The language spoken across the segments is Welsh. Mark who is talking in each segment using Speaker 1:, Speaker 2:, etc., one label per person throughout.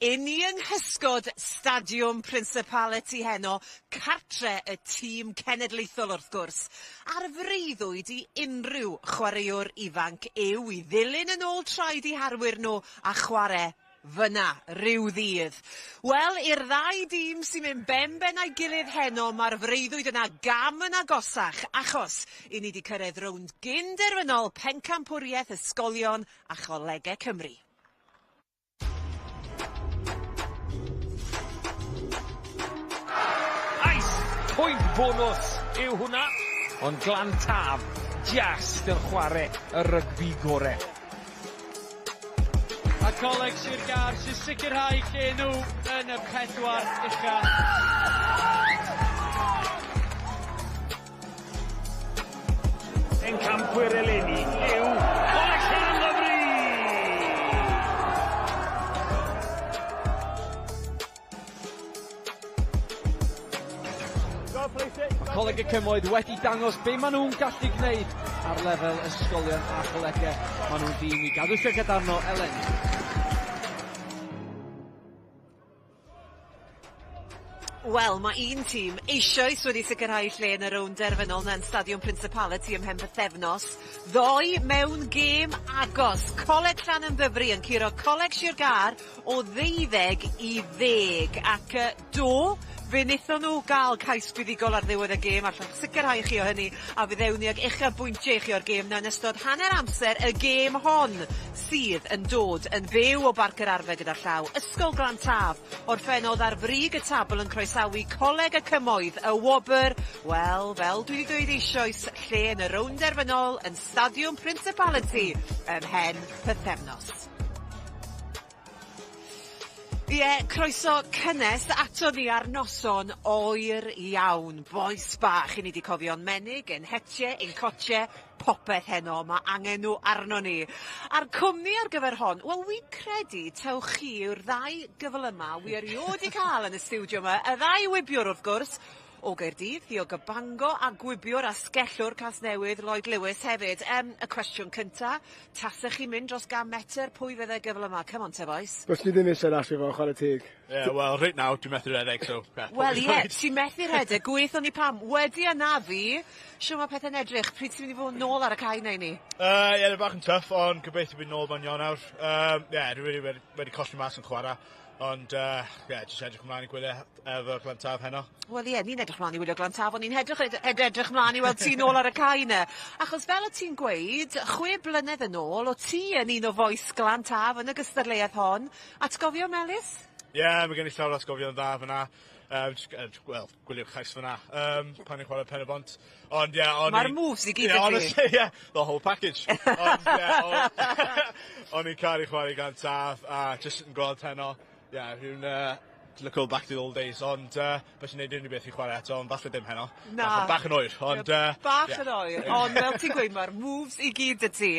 Speaker 1: I ni yng nghysgod Stadiwm Principality heno, cartre y tîm cenedlaethol wrth gwrs, a'r freuddwyd i unrhyw chwaraewr ifanc yw i ddilyn yn ôl traed eu harwyr nhw a chwarae fyna ryw ddydd. Wel, i'r ddau dîm sy'n mynd ben-ben â'i gilydd heno, mae'r freuddwyd yna gam yn agosach, achos i ni 'di cyrraedd rownd gyn-derfynol Pencampwriaeth Ysgolion a Cholegau Cymru.
Speaker 2: Ais! Pwynt bonws yw hwnna, ond Glan Taf jyst yn chwarae y rygbi gore.
Speaker 3: A Coleg Sir Gâr sy'n sicrhau lle nhw yn y pedwar ucha.
Speaker 2: Pencampwyr eleni yw Coleg Llanymddyfri!
Speaker 3: Mae Coleg y Cymoedd wedi dangos be maen nhw'n gallu gwneud ar lefel ysgolion a cholegau. Maen nhw'n dîm i gadw llygad arno eleni.
Speaker 1: Wel, mae un tîm eisoes wedi sicrhau lle yn y rownd derfynol 'na yn Stadiwm Principality ymhen pythefnos. Ddoe mewn gêm agos, Coleg Llanymddyfri yn curo Coleg Sir Gâr o ddeuddeg i ddeg. Ac yy do, fe wnaethon nhw gael cais buddugol ar ddiwedd y gêm, allwch sicrhau chi o hynny, a fe ddewn ni ag uchafbwyntiau i chi o'r gêm 'na yn ystod hanner amser y gêm hon, sydd yn dod yn fyw o Barc yr Arfau gyda llaw, Ysgol Glan Taf. Orffennodd ar frig y tabl yn croesawu Coleg y Cymoedd, y wobr, wel, fel dwi 'di dweud eisoes, lle yn y rownd derfynol yn Stadiwm Principality ymhen pythefnos. Ie, croeso cynnes ato ni ar noson oer iawn. Bois bach, i ni 'di cofio'n menig, ein hetie, ein cotie, popeth heno, mae angen nhw arno ni. A'r cwmni ar gyfer hon, wel wi'n credu taw chi yw'r ddau gyflyma wi erioed 'di cael yn y stiwdio 'ma, y ddau wibiwr wrth gwrs, o Gaerdydd, Theo Gybango, a gwibiwr asgellwr Casnewydd, Lloyd Lewis hefyd. Yym, y cwestiwn cynta, tasech chi'n mynd dros gan metr, pwy fyddai gyflyma? Come on te bois.
Speaker 4: Byswn i ddim eisiau rasio fo, chwarae teg.
Speaker 5: Ie, wel, reit nawr dwi'n methu rhedeg, so...
Speaker 1: Wel ie, ti'n methu rhedeg, gwethon ni pam. Wedi anafu, Shwt ma' pethe'n edrych? Pryd ti'n mynd i fod nôl ar y cae 'na i ni?
Speaker 5: Yy ie, bach yn tough, ond gobeithio bydd nôl mewn Ionawr. Yym ie, dwi rili wedi wedi colli mas yn chwarae, ond yy ie, jyst edrych ymlaen i gwylio efo Glantaf heno.
Speaker 1: Wel ie, ni'n edrych mlaen i wylio Glantaf, ond ni'n edrych ed- ed- edrych mlaen i weld ti nôl ar y cae 'na. Achos fel o' ti'n gweud, chwe blynedd yn ôl, o' ti yn un o fois Glantaf yn y gystadleuaeth hon. Atgofio melys?
Speaker 5: Ie, yeah, mae gen i llawer o atgofion dda fyna. Um, wel, gwylio'r cais fyna um, pan i'n chwarae Pen y Bont. Ond ie, yeah, o'n
Speaker 1: Mae'r moves i gyd
Speaker 5: yeah, honestly, yeah, the whole package. Ond ie, yeah, o'n i'n caru chwarae gan Taf, a jyst yn gweld heno, ie, yeah, rhywun uh, look all back to the old days, ond uh, bys i'n neud unrhyw beth i chwarae eto, ond falle dim heno.
Speaker 1: Na.
Speaker 5: Bach, bach yn oer, ond... Uh,
Speaker 1: bach yeah. yn oer, ond fel ti'n gweud, mae'r moves i gyd y ti.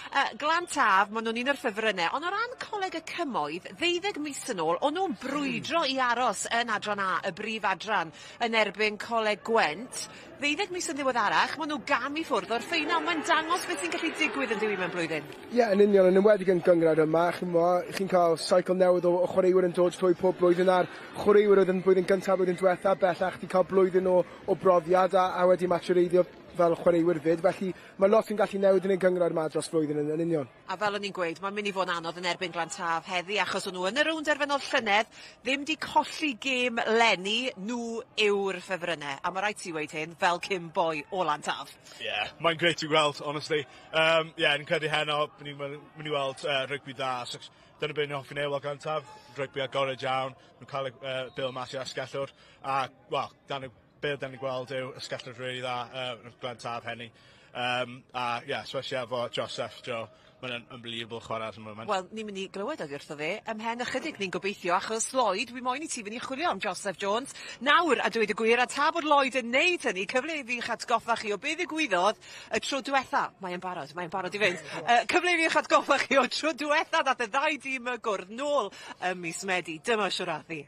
Speaker 1: Uh, Glan Taf, maen nhw'n un o'r ffefrynnau, ond o ran Coleg y Cymoedd, ddeuddeg mis yn ôl, o'n nhw'n brwydro i aros yn Adran A, y brif adran, yn erbyn Coleg Gwent. Ddeuddeg mis yn ddiweddarach, maen nhw gam i ffwrdd o'r ffeinal. Mae'n dangos beth sy'n gallu digwydd yn dyw mewn blwyddyn.
Speaker 4: Ie, yeah, yn union, yn enwedig yn gynghrair yma, chi'n mo, chi'n cael cycle newydd o, o chwaraewyr yn dod trwy pob blwyddyn a'r chwaraewyr oedd yn blwyddyn gyntaf, blwyddyn diwetha, bellach wedi cael blwyddyn o, o brofiad a, a wedi matureiddio fel chwaraewyr fyd, felly mae lot yn gallu newid yn y gynghrair yma dros flwyddyn yn, yn union.
Speaker 1: A fel o'n i'n gweud, mae'n mynd i fod yn anodd yn erbyn Glantaf heddi, achos o'n nhw yn y rownd derfynol llynedd, ddim 'di colli gêm leni, nhw yw'r ffefrynnau. A mae rhaid ti weud hyn, fel cyn boi o Lantaf.
Speaker 5: Ie, yeah, mae'n grêt i weld, honestly. Um, yeah, ni'n credu heno, ni'n mynd i weld uh, rygbi dda. So, dyna beth ni'n hoffi neud wel Glantaf, rygbi agored iawn, nhw'n cael y uh, bil mas i'r asgellwr. A, wel, dan be dan ni'n gweld yw asgellwr rili dda, uh, Glantaf heni. Um, a ie, yeah, especially efo Joseph, Joe, mae'n unbelievable chwarae ar y moment.
Speaker 1: Wel, ni'n mynd i glywed oddi wrtho fe ymhen ychydig, ni'n gobeithio, achos Lloyd, wi moyn i ti fynd i chwilio am Joseph Jones nawr, a dweud y gwir, a ta bod Lloyd yn neud hynny, cyfle i fi'ch atgoffa chi o be ddigwyddodd y tro diwetha. Mae e'n barod, mae'n barod i fynd. Uh, cyfle i fi'ch atgoffa chi o tro diwetha nath y ddau dîm y gwrdd nôl ym mis Medi. Dyma siwr hi.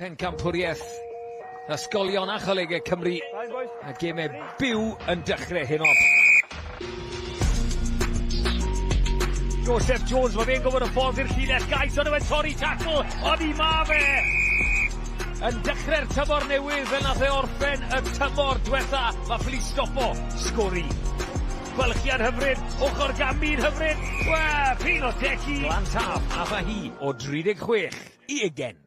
Speaker 2: Pencampwriaeth Ysgolion a Cholegau Cymru a gemau byw yn dechrau heno. Joseph Jones, mae fe'n gwybod y ffordd i'r llinell gais, ond yw torri tackle, ond i ma fe! Yn dechrau'r tymor newydd fel nath e orffen y tymor diwetha, mae ffili stopo, sgori. Gwelchiad hyfryd, ochr gamu'n hyfryd, wel, pin o tecu. Glan Taf, a fa hi o 36 i 20.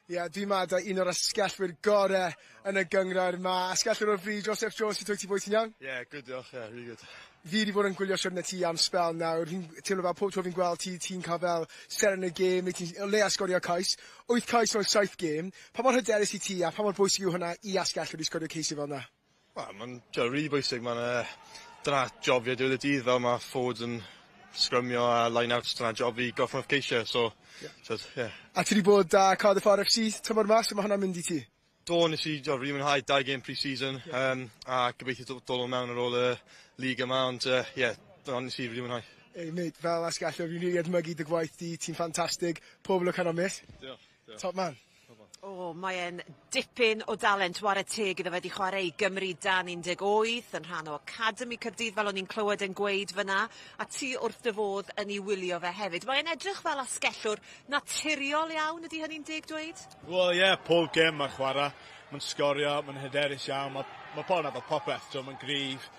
Speaker 4: Ie, yeah, dwi'n meddwl un o'r asgellwyr gorau yn y gynghrair yma. Asgellwyr o'r fri, Joseph Jones, sut wyt ti boi, ti'n iawn?
Speaker 6: Yeah, good diolch, yeah, really good.
Speaker 4: Fi wedi bod yn gwylio siwrne ti am sbel nawr. Fi'n teimlo fel pob tro fi'n gweld ti, ti'n cael fel seren y gêm, neu ti'n o leia sgorio cais. 8 cais mewn 7 gêm. Pa mor hyderus i ti a pa mor bwysig yw hwnna i asgellwyr i sgorio ceisiau fel yna?
Speaker 6: Wel, mae'n really bwysig. Mae'n dyna job fi ar diwedd y dydd, fel mae forwards yn scrumio a line-outs, dyna job fi gorffen off ceisiau, so, yeah. So, yeah.
Speaker 4: A ti wedi bod da Cardiff RFC tymor ma, so mae hwnna'n mynd i ti?
Speaker 6: Do, nes i really mwynhau dau gêm pre-season, yeah. A gobeithio dod o mewn ar ôl y league yma, ond yeah, nes i really mwynhau.
Speaker 4: Hey mate, fel asgellwr, fi'n rili edmygu dy gwaith di, ti'n ffantastig. Pob lwc heno, mate.
Speaker 6: Diolch. Diolch.
Speaker 4: Top man.
Speaker 1: O, mae e'n dipyn o dalent ware teg iddo fe wedi chwarae i Gymru dan 18 yn rhan o Academy Caerdydd fel o'n i'n clywed yn gweud fyna, a ti wrth dy fodd yn ei wylio fe hefyd. Mae'n edrych fel asgellwr naturiol iawn, ydy hynny'n deg dweud?
Speaker 5: Wel ie, yeah, pob gêm mae'n chwarae, mae'n sgorio, mae'n hyderus iawn, mae pobl yn efo popeth, so mae'n gryf,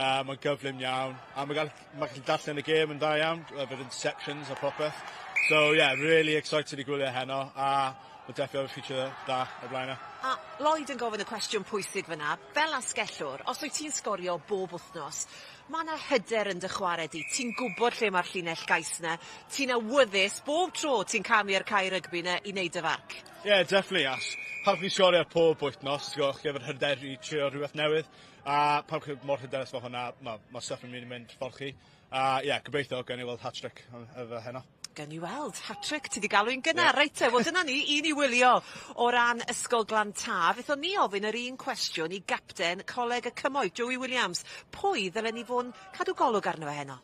Speaker 5: mae'n gyflym iawn, a mae'n gallu darllen y gêm yn dda iawn, efo'r interceptions a popeth. So yeah, really excited i gwylio heno, a mae definitely efo future da o blaen e.
Speaker 1: A Lloyd yn gofyn y cwestiwn pwysig fyna, fel asgellwr, os wyt ti'n sgorio bob wythnos, mae yna hyder yn dy chwarae di, ti'n gwybod lle mae'r llinell gais yna, ti'n awyddus bob tro ti'n camu ar cae rygbi yna i wneud y farc.
Speaker 5: Yeah, definitely, as. Pan chi'n sgorio pob wythnos, ti'n gwybod, chi efo'r hyder i trio rhywbeth newydd, a pan chi mor hyderus fel hwnna, mae stuff yn mynd i mynd ffordd chi. A ie, yeah, gobeithio gawn ni weld hat-trick efo heno.
Speaker 1: Gawn ni weld, hat-trick, ti di galw un gynnar, yeah. Reit te, wel dyna ni, un i wylio o ran Ysgol Glan Taf. Aethon ni ofyn yr un cwestiwn i gapten Coleg y Cymoedd, Joey Williams. Pwy ddylen ni fod yn cadw golwg arno fe heno?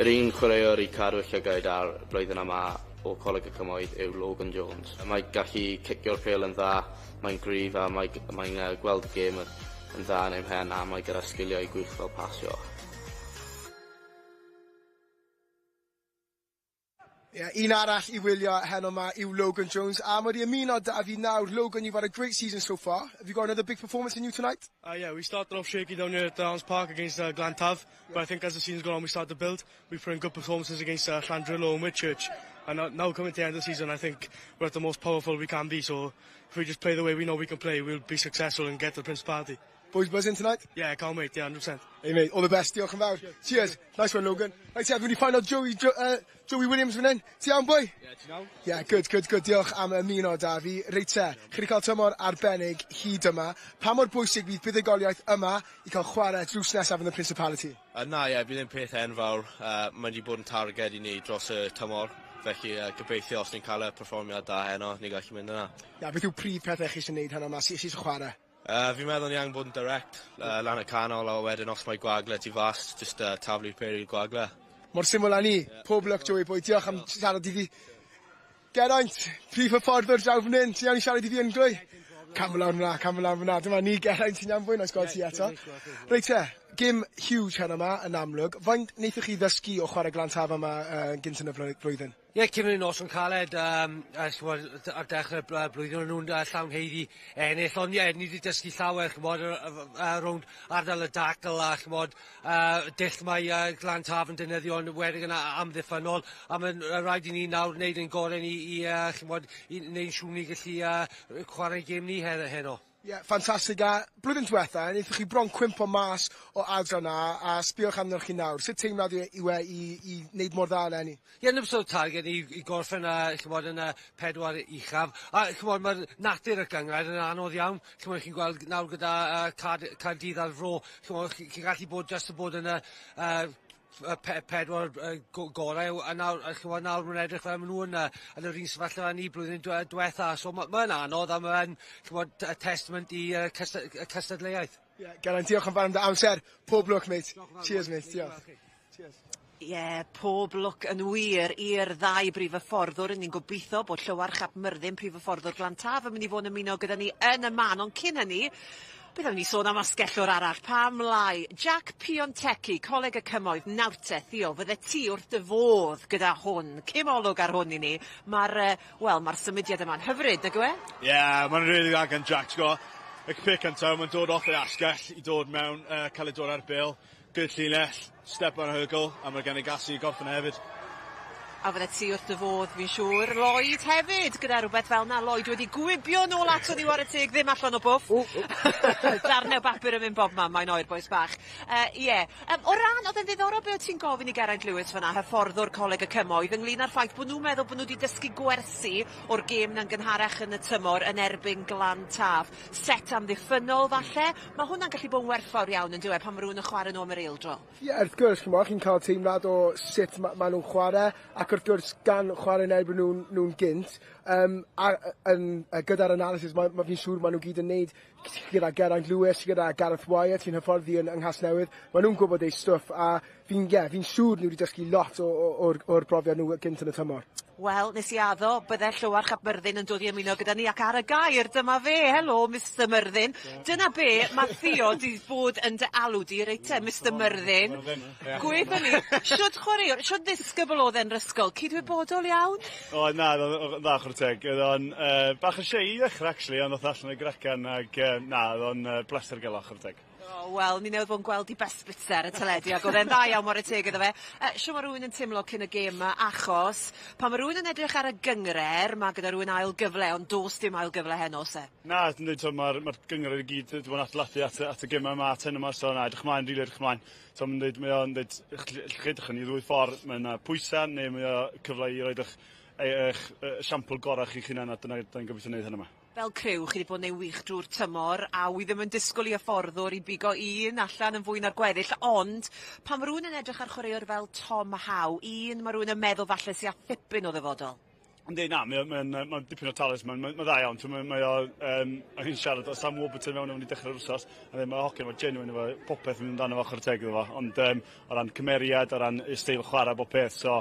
Speaker 7: Yr un chwaraewr i cadw llygaid ar blwyddyn yma o Coleg y Cymoedd yw Logan Jones. Mae'n gallu cicio'r pêl yn dda, mae'n gryf a mae'n gweld y gêm yn dda yn ei mhen a mae gyda sgiliau gwych fel pasio.
Speaker 4: Yeah, un arall i wylio heno ma yw Logan Jones, a mae wedi ymuno da fi nawr. Logan, you've had a great season so far. Have you got another big performance in you tonight?
Speaker 8: Yeah, we started off shaky down here at Downs Park against Glantaf, but I think as the season's gone on, we started to build. We put in good performances against Llandrillo and Whitchurch, and now coming to the end of the season, I think we're at the most powerful we can be, so if we just play the way we know we can play, we'll be successful and get to the Principality.
Speaker 4: Boys buzzing tonight?
Speaker 8: Yeah, I can't wait, yeah, 100%.
Speaker 4: Hey mate, all the best, diolch yn fawr. Cheers. Nice one, Logan. Right, fi wedi find out Joey Williams fan hyn. Ti iawn, boy?
Speaker 3: Yeah, ti'n iawn?
Speaker 4: Yeah, good, good, good. Diolch am ymuno da fi. Reit te, chi wedi cael tymor arbennig hyd yma. Pa mor bwysig fydd buddugoliaeth yma i cael chwarae drws nesaf yn y Principality?
Speaker 7: Na, ie, bydd yn peth enfawr. Mae wedi bod yn targed i ni dros y tymor. Felly gobeithio os ni'n cael y perfformiad da heno, ni'n gallu mynd yna.
Speaker 4: Ia, beth yw prif pethau chi eisiau gwneud heno yma? Chi eisiau chwarae?
Speaker 7: Fi'n meddwl ni angen bod yn direct, lan y canol a wedyn os mae gwagle tu fas, just taflu'r pêl i'r gwagle.
Speaker 4: Mor syml â ni. Yeah. Pob lwc, Joey boy. Diolch am siarad i fi. Geraint, prif hyfforddwr draw fan hyn. Ti'n iawn i siarad i fi yn glwy? Cam lawr fyna, cam lawr fyna. Dyma ni, Geraint, ti'n iawn fwy? Nice gweld ti eto. Reit te, gêm huge heno yma yn amlwg. Faint wnaethoch chi ddysgu o chwarae Glan Taf yma gynt yn y flwyddyn?
Speaker 9: Ie, yeah, cyn nos yn caled, ar dechrau'r blwyddyn o'n nhw'n llawn haeddu ennill, ond ie, yeah, ni wedi dysgu llawer, chymod, rownd ardal y dacl a chymod, dull mae Glan Taf yn defnyddio yn enwedig yn amddiffynnol, a mae'n rhaid i ni nawr wneud ein gorau ni i, chymod, i wneud yn siŵr ni gallu chwarae gêm ni heno.
Speaker 4: Ie, yeah, ffantastig. A blwyddyn diwetha, wnaethoch chi bron cwympo mas o adran na, a sbiwch arnoch chi nawr. Sut teimlad yw e i wneud mor dda eleni?
Speaker 9: Ie, yeah, so targed i gorffen chymod, yn y pedwar uchaf. A chymod, mae'r natur y gynghrair yn anodd iawn. Chymod, chi'n gweld nawr gyda Caerdydd a'r Fro, chymod, chi'n gallu bod just yn bod yn y pedwar gorau, a nawr, chymod, nawr mae'n edrych fel maen nhw yn yr un sefyllfa ni blwyddyn diwetha. So mae'n anodd a mae'n testament i cystadleuaeth.
Speaker 4: Yeah, Geraint, diolch yn fawr am dy amser. Pob lwc, mate. Cheers, mate. Diolch. Cheers.
Speaker 1: Ie, yeah, pob lwc yn wir i'r ddau brif hyfforddwr. Ni'n gobeithio bod Llywarch ap Myrddin, prif hyfforddwr Glan Taf, yn mynd i fod yn ymuno gyda ni yn y man. Ond cyn hynny, Beth am ni sôn am asgellwr arall, pam lai? Jack Piontekki, Coleg y Cymoedd, nawr te, Theo, fydde ti wrth dy fodd gyda hwn, cim olwg ar hwn i ni. Mae'r, wel, mae'r symudiad yma'n hyfryd, nag yw e?
Speaker 5: Ie, yeah, mae'n rili dda gan Jack, ti'n gwybod, y peth cyntaf, mae'n dod off ei asgell i dod mewn, cael ei dod ar bêl, good llinell, step anhygoel, a mae gen i gallu i gorffen e hefyd.
Speaker 1: A fydde ti wrth dy fodd, fi'n siŵr. Lloyd hefyd, gyda rhywbeth fel 'na. Lloyd wedi gwibio nôl ato ni ware teg, ddim allan o bwff. Darnau o bapur yn mynd bob man, mae'n oer, bois bach. Ie. Yeah. O ran, oedd e'n ddiddorol be o ti'n gofyn i Geraint Lewis fyna, hyfforddwr Coleg y Cymoedd, ynglyn â'r ffaith bod nhw'n meddwl bod nhw wedi dysgu gwersi o'r gêm na'n gynharach yn y tymor yn erbyn Glan Taf. Set amddiffynnol, falle. Mae hwnna'n gallu bod yn werthfawr iawn, yn dyw e, pan mae rhywun yn chwarae nhw am yr eildro.
Speaker 4: Ie, yeah, wrth gwrs, chimod, chi'n cael teimlad o sut ma, ma nhw'n chwarae, ac wrth gwrs gan chwarae yn erbyn nhw'n nhw gynt, a yn, gyda'r analysis, ma, ma fi'n siŵr maen nhw gyd yn neud gyda Geraint Lewis, gyda Gareth Wyatt sy'n hyfforddi yng Nghasnewydd, maen nhw'n gwybod eu stwff, a fi'n yeah, fi siŵr nhw wedi dysgu lot o'r brofiad nhw gynt yn y tymor.
Speaker 1: Wel, nes i addo, bydde Llywarch ap Myrddin yn dod i ymuno gyda ni, ac ar y gair, dyma fe. Helo, Mr Myrddin. Dyna be mae Theo di bod yn dy alw di, reit te, Mr Myrddin. Gweithio ni, siwt chwaraewr, siwt ddisgybl oedd e'n ysgol? Cydwybodol iawn?
Speaker 5: O, na, oedd o'n dda chwarae teg. Oedd o'n bach yn shy i ddechrau, actually, ond oedd allan o'i gracan, ac na, oedd o'n bleser gael o chwarae teg.
Speaker 1: O, wel, ni newydd fod yn gweld i best bits ar y teledu, ac oedd e'n dda iawn ware teg iddo fe. Shwd mae rhywun yn teimlo cyn y gêm 'ma, achos pan mae rhywun yn edrych ar y gynghrair, mae gyda rhywun ail gyfle, ond does dim ail gyfle heno, oes e?
Speaker 5: Na, dwi'n dweud, mae'r ma gynghrair i gyd wedi bod yn adeiladu at y gemau yma, at hyn yma, so na, edrych ymlaen, rili edrych ymlaen. So mae'n dweud, mae o'n dweud, lle edrych yn i ddwy ffordd, mae yna pwysau, neu mae o cyfle i roed eich siampl gorau chi'ch hunan, a dyna ni'n gobeithio wneud hyn yma.
Speaker 1: Fel criw, chi wedi bod yn ei wych drwy'r tymor, a wi ddim yn disgwyl i hyfforddwr i bigo un allan yn fwy na'r gweddill, ond pan mae rhywun yn edrych ar chwaraewr fel Tom Howe, un mae rhywun yn meddwl falle sy'n â thipyn o ddyfodol.
Speaker 5: Yndi, na, mae ma dipyn o talent, mae'n ma dda iawn. Mae o, o'n i'n siarad o Sam Warburton mewn i dechrau'r wsos, a dweud, mae hogyn, mae genuine efo popeth yn mynd amdano fo chwarae teg iddo fo, ond o ran cymeriad, o ran ei steil chwarae, bob peth, so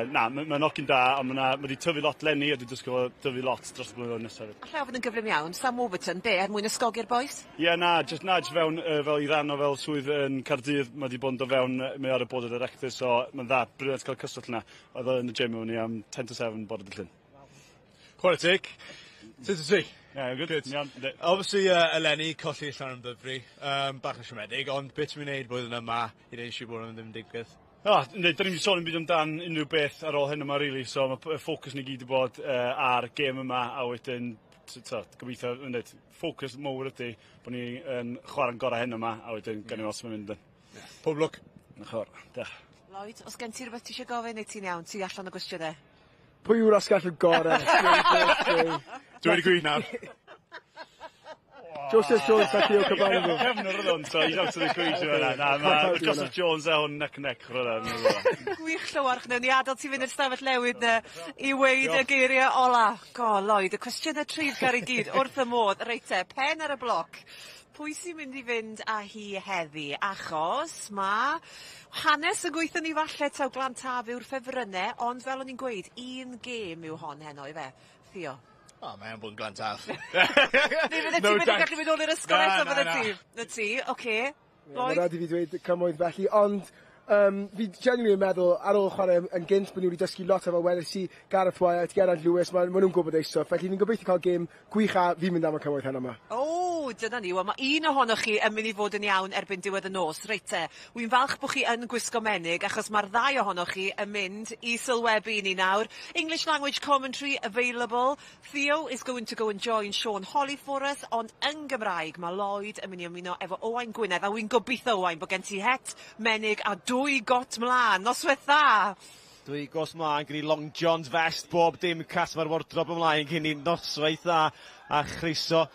Speaker 5: na, mae'n hogyn da, ond mae wedi tyfu lot leni, a dwi'n disgwyl fo tyfu lot dros y blynyddoedd nesaf.
Speaker 1: Alla i ofyn yn gyflym iawn, Sam Warburton, be, er mwyn ysgogi'r bois?
Speaker 5: Ie, yeah, na, just, na, just fewn, fel i ran o fel swydd yn Caerdydd, mae wedi bod yn dod fewn, mae ar y board of directors, so mae'n dda, brilliant cael cyswllt yna. Oedd o yn y gym efo ni am 10 to 7 bore dydd Llun. Chwarae teg. Sut wyt ti? Yeah, good. Good. Iawn. Obviously, eleni, colli Llanymddyfri, bach yn siomedig, ond beth ti'n mynd i wneud blwyddyn yma i wneud siŵr bod hwnna ddim yn digwydd? Oh, yndi, dyn ni'n sôn yn byd amdan unrhyw beth ar ôl hyn yma, really, so mae ffocws ni gyd i bod ar gêm yma, a wedyn, gobeithio, yndi, ffocws mowr ydy bod ni yn chwarae'n gorau hyn yma, a wedyn gawn ni weld sut mae'n mynd. Yeah. Pob lwc. Diolch yn fawr. Diolch.
Speaker 1: Lloyd, os gen ti rhywbeth ti eisiau gofyn neu ti'n iawn, ti allan o gwestiynau?
Speaker 4: Pwy yw'r asgellwr gorau?
Speaker 5: Dwi wedi gweud nawr.
Speaker 4: Joseph Jones a Theo Cabango.
Speaker 5: Cefnwr oedd hwn, so he's out of the equation yna. Na, mae Joseph Jones a hwn neck and neck.
Speaker 1: Gwych Llywarch, newn ni adael ti fynd i'r stafell newid na i weud y geiriau ola. Go, Lloyd, y cwestiynau treiddgar i gyd wrth y modd. Reit te, pen ar y bloc. Pwy sy'n mynd i fynd â hi heddi? Achos mae hanes yn gweithio ni falle taw Glan Taf yw'r ffefrynnau, ond fel o'n i'n gweud, un gêm yw hon heno, ife? Theo?
Speaker 5: O, mae'n bod yn Glan Taf.
Speaker 1: Neu fydde ti'n mynd i gallu mynd ôl i'r ysgol eto, fydde ti? Na ti, oce.
Speaker 4: Mae rhaid i fi dweud Cymoedd felly, ond fi genuinely yn meddwl ar ôl chwarae yn gynt bod nhw wedi dysgu lot efo weles i Gareth Wyatt, Geraint Lewis, maen ma nhw'n gwybod eu stwff, felly fi'n gobeithio cael gêm gwych a fi'n mynd am y Cymoedd heno yma.
Speaker 1: O, dyna ni. Wel, mae un ohonoch chi yn mynd i fod yn iawn erbyn diwedd y nos. Reit te, wy'n falch bod chi yn gwisgo menig, achos mae'r ddau ohonoch chi yn mynd i sylwebu i ni nawr. English language commentary available. Theo is going to go and join Sean Holly for us, ond yn Gymraeg mae Lloyd yn mynd i ymuno efo Owain Gwynedd, a wy'n gobeithio, Owain, bod gen ti het, menig a dwy got mlaen. Noswaith dda!
Speaker 10: Dwy got mlaen, gen i Long Johns vest, bob dim cas mae'r wardrobe ymlaen gen i. Noswaith dda a chroeso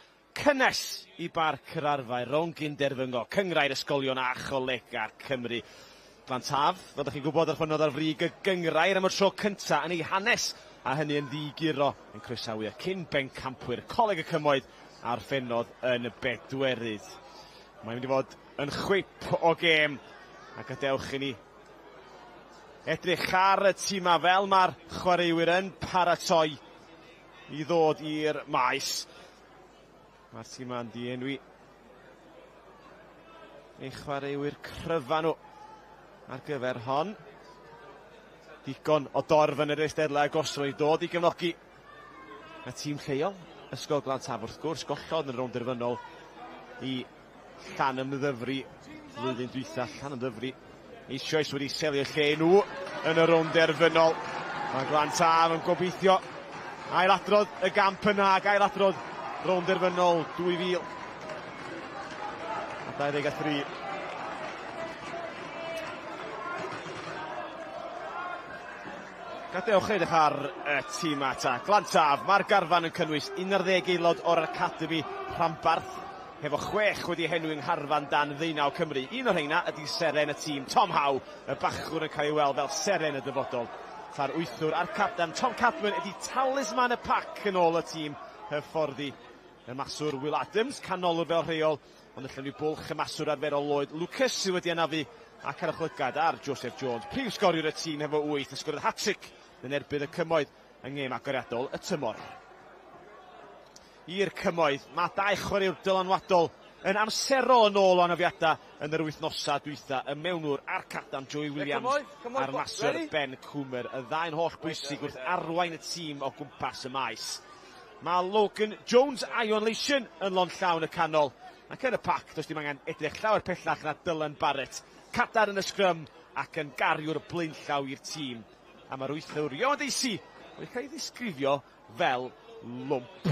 Speaker 10: cynnes i Barc yr Arfau, rownd gynderfynol, Cynghrair Ysgolion a Cholega Cymru. Glan Taf, fel ydych chi'n gwybod, orffennodd ar frig y gynghrair am y tro cynta yn ei hanes, a hynny yn ddiguro yn croesawu y cyn bencampwyr Coleg y Cymoedd a orffennodd yn y bedwerydd. Mae'n mynd i fod yn chwip o gêm, a gadewch i ni edrych ar y tîma fel mae'r chwaraewyr yn paratoi i ddod i'r maes. Mae'r tîma'n di enwi eu chwaraewyr cryfa nhw ar gyfer hon. Digon o dorf yn yr eisteddle agosrwydd i dod i gefnogi y tîm lleol. Ysgol Glan Taf wrth gwrs, gollodd yn y rownd derfynol i Llanymddyfri flwyddyn dwytha. Llanymddyfri eisoes wedi selio lle nhw yn y rownd derfynol. Mae Glan Taf yn gobeithio ailadrodd y gamp yna ac ailadrodd rownd derfynol 2023. Gadewch edrych ar y tîm ata. Glan Taf, mae'r garfan yn cynnwys 11 aelod o'r Academi Rhanbarth, hefo 6 wedi henwi yng ngharfan dan 19 Cymru. Un o'r rheina ydy seren y tîm, Tom Howe, y bachwr yn cael ei weld fel seren y dyfodol. Ta'r wythwr a'r capten Tom Cadman ydy talisman y pac yn ôl y tîm hyfforddi. Y maswr Will Adams, canolwr fel rheol, ond yn llenwi bwlch y maswr arferol Lloyd Lucas sydd wedi anafu, ac ar y chlygad ar Joseph Jones, prif sgoriwr y tîm hefo 8, ysgoriodd hat-trick yn erbyn y Cymoedd yng ngêm agoriadol y tymor. I'r Cymoedd, mae dau chwaraewr dylanwadol yn amserol yn ôl o anafiadau yn yr wythnosau dwytha, y mewnwr a'r captan Joey Williams a'r maswr Ben Coomer, y ddau'n holl bwysig wrth arwain y tîm o gwmpas y maes. Mae Logan Jones a Ion Leishon yn lond llawn y canol, ac yn y pac does dim angen edrych llawer pellach na Dylan Barrett, cadar yn y sgrym ac yn gariwr blaenllaw i'r tîm. A mae'r wythwr Ioan Deisi wedi cael ei ddisgrifio fel lwmp.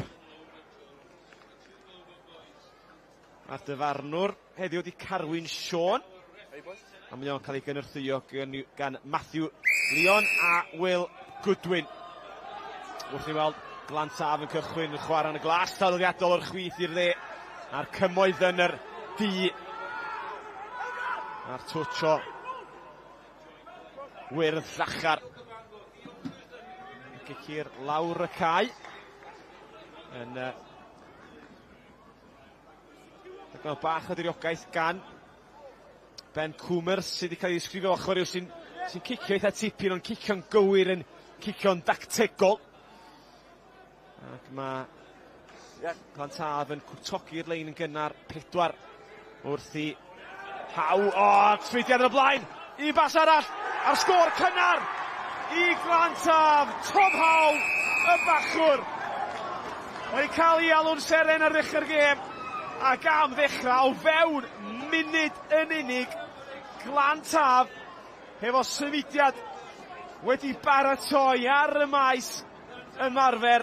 Speaker 10: Mae'r dyfarnwr heddiw wedi Carwyn Siôn, a mae o'n cael ei gynorthwyo gan Matthew Leon a Will Goodwin. Wrth i weld Glan Taf yn cychwyn yn chwarae yn y glas traddodiadol o'r chwith i'r dde, a'r Cymoedd yn yr du. A'r twtsh o wyrdd llachar. Gicir lawr y cae. Yn digon bach o diriogaeth gan Ben Coomer sydd wedi cael ei ddisgrifio fel chwaraewr sy'n cicio eitha tipyn, ond cicio'n gywir, yn cicio'n dactegol. Ac mae Glan Taf yn cwtogi'r lein yn gynnar, 4 wrth i Haw. O, trwydiad yn y blaen, un bas arall, a'r sgôr cynnar i Glan Taf, Tom Howe, y bachwr. Wedi cael ei alw'n seren ar ddechrau'r gêm, ac am ddechrau o fewn munud yn unig, Glan Taf hefo symudiad wedi baratoi ar y maes ymarfer.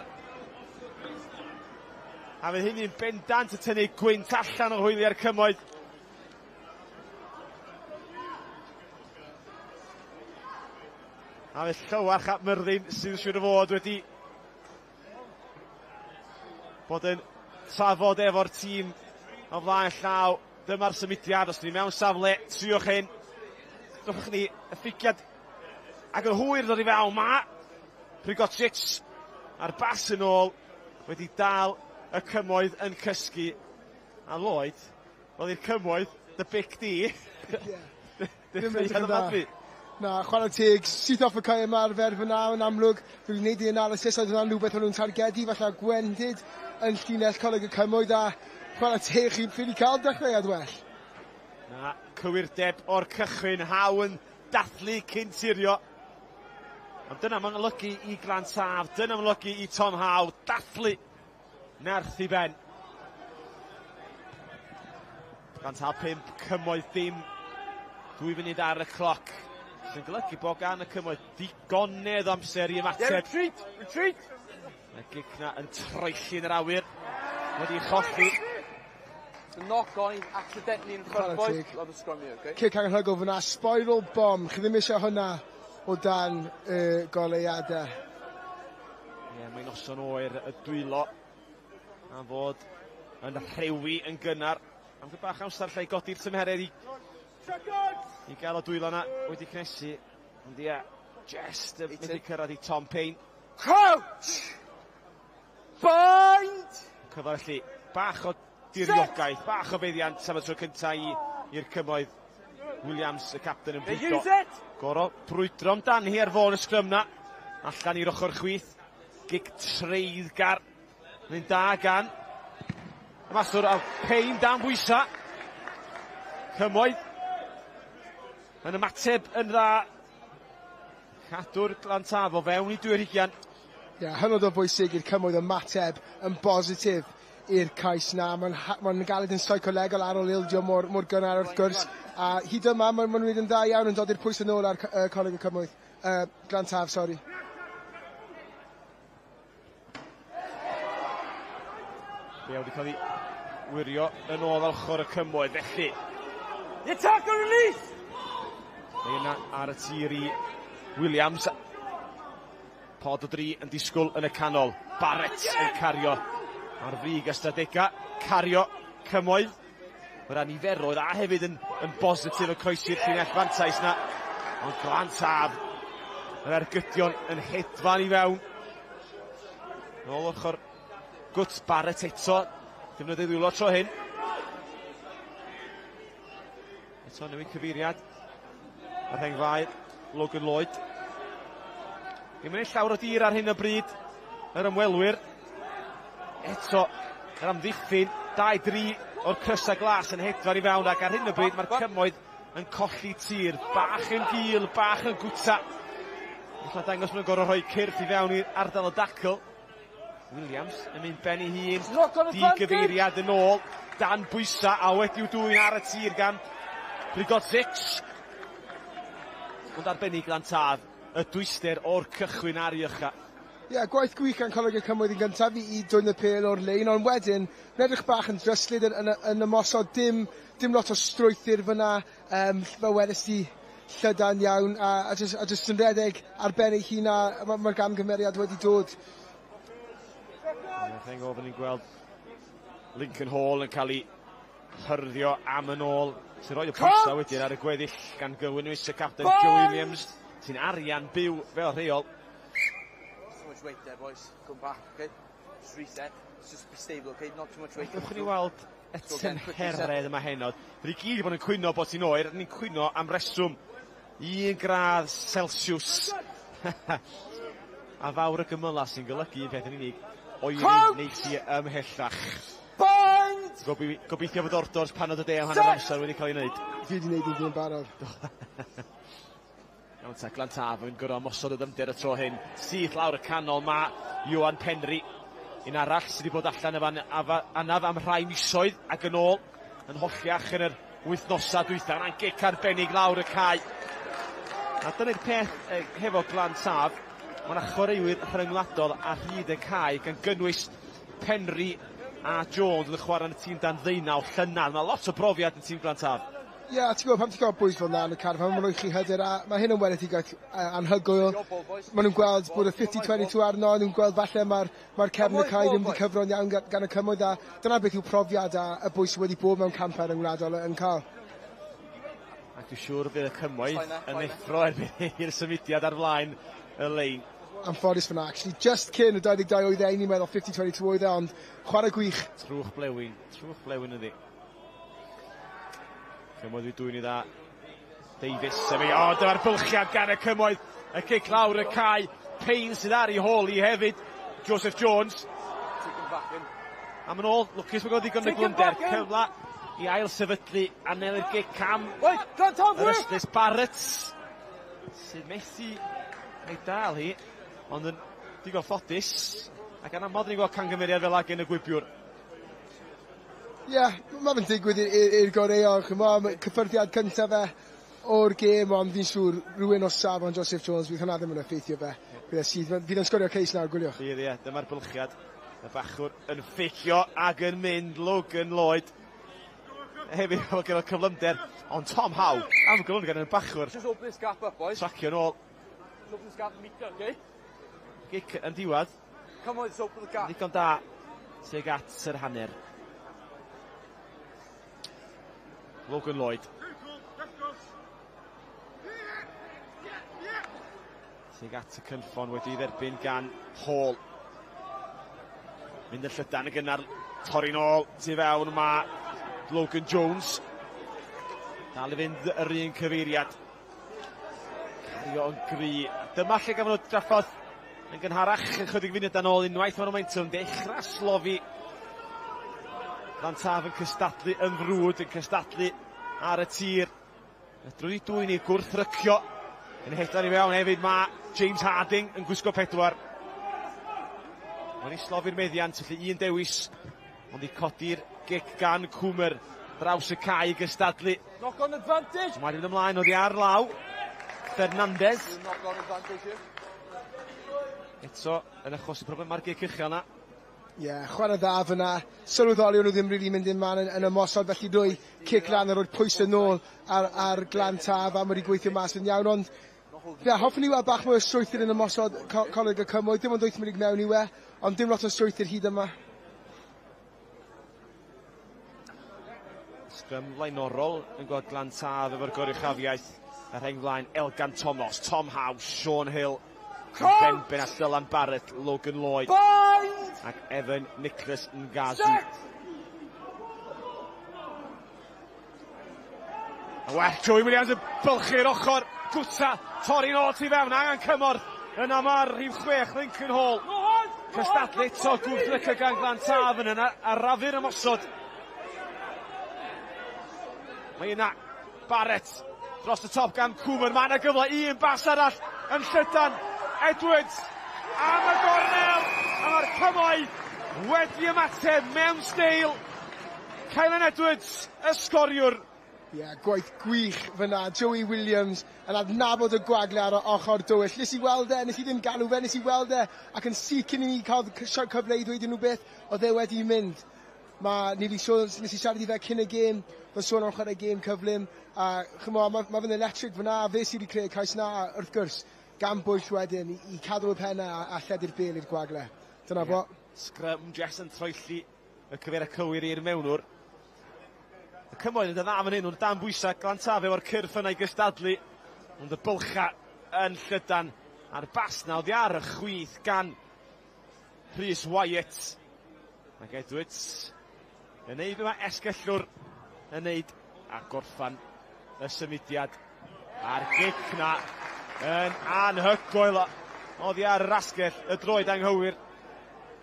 Speaker 10: A fydd hynny'n bendant y tynnu gwynt allan o hwyliau'r Cymoedd. A fydd Llywarch ap Myrddin sydd siŵr o fod wedi bod yn trafod efo'r tîm o flaen llaw. Dyma'r symudiad, os ni mewn safle, triwch hyn. Dwch ni y ffigiad ac yn hwyr ddod i fewn. Ma Prigotic a'r bas yn ôl wedi dal y Cymoedd yn cysgu. A Lloyd, wel i'r Cymoedd, dy bic di.
Speaker 4: Ddim edrych yn dda. Na, chwarae teg, syth off y cae ymarfer fyna yn amlwg. Dwi'n gwneud i analysis, oedd hwnna'n rhywbeth o'n nhw'n targedu, falle gwendid yn llinell Coleg y Cymoedd, a chwarae teg, chi'n ffili cael dechreuad well.
Speaker 10: Na, cywirdeb o'r cychwyn, Howe yn dathlu cyn tirio. Ond dyna mae'n olygu i Glan Taf, dyna mae'n olygu i Tom Howe, dathlu nerth i ben. Glan Taf 5, Cymoedd dim, 2 funud ar y cloc. Sy'n golygu bod gan y Cymoedd digonedd o amser i ymateb.
Speaker 3: Yeah, retreat, retreat.
Speaker 10: Mae gic na yn troelli yn yr awyr, wedi cholli.
Speaker 3: It's a knock on, he's accidentally in front, boys. Love the scrum here, okay?
Speaker 4: Cic anhygoel fyna, spiral bomb. Chi ddim eisiau hwnna o dan y goleuadau.
Speaker 10: Ie, mae'n noson oer y dwylo am fod yn rhewi yn gynnar. Am gyda bach amser lle i godi'r tymheredd i gael o dwylo yna wedi cnesu. Ond ie, just yn mynd i cyrraedd i Tom Payne.
Speaker 3: Crouch! Bind!
Speaker 10: Cyfle felly, bach o diriogaeth, bach o feddiant am y tro cyntaf i'r Cymoedd. Williams, y capten, yn bwydo. Goro brwydro amdani hi ar fôn y sgrym na. Allan i'r ochr chwith. Gic treiddgar. Mynd da gan y maswr a Payne dan bwysa. Cymoedd yn ymateb yn dda. Cadw'r Glantaf o fewn i dwy'r hugian.
Speaker 4: Ie, yeah, hynod o bwysig i'r Cymoedd ymateb yn bositif i'r cais na. Mae'n ma galed yn seicolegol ar ôl ildio mor, mor gynnar wrth gwrs. A hyd yma, mae'n ma nhw'n yn dda iawn yn dod i'r pwys yn ôl ar Coleg y Cymoedd. Glantaf, sori.
Speaker 10: Fe wedi cael ei wirio yn ôl ochr y Cymoedd, felly.
Speaker 2: The tackle release!
Speaker 10: Mae yna ar y tir i Williams. Pod o dri yn disgwyl yn y canol. Barrett yn cario ar frig ystadegau. Cario Cymoedd. Mae'r niferoedd a hefyd yn, yn bositif y croesi'r llinell fantais na. Ond Glantaf, yr ergydion yn hedfan i fewn. Nôl ochr Gwt Barrett eto. Defnyddio ddwylo tro hyn. Eto newid cyfeiriad. Ar rheng faer, Logan Lloyd. Ddim yn ei llawr o dir ar hyn o bryd. Yr ymwelwyr. Eto, yr amddiffyn, 2-3 o'r crysau glas yn hedfan i fewn ac ar hyn o bryd mae'r Cymoedd yn colli tir. Bach yn gul, bach yn gwta. Ella dangos maen nhw'n gorfod rhoi cyrff i fewn i'r ardal o dacl. Williams yn mynd ben ei hun, digyfeiriad yn ôl, dan bwysa a wedi'w dwyn ar y tir gan Prigodzic. Ond arbennig Glantaf, y dwyster o'r cychwyn ar ei ucha.
Speaker 4: Ie, yeah, gwaith gwych gan Coleg y Cymoedd yn gyntaf i, i dwyn y pêl o'r lein, ond wedyn, yn edrych bach yn dryslyd yn, yn, yn ymosod, dim, dim lot o strwythur fyna, fel wedys ti, llydan iawn, a, a, just, a just yn redeg ar ben ei hun, a mae'r ma gamgymeriad wedi dod.
Speaker 10: Rheng ofyn ni'n gweld Lincoln Hall yn cael ei hyrddio am yn ôl. Sy'n rhoi y pwysau wedyn ar y gweddill gan gynnwys y capten Joe Williams, sy'n arian byw fel rheol.
Speaker 11: Too much weight there, boys. Come back, okay? Just reset. Just be stable, okay? Not too much weight.
Speaker 10: Gewch ni weld y tymheredd yma heno. Rydyn ni gyd wedi bod yn cwyno bod hi'n oer, rydyn ni'n cwyno am reswm. 1 gradd Celsius. A fawr y gymyla sy'n golygu un peth yn unig, oeri wneud hi ymhellach.
Speaker 2: Bind!
Speaker 10: Gobeithio fod ordors panod y de am hanner amser wedi cael ei wneud.
Speaker 4: Fi wedi wneud un fi'n barod.
Speaker 10: Iawn ta, Glantaf yn gorfod ymosod o ddyfnder y tro hyn. Syth lawr y canol mae Iwan Penri. Un arall sydd wedi bod allan efo anaf am rhai misoedd ac yn ôl yn holliach yn yr wythnosau dwytha. Yna'n gic arbennig lawr y cae. A dyna'r peth hefo Glantaf. Mae yna chwaraewyr rhyngwladol ar hyd y cae gan gynnwys Penri a Jones yn chwarae yn y tîm dan 19 llynedd. Mae lot o brofiad yn tîm Glantaf.
Speaker 4: Ie, yeah, ti'n gwybod, pam ti'n cael bwys fel na yn y carfan, maen nhw'n rhoi chi hyder, a mae hyn yn weledigaeth anhygoel. Maen nhw'n gweld bod y 50-22 arno, nhw'n gweld falle mae'r mae cefn y cae ddim wedi cyfro'n iawn gan, gan y Cymoedd, a dyna beth yw profiad a y bwys wedi bod mewn campau rhyngwladol yn cael.
Speaker 10: Ac dwi'n siŵr bydd y Cymoedd yn effro erbyn i'r symudiad ar flaen y lein.
Speaker 4: Anffodus fyna, actually, just cyn y 22 oedd e, ni'n meddwl 50-22 oedd e, ond chwarae gwych.
Speaker 10: Trwch blewyn, trwch blewyn ydi. Cymoedd i dwyn i dda. Davies, sef ei, o, dyma'r bylchiad gan y Cymoedd. Y cic lawr y cae. Payne sydd ar ei hôl i hefyd. Joseph Jones. Am yn ôl, lwcus bod o'n ddigon o gyflymder. Cyfle i ail sefydlu anelu'r gic am yr ystlys Barrett. Sydd methu ei dal hi, ond yn digon ffodus. Ac yn aml ni'n gweld cangymeriad fel ag yn y gwibiwr.
Speaker 4: Ie, yeah, mae fe'n digwydd i'r goreuon, ch'mo', cyffyrddiad cyntaf fe o'r gêm, ond fi'n siŵr rhywun o safon Joseph Jones, fydd hwnna ddim yn effeithio fe. Bydd e sydd, fydd e'n sgorio ceis nawr, gwyliwch.
Speaker 10: Bydd, ie, dyma'r bylchiad. Y bachwr yn fficio ac yn mynd, Logan Lloyd. Hefyd efo gyda cyflymder, ond Tom Howe, am gyflymder gan y bachwr.
Speaker 11: Just open this gap up, boys.
Speaker 10: Tracio nôl.
Speaker 11: Just open this gap, meter, okay?
Speaker 10: Gic yn diwedd.
Speaker 11: Come on, just open the gap.
Speaker 10: Ddigon da tuag at yr hanner. Logan Lloyd. Tuag at y cynffon wedi dderbyn gan Hall. Mynd yn llydan y gynnar, torri nôl, tu fewn mae Logan Jones. Dal i fynd yr un cyfeiriad. Cario yn gry. Dyma lle gafon nhw drafferth yn gynharach, ychydig funudau nôl unwaith mae'r momentum dechrau slofi. Glantaf yn cystadlu yn frwd, yn cystadlu ar y tir. Y drwy dwy'n ei gwrthrycio. Yn hedfan i fewn hefyd mae James Harding yn gwisgo 4. Mae'n ei slofi'r meddiant, felly un dewis, ond i codi'r gic gan Cwmer draws y cae i gystadlu.
Speaker 11: Knock on advantage!
Speaker 10: Mae'n mynd ymlaen oddi ar law. Fernandez.
Speaker 11: Knock on advantage here.
Speaker 10: Eto yn achosi problem ar gic uchel na.
Speaker 4: Ie, yeah, chwarae dda fyna. Sylweddoli nhw ddim really mynd i'n man yn ymosod, felly dwy cic lan a roed pwysau nôl ar Glan Taf a mae wedi gweithio mas yn iawn, ond ie, yeah, hoffwn i weld bach mwy o strwythur yn ymosod Coleg y Cymoedd, dim ond 8 munud mewn i we, ond dim lot o strwythur hyd yma.
Speaker 10: Sgrym flaenorol yn gweld Glan Taf efo'r goruchafiaeth. Y rheng flaen Elgan Thomas, Tom Howe, Sean Hill, Benben a Dylan Barrett, Logan Lloyd.
Speaker 11: Bind!
Speaker 10: Ac Evan Nicholas Ngazu.
Speaker 11: Set!
Speaker 10: A well, Joey Williams yn bylchu'r ochr. Gwta, torri nôl tu fewn, angen cymorth. Yna mae'r rhif 6, Lincoln Hall. Cystadlu eto gwrthryca gan Glan Taf yn yna, arafu'r ymosod. Mae yna Barrett dros y top gan Cwmer. Mae yna gyfle, un bas arall yn llydan. Edwards am y gornel. A mae'r Cymoedd wedi ymateb mewn steil. Kylan Edwards, y sgoriwr.
Speaker 4: Ie, yeah, gwaith gwych fyna. Joey Williams yn adnabod y gwagle ar y ochr dywyll. Nes i weld e, nes i ddim galw fe, nes i weld e, ac yn syth cyn i ni cael cyfle i ddweud nhw beth, oedd e wedi mynd. Ma, ni wedi sôn, nes i siarad i fe cyn y gêm, fe sôn am chwarae gêm cyflym, a chymod, ma fe'n electric fyna, a fe sydd wedi creu y cais na, a wrth gwrs, gan bwyll wedyn i cadw y penna a lledu'r bel i'r gwagle. Dyna fo.
Speaker 10: Sgrym Jess yn troelli y cyfeiriad cywir i'r mewnwr. Y Cymoedd yn dda fan hyn, nhw'n dan bwysau, Glan Taf efo'r cyrff yna i gystadlu, ond y bylcha yn llydan a'r bas na oddi ar y chwith gan Rhys Wyatt. Ac Edwards yn neud yma esgellwr yn neud a gorffan y symudiad a'r gic na yn anhygoel oddi ar yr asgell, y droed anghywir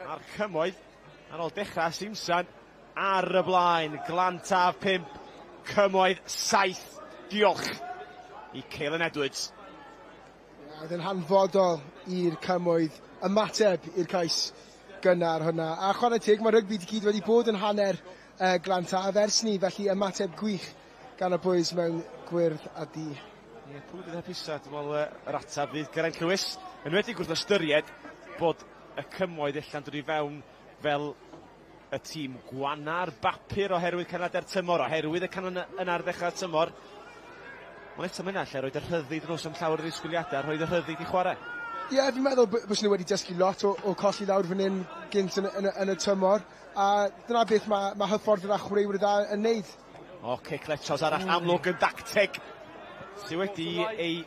Speaker 10: a'r Cymoedd ar ôl dechrau Simsan ar y blaen. Glan Taf 5, Cymoedd 7. Diolch i Caelan Edwards.
Speaker 4: Oedd yn hanfodol i'r Cymoedd ymateb i'r cais gynnar hwnna. A chwarae teg, mae rygbi i gyd wedi bod yn hanner Glan Taf ers ni, felly ymateb gwych gan y boys mewn gwyrdd a du.
Speaker 10: Ie, pwy bydd hapusa? Dwi'n meddwl yr ateb fydd Geraint Lewis. Yn wedi gwrth ystyried bod y Cymoedd ella'n dod i fewn fel y tîm gwana'r bapur oherwydd canlyniadau'r tymor, oherwydd y canlyniad yna ar ddechrau'r tymor. Ond eto mae yna lle roed y rhyddid nhw am llawer o ddisgwyliadau, rhoed y rhyddid i chwarae.
Speaker 4: Ie, yeah, fi'n meddwl bys nhw wedi dysgu lot o colli lawr fan hyn gynt yn y tymor, a dyna beth mae hyfforddwyr a chwaraewyr dda yn neud.
Speaker 10: O, cic letros arall amlwg yn dacteg sydd wedi ei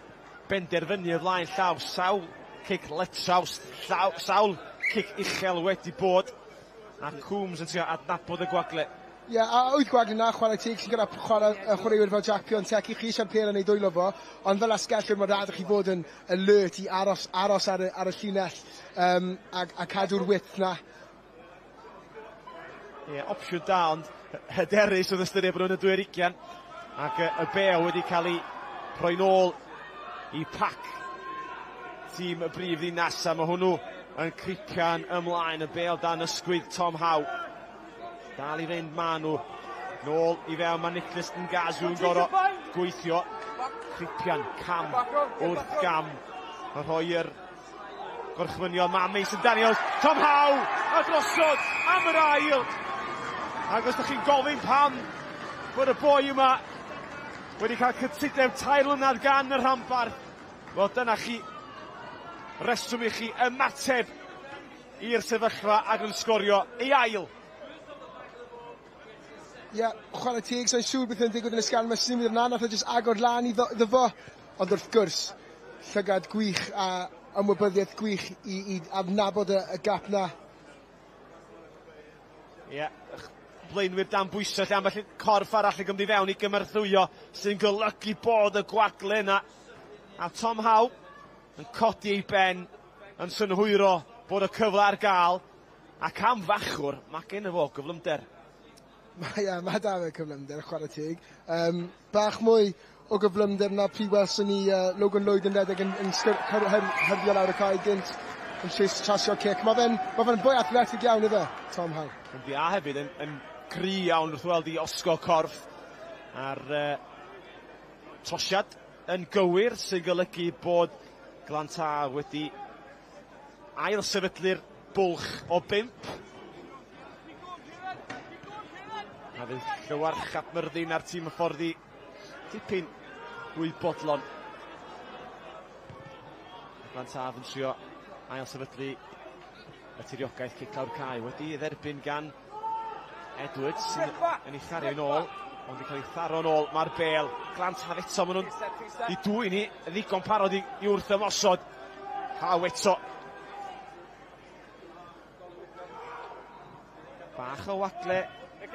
Speaker 10: benderfynu o flaen llaw. Sawl cic letraws, sawl cic uchel wedi bod. A Coombs yn trio adnabod y gwagle.
Speaker 4: Ie, yeah, a oedd gwagle na chwarae teg, chi'n gyda chwaraewyr fel Jack Piontek, chi eisiau'r pêl yn ei dwylo fo, ond fel asgellwr mae'n rhaid i chi fod yn alert i aros ar y llinell a cadw'r width na.
Speaker 10: Ie, yeah, opsiwn da, ond hyderus oedd ystyried bod nhw'n y 22, ac y bêl wedi cael ei rhoi nôl i pac tîm y brif ddinas, a mae hwnnw yn cripian ymlaen, y bêl dan ysgwydd Tom Howe. Dal i fynd ma nhw. Nôl i fewn, mae Nicholas Ngazu yn gorfod gweithio. Cripian, cam wrth gam. Yn rhoi'r gorchmynion, mae Mason Daniels, Tom Howe, a drosodd am yr ail. Ac os ydych chi'n gofyn pam bod y boi yma wedi cael cytundeb 3 mlynedd gan y rhanbarth, wel dyna chi reswm i chi ymateb i'r sefyllfa ac yn sgorio ei ail.
Speaker 4: Ie, yeah, chwarae teg, so'n siŵr beth yn digwydd yn y sgan, mae symud yna, nath o jyst agor lan iddo fo. Ond wrth gwrs, llygad gwych a ymwybyddiaeth gwych i adnabod y gap na.
Speaker 10: Ie, yeah, blaenwyr dan bwysau lle ambell corff arall yn gymryd i fewn i gymerthwyo, sy'n golygu bod y gwagle yna. A Tom Howe yn codi ei ben, yn synhwyro bod y cyfle ar gael, ac am fachwr, mae gen fo gyflymder.
Speaker 4: Mae, yeah, mae da fe cyflymder, chwarae teg. Bach mwy o gyflymder na pryd welson ni Logan Lloyd yn redeg yn hyrddio lawr y cae gynt, yn trasio cic. Mae fe'n ma fe boi athletig iawn iddo, Tom Howe.
Speaker 10: Yndi, a hefyd yn gry iawn wrth weld i osgo corff a'r trosiad yn gywir, sy'n golygu bod Glantaf wedi ail sefydlu'r bwlch o 5. A fydd Llywarch ap Myrddin a'r tîm hyfforddi dipyn fwy bodlon. Glantaf yn trio ail sefydlu y tiriogaeth. Cic lawr cae wedi ei dderbyn gan Edwards sy'n yn ei chario yn ôl, ond yn cael ei tharo yn ôl. Mae'r bel, Glantaf eto, maen nhw'n i dwyn hi, ddigon parod i wrth ymosod. Haw eto. Bach o wagle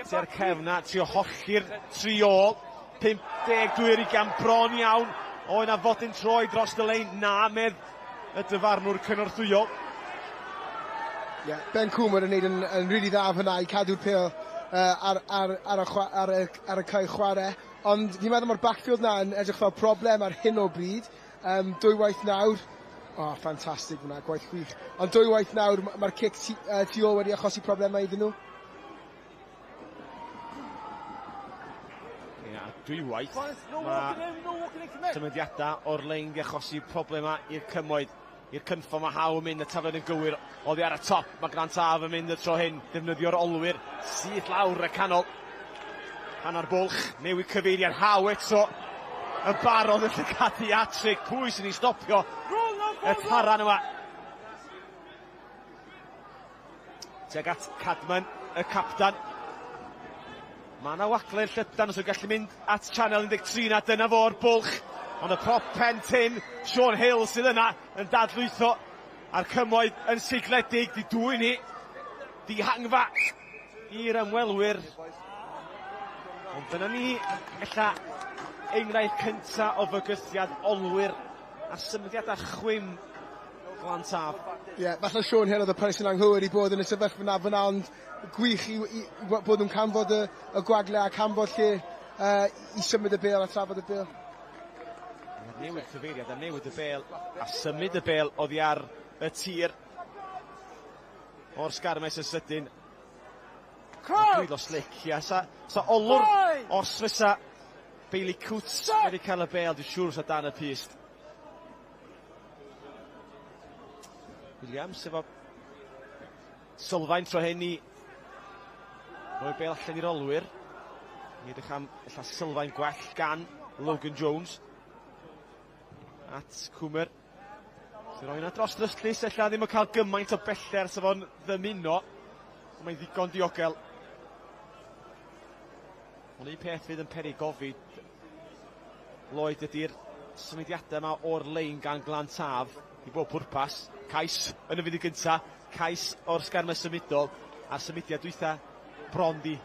Speaker 10: tua'r cefn na, trio hollti'r tri ôl. 52 ar bron iawn. O, yna fodyn troi dros y lein. Na, medd y dyfarnwr cynorthwyol.
Speaker 4: Ie, yeah, Ben Cwmer yn neud yn really dda fyna i cadw'r pêl ar y cae chwarae. Ond fi'n meddwl mae'r backfield na yn edrych fel problem ar hyn o bryd. Dwywaith nawr, oh, ffantastig fyna, gwaith gwych. Ond dwywaith nawr, mae'r cic tu ôl wedi achosi problemau iddyn nhw.
Speaker 10: Ia, dwywaith mae symudiadau o'r lein di achosi problemau i'r Cymoedd. I'r cynffon mae Haw yn mynd, y taflen yn gywir, oddi ar y top, mae Glantaf yn mynd y tro hyn, defnyddio'r olwyr, syth lawr y canol. Hanner bwlch, newid cyfeiriad, Haw eto, yn barod yn llygadu hat-trick, pwy sy'n ei stopio y taran yma. Tuag at Cadman, y captan. Mae yna wagle'r llydan os yw'n gallu mynd at Channel 13 na, dyna fo'r bwlch. Ond y prop pen tyn, Sean Hill sydd yna yn dadlwytho, a'r Cymoedd yn sigledig, di dwyn hi, dihangfa i'r ymwelwyr. Ond dyna ni, ella, enghraifft cynta o fygythiad olwyr a symudiadau chwim Glantaf.
Speaker 4: Ie, yeah, falle Sean Hill oedd y person anghywir i bod yn y sefyllfa yna fyna, ond gwych i bod nhw'n canfod y gwagle a canfod lle i symud y bêl a trafod y bêl.
Speaker 10: Newid cyfeiriad a newid y bêl a symud y bêl oddi ar y tir o'r sgarmes yn sydyn. Dwylo slick, ia. Sa olwr, os fysa Bailey Coots wedi cael y bêl, dwi'n siŵr fysa dan y pyst. Williams efo sylfaen tro hyn i roi'r bêl allan i'r olwyr. Ni edrych am ella sylfaen gwell gan Logan Jones. At Cwmer. Sy'n rhoi yna dros ddryslys, ella ddim yn cael gymaint o bellter sef o'n ddymuno. Ond mae'n ddigon diogel. Ond un peth fydd yn peri gofid, Lloyd, ydy'r symudiadau yma o'r lein gan Glantaf i bob pwrpas. Cais yn y funud gynta, cais o'r sgarmes symudol, a'r symudiad dwytha bron di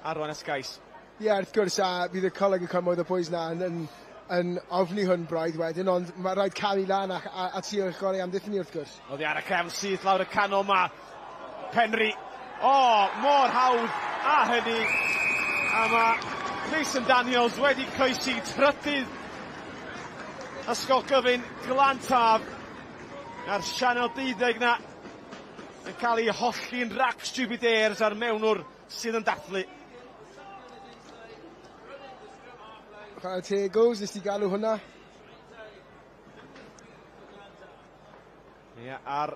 Speaker 10: arwain at gais.
Speaker 4: Ie, yeah, wrth gwrs, a fydd y Coleg y Cymoedd y boys na yn ofni hwn braidd wedyn, ond mae rhaid cael ei lan a trio eich gorau amddiffyn ni wrth gwrs.
Speaker 10: Oddi ar y cefn syth lawr y canol ma. Penri, o, mor hawdd a hynny. A mae Mason Daniels wedi croesi trydydd Ysgol Gyfun Glantaf. A'r sianel 12 na yn cael ei hollti'n rac Stupid Airs a'r mewnwr sydd yn dathlu.
Speaker 4: Chwarae teg goes, nes ti galw hwnna.
Speaker 10: Ie, a'r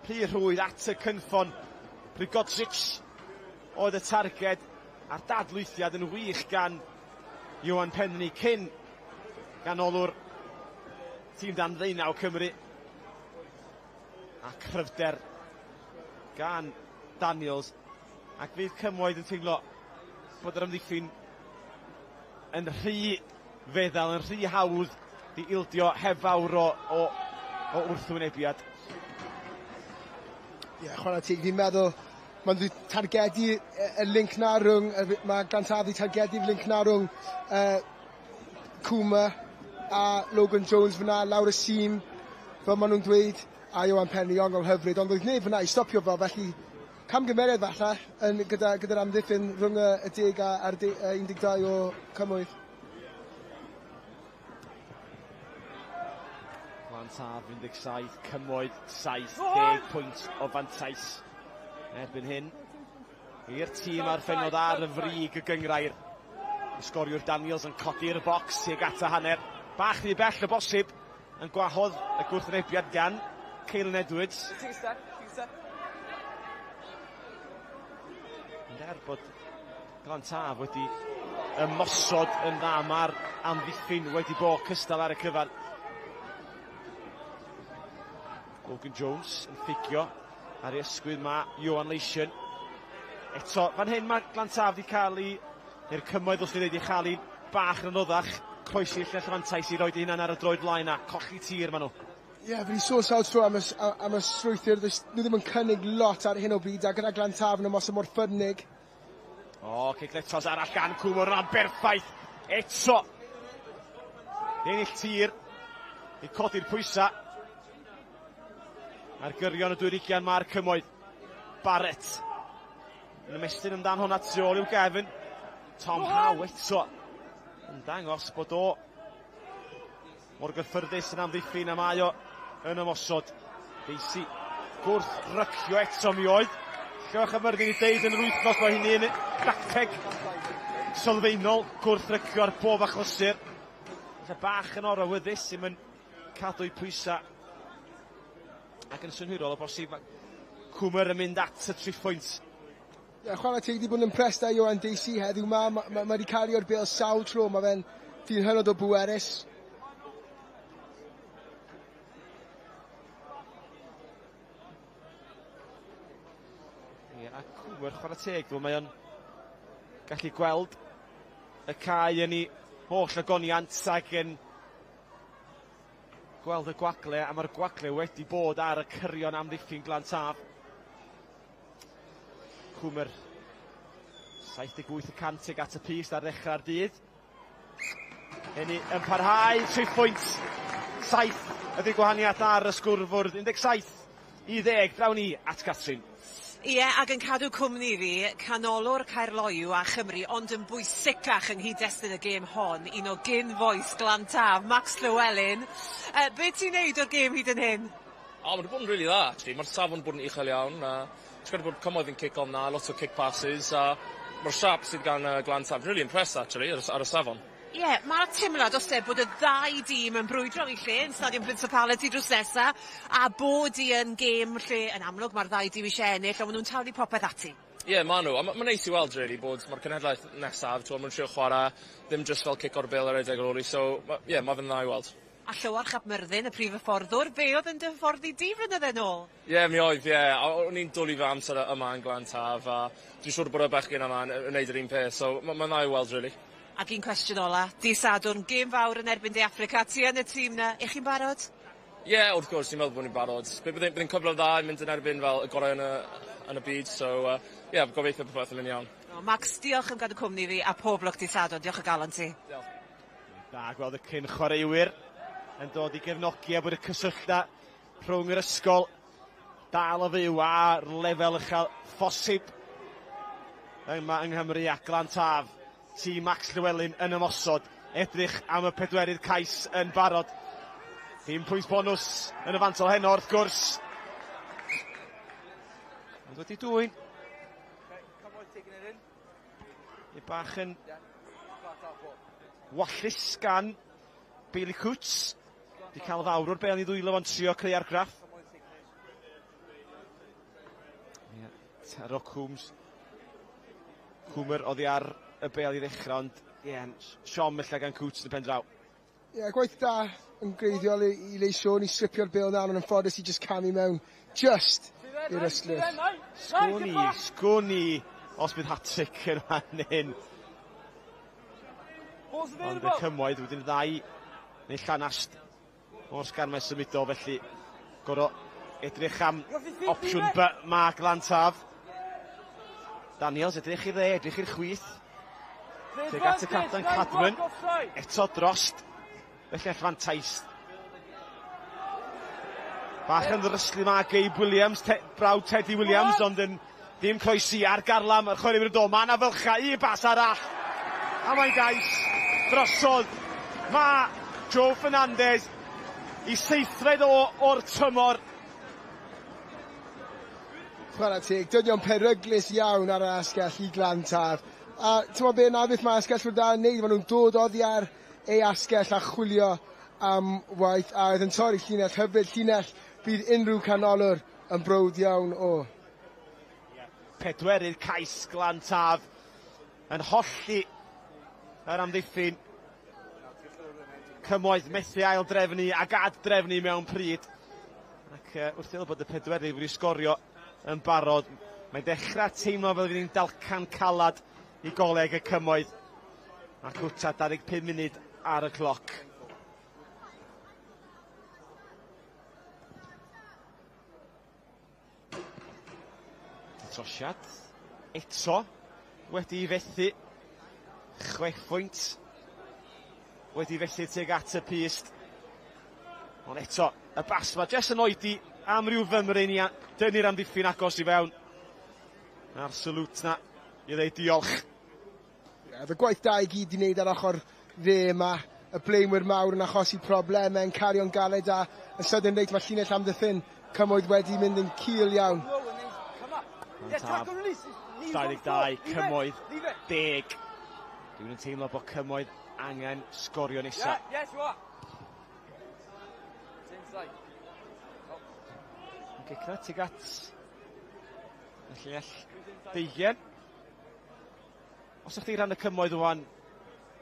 Speaker 10: rhy rhwydd at y cynffon. Prigodzic oedd y targed, a'r dadlwythiad yn wych gan Iwan Penri cyn ganolwr tîm dan 19 Cymru. A cryfder gan Daniels, ac fydd Cymoedd yn teimlo bod yr amddiffyn yn rhy feddal, yn rhy hawdd i ildio heb fawr o wrthwynebiad.
Speaker 4: Ie, yeah, chwarae teg, fi'n meddwl mae'n wedi targedu y link na rhwng, mae Glantaf wedi targedu'r link na rhwng Cwma a Logan Jones fyna, lawr y sîm, fel maen nhw'n dweud, a Iwan Penri, ongl hyfryd, ond oedd neb fyna i stopio fo, felly Camgymeriad falle yn gyda, gyda'r amddiffyn rhwng y, y 10 a'r 12 o Cymoedd.
Speaker 10: Glan Taf 17, Cymoedd 70 pwynt o fantais erbyn hyn. I'r tîm arffenodd ar y frig y gyngrair. Y sgoriwr Daniels yn codi'r bocs tuag at y hanner. Bach rhy bell o bosib yn gwahodd y gwrthwynebiad gan Caelan Edwards. Ond er bod Glan Taf wedi ymosod yn dda, mae'r amddiffyn wedi bod cystal ar y cyfan. Logan Jones yn ffugio ar ei ysgwydd mae Johan Leisian. Eto, fan hyn mae Glan Taf wedi cael ei, neu'r Cymoedd wrth i ddeud, i chael ei bach yn anoddach. Croesi llinell fantais i roed ei hunan ar y droed flaen a colli tir maen nhw.
Speaker 4: Ie, yeah, fi wedi sôn sawl tro am y, am y strwythur, nhw ddim yn cynnig lot ar hyn o bryd, a gyda Glan Taf yn ymosod mor ffyrnig.
Speaker 10: O, oh, cic letras arall gan Cwmwr, yna'n berffaith. Eto. Ennill tir i codi'r pwysa. Ar gyrion y dwyrigian mae'r Cymoedd. Barrett. Yn ymestyn amdan hwnna tu ôl i'w gefn. Tom Howe eto. Yn dangos bod o mor gyffyrddus yn amddiffyn a mae o yn ymosod. Deisi gwrth rycio eto mi oedd. Llewch y Myrddin i deud yn yr wythnos mae hynny yn dacteg sylfaenol gwrth rycio ar bob achlysur. Felly bach yn orawyddus sy'n yn cadw'i pwysa ac yn synhwyrol o bosib mae Cwmer yn mynd at y triphwynt.
Speaker 4: Ie, chwarae teg 'di bod yn impressed â Ioan Dacey heddiw 'ma. Ma' ma' ma' 'di cario'r bêl sawl tro, ma' fe'n dyn hynod o bwerus.
Speaker 10: Ie, a Cwmer chwarae teg, dwi mae o'n gallu gweld y cae yn ei holl ogoniant ac yn gweld y gwagle, a mae'r gwagle wedi bod ar y cyrion amddiffyn Glan Taf. Cwmer 78 y cant tuag at y pyst ar ddechrau'r dydd. Hynny yn parhau, 3 pwynt 7 ydy'r gwahaniaeth ar y sgwrfwrdd, 17 i 10, draw ni at Catrin.
Speaker 1: Ie, ac yn cadw cwmni fi, canolwr Caerloyw a Chymru, ond yn bwysicach yng nghyd-destun y gêm hon, un o gyn-fois Glan Taf, Max Llewellyn. Be ti'n neud o'r gêm hyd yn hyn?
Speaker 6: O, mae wedi bod yn really dda, actually. Mae'r safon bod yn uchel iawn. Ti'n credu bod Cymoedd yn cic on na, lot o kick passes, a mae'r siap sydd gan Glan Taf, really impressed, actually, ar y safon.
Speaker 1: Ie, yeah, mae'r teimlad os e bod y ddau dîm yn brwydro i lle yn Stadiwm Principality drws nesa, a bod i yn gêm lle, yn amlwg, mae'r ddau dîm eisiau ennill, ond maen nhw'n taflu popeth ati.
Speaker 6: Ie, yeah, maen nhw. A mae'n ma neis i weld, really, bod mae'r cenhedlaeth nesaf, ti'n maen nhw'n trio chwarae, ddim just fel cic o'r bêl ar redeg ar ôl i, so, ie, yeah, mae fe'n dda i weld.
Speaker 1: A Llywarch ap Myrddin, y prif hyfforddwr, fe oedd yn dy hyfforddi di flynydde nôl?
Speaker 6: Ie, yeah, mi oedd, ie. Yeah. O'n i'n dwlu fy amser yma yn Glan Taf, a dwi'n siŵr bod y bechgyn yma yn wneud yr un peth, so mae'n ma dda i weld, really.
Speaker 1: Ac un cwestiwn ola, di Sadwrn, gêm fawr yn erbyn De Affrica, ti yn y tîm na, ych chi'n barod?
Speaker 6: Ie, yeah, wrth gwrs, ni'n meddwl bod ni'n barod. Bydd yn cyfle dda i mynd yn erbyn fel y gorau yn y byd, so ie, yeah, gobeithio bod popeth yn mynd iawn.
Speaker 1: Oh, Max, diolch am gadw cwmni fi a pob lwc di Sadwrn, diolch o galon ti.
Speaker 6: Diolch.
Speaker 10: Da gweld y cyn chwaraewyr yn dod i gefnogi a bod y cysylltau rhwng yr ysgol dal o fyw ar lefel uchel phosib yma yng Nghymru a Glan Taf. Tîm Max Llewellyn yn ymosod, edrych am y pedwerydd cais yn barod. Dim pwynt bonws yn y fantol heno wrth gwrs. Ond wedi dwyn. I bach yn wallus gan Bailey Coots. Di cael fawr o'r bel i ddwylo fo'n trio creu argraff. Yeah, Taro Coombs. Cwmer oddi ar y bel i ddechrau, ond ie, yeah, siom ella gan Coots yn y pen draw.
Speaker 4: Ie, yeah, gwaith da yn greiddiol i Leigh Sean i stripio'r bel na, ond yn ffodus i just camu mewn just i'r ystlys.
Speaker 10: Sgwn i os bydd hat-trick yn fan hyn. Ond y Cymoedd wedyn ddau neu llanast o'r sgarmau symudol, felly goro edrych am opsiwn B ma Glan Taf. Daniels edrych i'r dde, edrych i'r chwith. Tuag at y capten Cadman. Eto drost. Felly fantais. Bach yn ddryslu ma Gabe Williams, brawd Teddy Williams, ond yn Ddim croesi ar garlam yr chwaraewyr yn dod. Mae yna fylchau, un bas arall. A mae'n gais drosodd. Mae Joe Fernandez i seithfed o o'r tymor.
Speaker 4: Chwarae teg, dydy o'n peryglus iawn ar yr asgell i Glan Taf. A ti'n be, na beth mae asgellwyr da yn neud, maen nhw'n dod oddi ar ei asgell a chwilio am waith, a oedd yn torri llinell hyfryd, llinell bydd unrhyw canolwr yn browd iawn o.
Speaker 10: Pedwerydd cais Glan Taf yn holli yr amddiffyn. Cymoedd methu ail drefnu ac ad-drefnu mewn pryd. Ac wrth iddo bod y pedwerydd wedi sgorio yn barod, mae'n dechrau teimlo fel fydd hi'n dalcan calad i Goleg y Cymoedd. Ac wta 25 munud ar y cloc. Trosiad eto wedi i fethu. 6 phwynt wedi fethu tuag at y pyst. Ond eto, y bas mae jyst yn oedi am ryw fymryn i dynnu'r amddiffyn agos i fewn. A'r salute na i ddeud diolch.
Speaker 4: Ie, y gwaith da i gyd i wneud ar ochr dde yma. Y blaenwyr mawr yn achosi problemau, yn cario'n galed a yn sydyn reit mae llinell amddiffyn Cymoedd wedi mynd yn cul iawn.
Speaker 10: Taf, 22, Cymoedd, 10. Dwi'n yn teimlo bod Cymoedd angen sgorio nesa.
Speaker 11: Yeah, yes, you are. It's inside.
Speaker 10: Yn gic na tuag at y llinell deugen. Os ydych chi rhan y Cymoedd ŵan,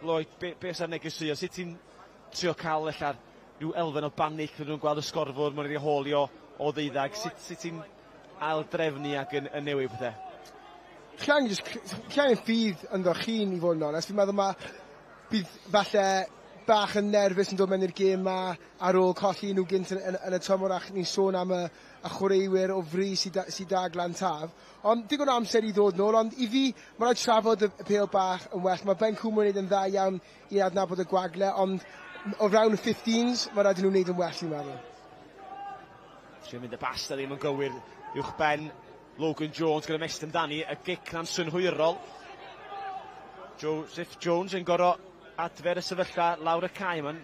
Speaker 10: Lloyd, be sy'n negeseuo? Sut ti'n trio cael ella rhyw elfen o banic fydden nhw'n gweld y sgorfwr, maen nhw wedi holio o ddeuddag. Sut ti'n ail-drefnu ac yn newid pethau?
Speaker 4: Chi angen ffydd ynddo chi'n i fod yn onest. Fi'n meddwl mae bydd falle bach yn nerfus yn dod mewn i'r gêm ma ar ôl colli nhw gynt yn y tymor, ac ni'n sôn am y chwaraewyr o fri sydd da, sy da Glan Taf. Ond digon o amser i ddod nôl, ond i fi, mae rhaid trafod y pêl bach yn well. Mae Ben Cwmwr yn gwneud yn dda iawn i adnabod y gwagle, ond o fewn y 15s, mae rhaid i nhw wneud yn well, i'n meddwl.
Speaker 10: Trio mynd y bas na ddim yn gywir uwch ben Logan Jones gyda mestyn amdani, y gic na'n synhwyrol. Joseph Jones yn gorau adfer y sefyllfa lawr y cae. Mae'n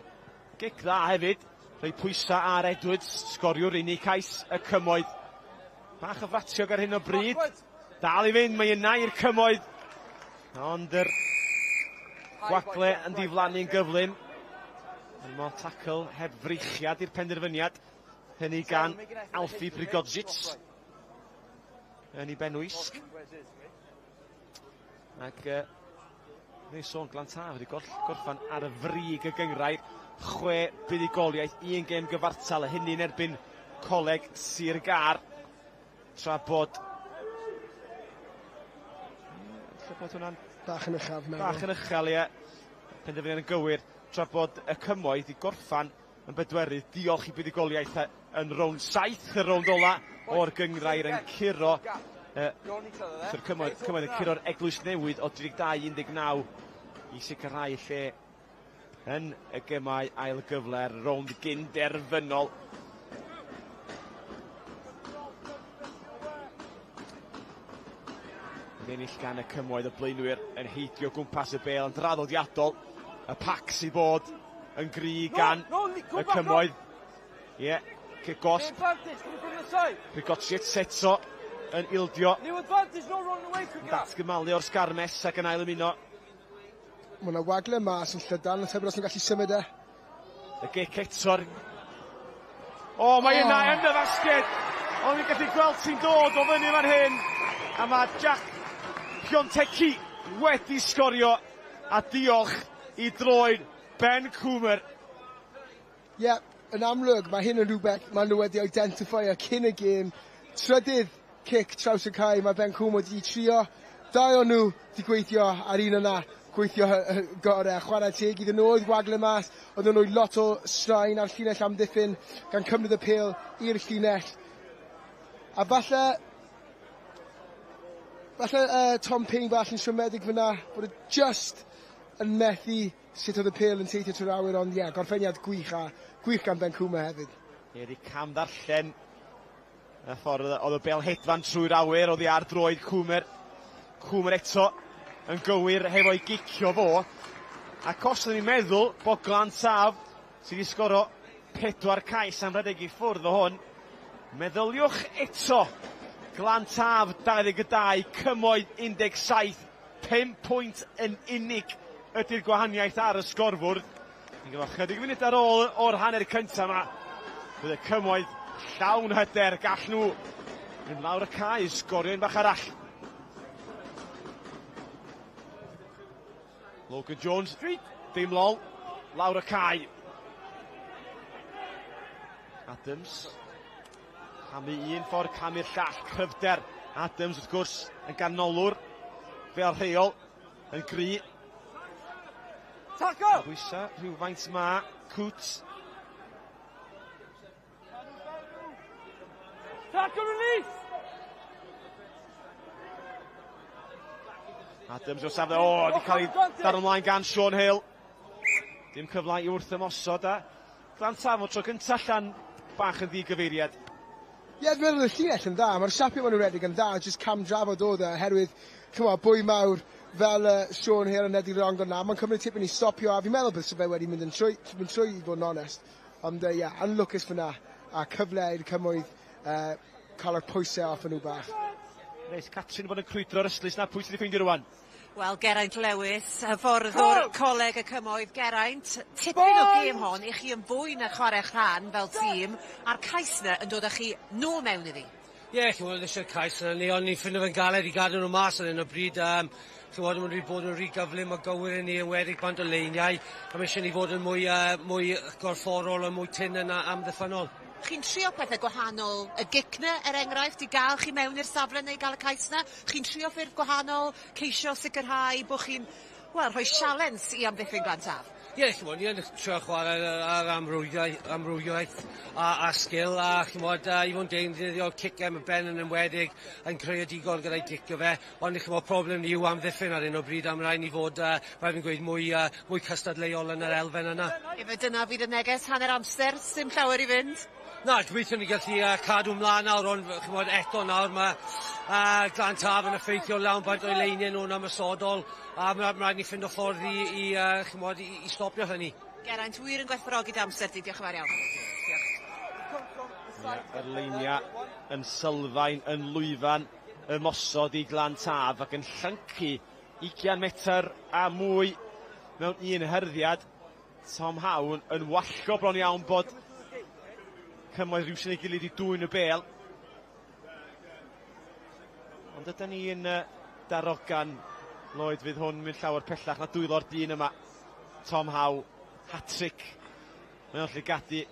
Speaker 10: gic dda hefyd. Rhoi pwysau ar Edwards, sgoriwr unig cais y Cymoedd. Bach o fratiog ar hyn o bryd. Dal i fynd, mae yna i'r Cymoedd. Ond yr gwagle yn diflannu'n gyflym. Yn tackle heb freichiad i'r penderfyniad. Hynny gan Alfie Prigodzic yn ei benwisg. Ac neu sôn Glan Taf wedi gorffan ar y frig y gynghrair. 6 buddugoliaeth, 1 gêm gyfartal, a hynny yn erbyn Coleg Sir Gâr. Tra bod... Lle bod hwnna'n...
Speaker 4: Bach yn uchel, meddwl.
Speaker 10: Bach yn uchel, ie. Penderfyniad yn gywir. Tra bod y Cymoedd i gorffan yn bedwerydd, diolch i buddugoliaeth yn rownd 7, y rownd ola o'r gynghrair yn curo. Sir Cymoedd yn curo'r Eglwys Newydd o 32-19 i sicrhau lle yn y gemau ail gyfle'r rownd gynderfynol. Ennill gan y Cymoedd, y blaenwyr yn heidio gwmpas y bêl yn draddodiadol. Y pac sydd bod yn gry gan y Cymoedd. Ie, cic gosb. Prigodzic eto yn ildio. Datgymalu o'r sgarmes ac yn ail ymuno.
Speaker 4: Mae yna wagle mas yn llydan, yn tybed os nhw'n gallu symud e.
Speaker 10: Y gic eto'r... O, mae yna yn y fasged! Ond ni'n gallu gweld sy'n dod o fyny fan hyn. A mae Jack Piontecki wedi sgorio, a diolch i droed Ben Coomer.
Speaker 4: Ie, yeah, yn amlwg, mae hyn yn rhywbeth maen nhw wedi identifio cyn y gêm. Trydydd cic traws y cae, mae Ben Coomer wedi trio. Dau o'n nhw wedi gweithio ar un yna, gweithio gorau, chwarae teg iddyn nhw oedd wagle mas, oedd nhw'n rhoi lot o straen ar llinell amddiffyn gan cymryd y pêl i'r llinell. A falle Tom Payne bach yn siomedig fyna, bod e just yn methu sut oedd y pêl yn teithio trwy'r awyr, ond ie, yeah, gorffeniad gwych a gwych gan Ben Coomer hefyd.
Speaker 10: Ie, di cam ddarllen Y ffordd oedd y bel hedfan trwy'r awyr, oedd hi ar droed Cwmer. Cwmer eto yn gywir hefo'i gicio fo. Ac os ydyn ni'n meddwl bod Glan Taf sydd wedi sgoro 4 cais am redeg i ffwrdd o hwn, meddyliwch eto. Glan Taf 22, Cymoedd 17, 5 pwynt yn unig ydy'r gwahaniaeth ar y sgorfwrdd. Ni'n gyfo chydig funud ar ôl o'r hanner cyntaf yma. Bydd y Cymoedd llawn hyder, gall nhw mynd lawr y cae, sgorio un bach arall. Logan Jones, dim lol, lawr y cae. Adams, camu un ffordd, camu'r llall, cryfder. Adams, wrth gwrs, yn ganolwr, fel rheol, yn gry.
Speaker 11: Tackle!
Speaker 10: Pwysa rhywfaint ma, Coots.
Speaker 11: Tackle release!
Speaker 10: Adams o'r safle, o, wedi cael ei dar ymlaen gan Sean Hill. Dim cyfle i wrth ymosod a Glan Taf o tro gyntaf allan bach yn ddigyfeiriad.
Speaker 4: Ie, yeah, dwi'n meddwl y llinell yn dda, mae'r siapio maen nhw'n redeg yn dda, jyst cam drafod oedd e, oherwydd, chymod, bwy mawr fel Sean Hill yn Eddie Rongo na, mae'n cymryd tipyn i stopio, a fi'n meddwl byse fe wedi mynd yn trwy, mynd trwy i fod yn onest. Ond ie, yeah, anlwcus fyna, a cyfle i'r Cymoedd cael y pwysau off nhw bach.
Speaker 10: Reit, Catrin bod yn crwydro'r ystlys na, pwy sydd wedi ffeindio rwan?
Speaker 1: Wel, Geraint Lewis, hyfforddwr Coleg y Cymoedd. Geraint, tipyn o gêm hon i chi yn fwy na chwarae'ch rhan fel tîm, a'r cais yna yn dod â chi nôl mewn iddi.
Speaker 9: Ie, yeah, chi'n eisiau'r cais yna ni, ond ni'n ffindo fe'n galed i gadw nhw mas ar hyn o bryd. Chi'n gwybod, maen nhw wedi bod yn rhy gyflym a gywir i ni, enwedig bant o leiniau, a mae eisiau ni fod yn mwy, mwy gorfforol a mwy tynn yn amddiffynnol.
Speaker 1: Chi'n trio pethau gwahanol, y gic 'na, er enghraifft, i gael chi mewn i'r safle neu gael y cais 'na? Chi'n trio ffyrdd gwahanol, ceisio sicrhau bod chi'n, wel, rhoi sialens i amddiffyn Glan Taf?
Speaker 9: Ie, yeah, chi'n ni yn trio chwarae ar amrywiaeth a sgil, a chi'n bod, i fod yn deunyddiol, cic am y ben yn enwedig yn creadigol gyda'i gicio fe, ond chi'n bod, problem ni yw amddiffyn ar un o bryd, a mae rhaid ni fod, rhaid fi'n gweud, mwy cystadleuol yn yr elfen yna.
Speaker 1: Efe dyna fydd y neges hanner amser, sim llawer i fynd?
Speaker 9: Na, gobeithio ni gallu cadw mlaen nawr, ond ch'mod eto nawr mae Glan Taf yn effeithiol lawn bant o'i leiniau nhw'n ymosodol, a mae rhaid ni ffindo ffordd i ch'mod, i stopio hynny.
Speaker 1: Geraint, wir yn gwerthfawrogi dy amser di, diolch yn fawr iawn.
Speaker 10: Diolch. Yr leiniau yn sylfaen, yn lwyfan ymosod i Glan Taf ac yn llyncu 20 metr a mwy mewn un hyrddiad. Tom Hawn yn wallgo bron iawn bod Cymoedd rhywsyn ei gilydd i dwyn y bel. Ond ydyn ni yn darogan, Lloyd, fydd hwn mynd llawer pellach na dwylo'r dyn yma. Tom Howe, hat-trick. Mae o'n llygadu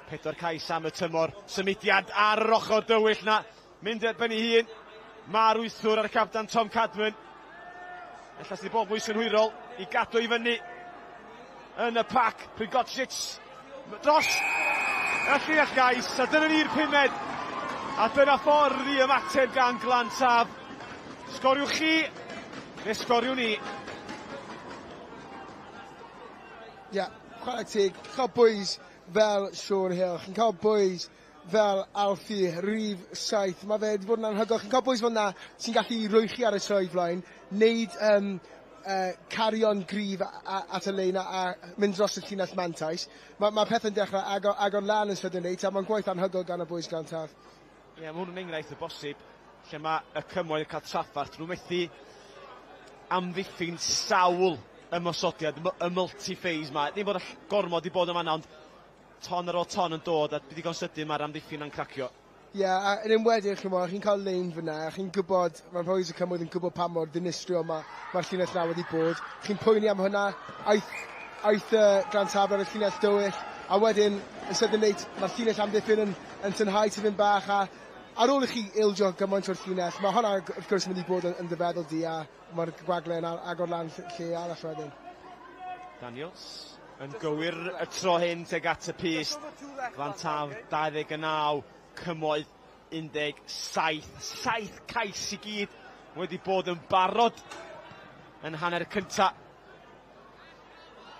Speaker 10: 4 cais am y tymor. Symudiad ar yr ochr dywyll na. Mynd ar ben ei hun. Mae'r wythwr ar y captan Tom Cadman. Ella sydd bod mwy synhwyrol i gadw i fyny yn y pac. Prigocic dros y llinell gais, a dyna ni'r pumed. A dyna ffordd i ymateb gan Glan Taf. Sgoriwch chi, neu sgoriwn ni.
Speaker 4: Ie, yeah, chwarae teg, cael bwys fel Sean Hill, chi'n cael bwys fel Alfie, rhif 7. Mae fe wedi bod yn anhygoel. Chi'n cael bwys fel na sy'n gallu rhoi chi ar y troed flaen, wneud cario'n gryf at y lein a mynd dros y llinell mantais. Mae pethau'n dechrau agor lan yn sydyn reit, a mae'n gwaith anhygoel gan y bwys Glan Taf.
Speaker 10: Ie, yeah, mae hwn yn enghraifft o bosib lle mae y Cymoedd yn cael trafferth. Nhw'n methu amddiffyn sawl ymosodiad, y multi-phase ma. Ddim bod y gormod i bod yma, ond ton ar ôl ton yn dod, a digon sydyn mae'r amddiffyn yn cracio.
Speaker 4: Ie, yeah, a yn enwedig, chi'n cael lein fyna, chi'n gwybod, mae'r boys y Cymoedd yn gwybod pa mor ddinistriol mae'r llinell na wedi bod. Chi'n poeni am hwnna, aeth Glan Taf ar y llinell dywyll, a wedyn, yn sydyn reit, mae'r llinell amddiffyn yn tynhau tipyn bach, a ar ôl i chi ildio gymaint o'r llinell, mae hwnna wrth gwrs yn mynd i bod yn dyfeddol di, a mae'r gwagle yn agor lan lle arall wedyn.
Speaker 10: Daniels yn gywir y tro hyn tuag at y pyst. Glan Taf 29, Cymoedd 17. 7 cais i gyd wedi bod yn barod yn hanner cynta.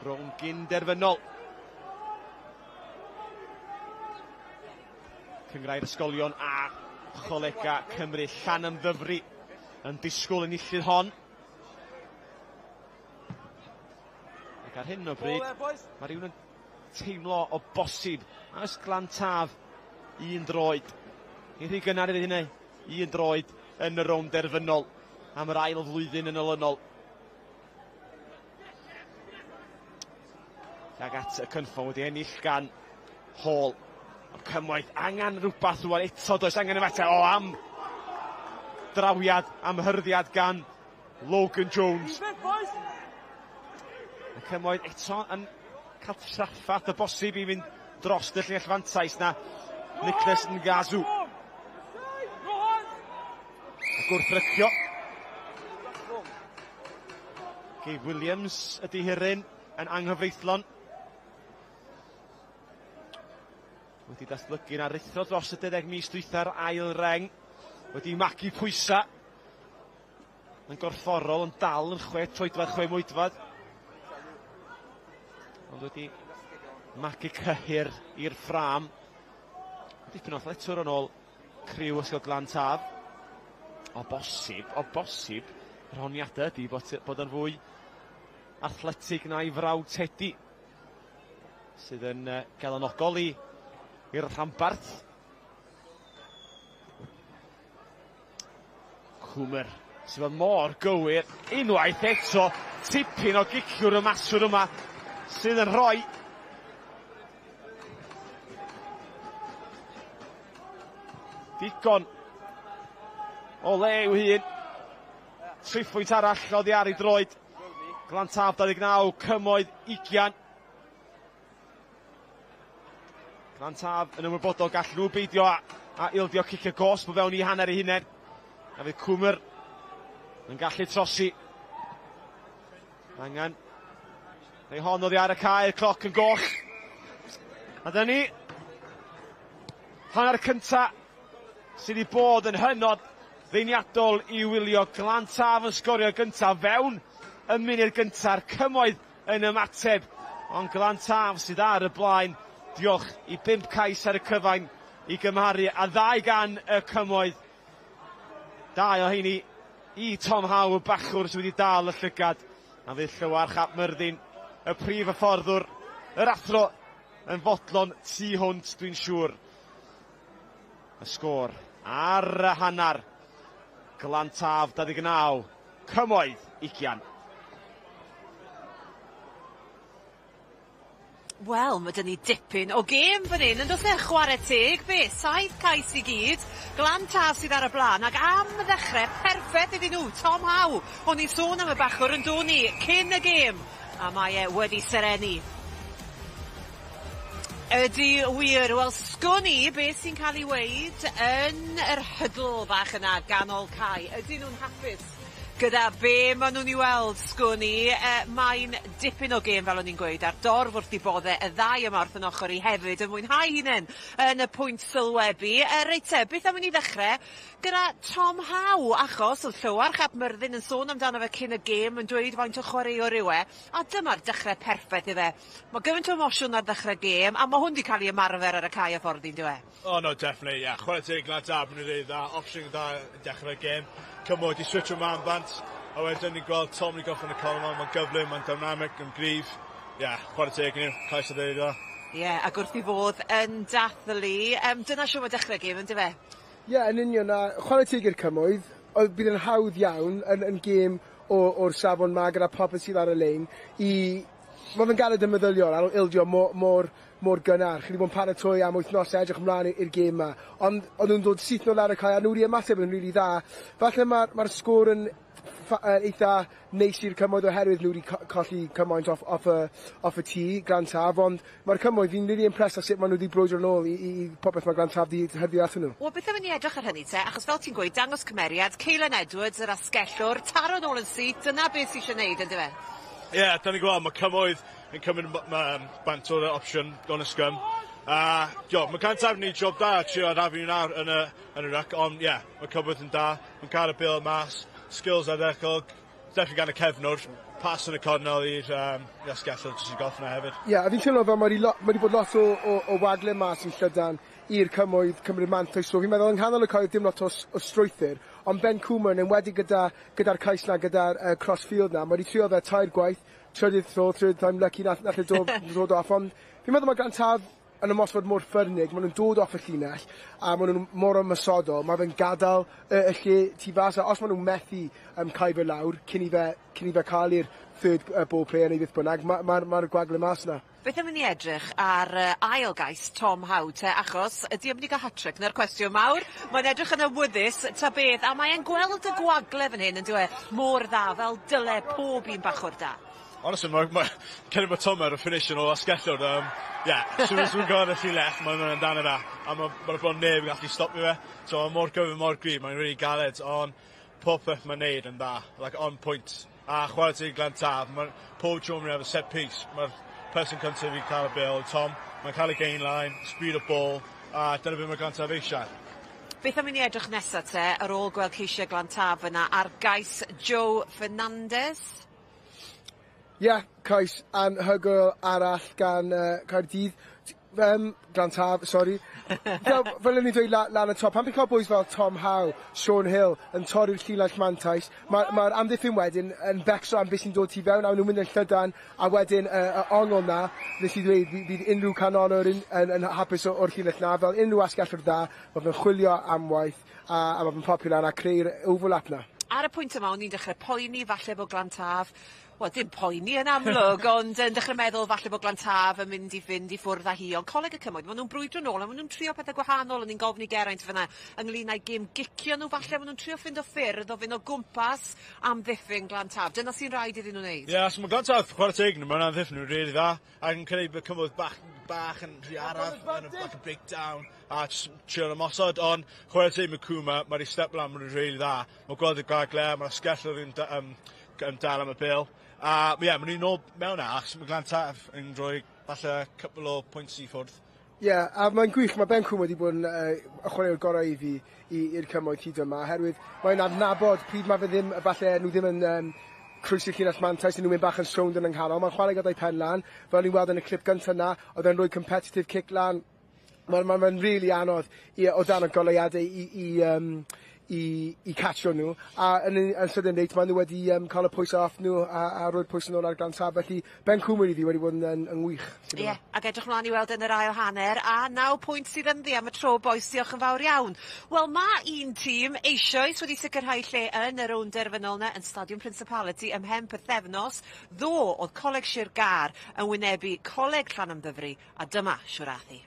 Speaker 10: Rownd gyn derfynol. Cynghrair Ysgolion a Cholega Cymru Llanymddyfri yn disgwyl enillydd hon. Ac ar hyn o bryd, mae rhywun yn teimlo o bosib as Glantaf un droed. Yn rhy gynnar i ddweud hynny, un droed yn y rownd derfynol am yr ail flwyddyn yn olynol. Ag at y cynffon wedi ennill gan Hall. Ond Cymoedd angen rhywbeth rwan eto, does angen ymateb. O, am drawiad, am hyrddiad gan Logan Jones. Y Cymoedd eto yn cael trafferth y bosib i fynd dros y llinell fantais na Nicholas Ngazu. Y gwrthrycio. Gabe Williams ydy hiryn yn anghyfreithlon. Wedi datblygu'n aruthrol dros y 12 mis dwytha'r ail reng. Wedi magu pwysa. Yn gorfforol, yn dal yn 6 troedfedd, 6 moedfedd. Ond wedi magu cyhyr i'r ffrâm. Dipyn o athletwr yn ôl criw Ysgol Glan Taf. O bosib, o bosib, yr honiadau ydy bod, bod yn fwy athletig na'i frawd Teddy, sydd yn galonogol i i'r rhanbarth. Cwmer sydd fod mor gywir unwaith eto, tipyn o giciwr y maswr yma sydd yn rhoi digon o le i'w hun. Triphwynt arall oddi ar ei droed. Glantaf 29, Cymoedd 20. Glantaf yn ymwybodol gall nhw beidio a, a ildio cicio gosb o fewn i hanner ei hunain. A fydd Cwmr yn gallu trosi. Angen. Neu hon oddi ar y cae, cloc yn goll. A dyna ni. Hanner cynta sydd wedi bod yn hynod ddeiniadol i wylio. Glantaf yn sgorio gyntaf fewn y munud gynta'r Cymoedd yn ymateb, ond Glantaf sydd ar y blaen. Diolch i 5 cais ar y cyfain i gymharu a ddau gan y Cymoedd. Dau o heini i Tom Howe, y bachwr sydd wedi dal y llygad. A fydd Llywarch ap Myrddin, y prif hyfforddwr, yr athro, yn fodlon tu hwnt, dwi'n siŵr. Y sgôr ar y hanner. Glantaf 29, Cymoedd 20.
Speaker 1: Wel, ma' 'da ni dipyn o gêm fan 'yn yndos e? Chware teg, be'? Saith cais i gyd. Glan Taf sydd ar y bla'n ag am ddechre perffeth iddyn nhw, Tom Howe. O'n i'n sôn am y bachwr yn do' ni cyn y gêm a mae e wedi serennu. Ydy wir. Wel sgwn i beth sy'n cael ei weud yn yr huddle bach yna ganol cae. Ydyn nhw'n hapus gyda be maen nhw'n ei weld, sgwn i. Mae'n dipyn o gêm, fel o'n i'n gweud, a'r dorf wrth i bodde, y ddau yma wrth yn ochr i hefyd yn mwynhau hunain yn y pwynt sylwebu. Reit te, beth am i ni ddechrau gyda Tom Howe, achos oedd Llywarch ap Myrddin yn sôn amdano fe cyn y gêm, yn dweud faint o chwaraewr yw e, a dyma'r dechrau perffaith i fe. Mae gymaint o emosiwn ar ddechrau gêm, a mae hwn wedi cael ei ymarfer ar y cae a ffordd on'd yw e?
Speaker 5: Oh no, definitely, yeah. Chwarae teg Glan Taf, maen nhw'n rili dda. Opsiwn dda yn dechrau'r gêm. Cymoedd i switcho mlaen bant. A wedyn ni'n gweld Tom yn gorffen y column, mae'n gyflym, mae'n dynamic, yn gryf. Yeah, chwarae teg i nhw, cais o dda.
Speaker 1: Ie, yeah, ac wrth i fod yn dathlu. Dyna siŵr mae dechrau gêm, on'd yfe?
Speaker 4: Ie, yeah, yn union, a chwarae teg i'r Cymoedd, oedd bydd yn hawdd iawn yn gêm o'r safon ma gyda popeth sydd ar y lein i mae fe'n galed yn meddyliol ar ôl ildio mor, mor, mor gynnar. Chi wedi bod yn paratoi am wythnosau edrych ymlaen i'r gêm ma. Ond o'n nhw'n dod syth nôl ar y cae a nhw wedi ymateb yn rili dda. Falle mae'r ma sgôr yn eitha neis i'r Cymoedd oherwydd nhw wedi colli cymaint off y tee, Glan Taf, ond mae'r Cymoedd, fi'n really impressed â sut maen nhw wedi brwydro nôl i popeth mae Glan Taf wedi hyrddio atyn nhw.
Speaker 1: Wel, beth am i ni edrych ar hynny te, achos fel ti'n gweud, dangos cymeriad, Caelan Edwards, yr asgellwr, taro nôl yn syth, dyna beth sydd eisiau gwneud, on'd yfe?
Speaker 5: Ie, yeah, da ni'n gweld, mae Cymoedd yn cymryd bant o'r opsiwn gone scrum. A, uh, mae Glan Taf yn neud job da, trio arafu nhw nawr yn y ruck, ond ie, yeah, mae Cymoedd yn da, mae'n cael y bêl mas, skills ardderchog, definitely gan y cefnwr, pas yn y cornel i'r asgellwr jyst i gorffen hefyd.
Speaker 4: Ie, yeah, a fi'n teimlo fel mae wedi bod lot o wagle mas yn llydan. i'r cymoedd cymryd mantais. So fi'n meddwl yng nghanol y cae dim lot o, o strwythur, ond Ben Cooman yn wedi gyda, gyda'r cais na, gyda'r crossfield na, mae wedi trio fe tair gwaith, trydydd tro, trydydd time lucky nath, nath e dod, dod off, ond fi'n meddwl mae Glan Taf yn ymosod mor ffyrnig, maen nhw'n dod off y llinell, a maen nhw'n mor ymosodol, mae fe'n gadael y, y lle tu fas, a os maen nhw'n methu cau fe lawr cyn i fe, cyn i fe cael i'r third ball player neu beth bynnag, mae'r ma, ma, ma gwagle mas na.
Speaker 1: Beth am i ni edrych ar ail gais Tom Howe te, achos ydy e'n mynd i gael hat-trick? 'Na'r cwestiwn mawr. Mae'n edrych yn awyddus ta beth, a mae e'n gweld y gwagle fan hyn, yn dyw e, mor dda, fel dyle pob un bachwr da.
Speaker 5: Honestly, mae ma, Kenny mae Tom ar y finish yn ôl asgellwr. Yeah, soon as mae'n gorau chi left, mae'n mynd amdano fe. A mae ma bron neb yn gallu stopio fe. So mae'n mor gyflym, mor gryf, mae'n really galed, ond pob peth mae'n neud yn dda. Like, on point. A chwarae teg Glan Taf, mae pob tro mae'n efo set piece, mae'r person cyntaf i cael y bêl, Tom, mae'n cael y gain line, speed of ball, a dyna beth mae Glan Taf eisiau.
Speaker 1: Beth am i ni edrych nesaf te, ar ôl gweld ceisiau Glan Taf yna ar gais Joe Fernandez?
Speaker 4: Ie, yeah, cais anhygoel arall gan Caerdydd. Glan Taf, sori. Fel, fel o'n i'n dweud lan y top, pan fi'n cael boys fel Tom Howe, Sean Hill yn torri'r llinell mantais, mae'r ma amddiffyn wedyn yn becso am beth sy'n dod tu fewn, a maen nhw'n mynd yn llydan, a wedyn y ongl na, nes i ddweud, fydd unrhyw canolwr yn hapus o'r llinell na, fel unrhyw asgellwr dda, mae fe'n chwilio am waith, a mae fe'n popio lan a creu'r overlap na.
Speaker 1: Ar y pwynt yma, o'n i'n dechrau poeni falle bod Glan Taf, wel, dim poeni yn amlwg, ond yn dechrau meddwl falle bod Glan Taf yn mynd i fynd i ffwrdd â hi. Ond Coleg y Cymoedd, maen nhw'n brwydro nôl a maen nhw'n trio pethau gwahanol. O'n i'n gofyn i Geraint fyna ynglyn â'i gêm gicio nhw falle, maen nhw'n trio ffindo ffyrdd o fynd o gwmpas amddiffyn Glan Taf. Dyna sy'n rhaid iddyn nhw wneud.
Speaker 5: Ie, yeah, so mae Glan Taf, chwarae teg nhw, mae'n amddiffyn nhw'n really dda. A yn credu bod Cymoedd bach, bach yn rhy araf, yn like a breakdown, a just trio ymosod, ond chwarae teg mae Cwma, mae wedi step lan, mae'n really dda. Mae'n gweld y gwagle, mae'r asgellwr yn dal am y bêl. A ie, yeah, maen nhw'n nôl mewn na, achos mae Glan Taf yn rhoi falle couple o pwynt i ffwrdd.
Speaker 4: Ie, yeah, a mae'n gwych, mae Ben Cwm wedi bod yn y chwaraewr gorau i fi i'r cymoedd hyd yma, oherwydd mae'n adnabod pryd mae fe ddim, falle nhw ddim yn croesi'r llinell mantais, nhw'n mynd bach yn sownd yn yng nghanol. Mae'n chwarae gyda'i pen lan, fel ni'n weld yn y clip gyntaf na, oedd e'n rhoi competitive kick lan. Mae'n ma, ma really anodd o dan y goleuadau i catcho nhw, a yn sydyn reit, maen nhw wedi cael y pwysau off nhw a rhoi'r pwysau nôl ar Glan Taf, felly Ben Cwmwyr i fi wedi bod yn wych.
Speaker 1: Ie, yeah, ac edrych mlaen i weld yn yr ail hanner, a 9 pwynt sydd ynddi am y tro, bois, diolch yn fawr iawn. Wel, mae un tîm eisoes wedi sicrhau lle yn y rownd derfynol yna yn Stadiwm Principality ymhen pythefnos. Ddo oedd Coleg Sir Gâr yn wynebu Coleg Llanymddyfri, a dyma shwd ath hi.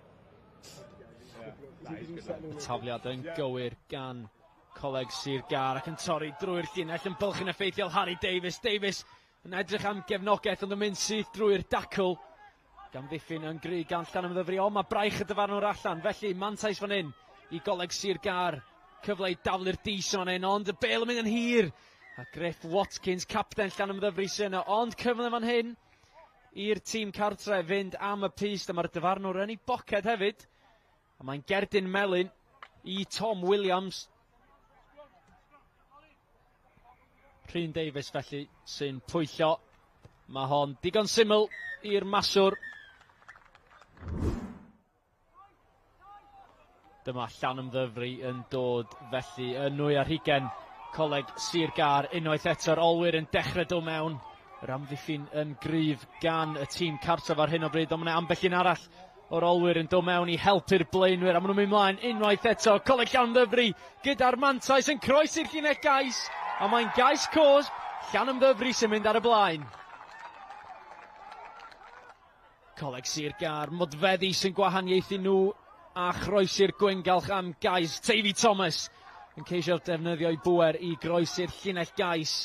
Speaker 3: Y tafliad yn gywir gan Coleg Sir Gâr ac yn torri drwy'r llinell yn bylchu'n effeithiol Harry Davies. Davies yn edrych am gefnogaeth ond yn mynd syth drwy'r dacl. Gan ddiffyn yn gry gan Llanymddyfri, ond mae braich y dyfarnwr allan. Felly mantais fan hyn i Goleg Sir Gâr. Cyfle i daflu'r dis fan hyn, ond y bêl yn mynd yn hir. A Griff Watkins, capten Llanymddyfri sy'n yno, ond cyfle fan hyn i'r tîm cartre fynd am y pyst, a mae'r dyfarnwr yn ei boced hefyd. A mae'n gerdyn melyn i Tom Williams. Rhun Davies felly sy'n pwyllo. Mae hon digon syml i'r maswr. Dyma Llanymddyfri yn dod felly yn 22. Coleg Sir Gâr unwaith eto'r olwyr yn dechrau dod mewn. Yr amddiffyn yn gryf gan y tîm cartref ar hyn o bryd, ond mae yna ambell un arall o'r olwyr yn dod mewn i helpu'r blaenwyr, a maen nhw'n mynd mlaen unwaith eto. Coleg Llanymddyfri gyda'r mantais yn croesi'r llinell gais, a mae'n gais cosb. Llanymddyfri sy'n mynd ar y blaen. Coleg Sir Gâr, modfeddi sy'n gwahaniaethu nhw a chroesi'r gwyngalch am gais. Teifi Thomas yn ceisio defnyddio'i bŵer i groesi'r llinell gais.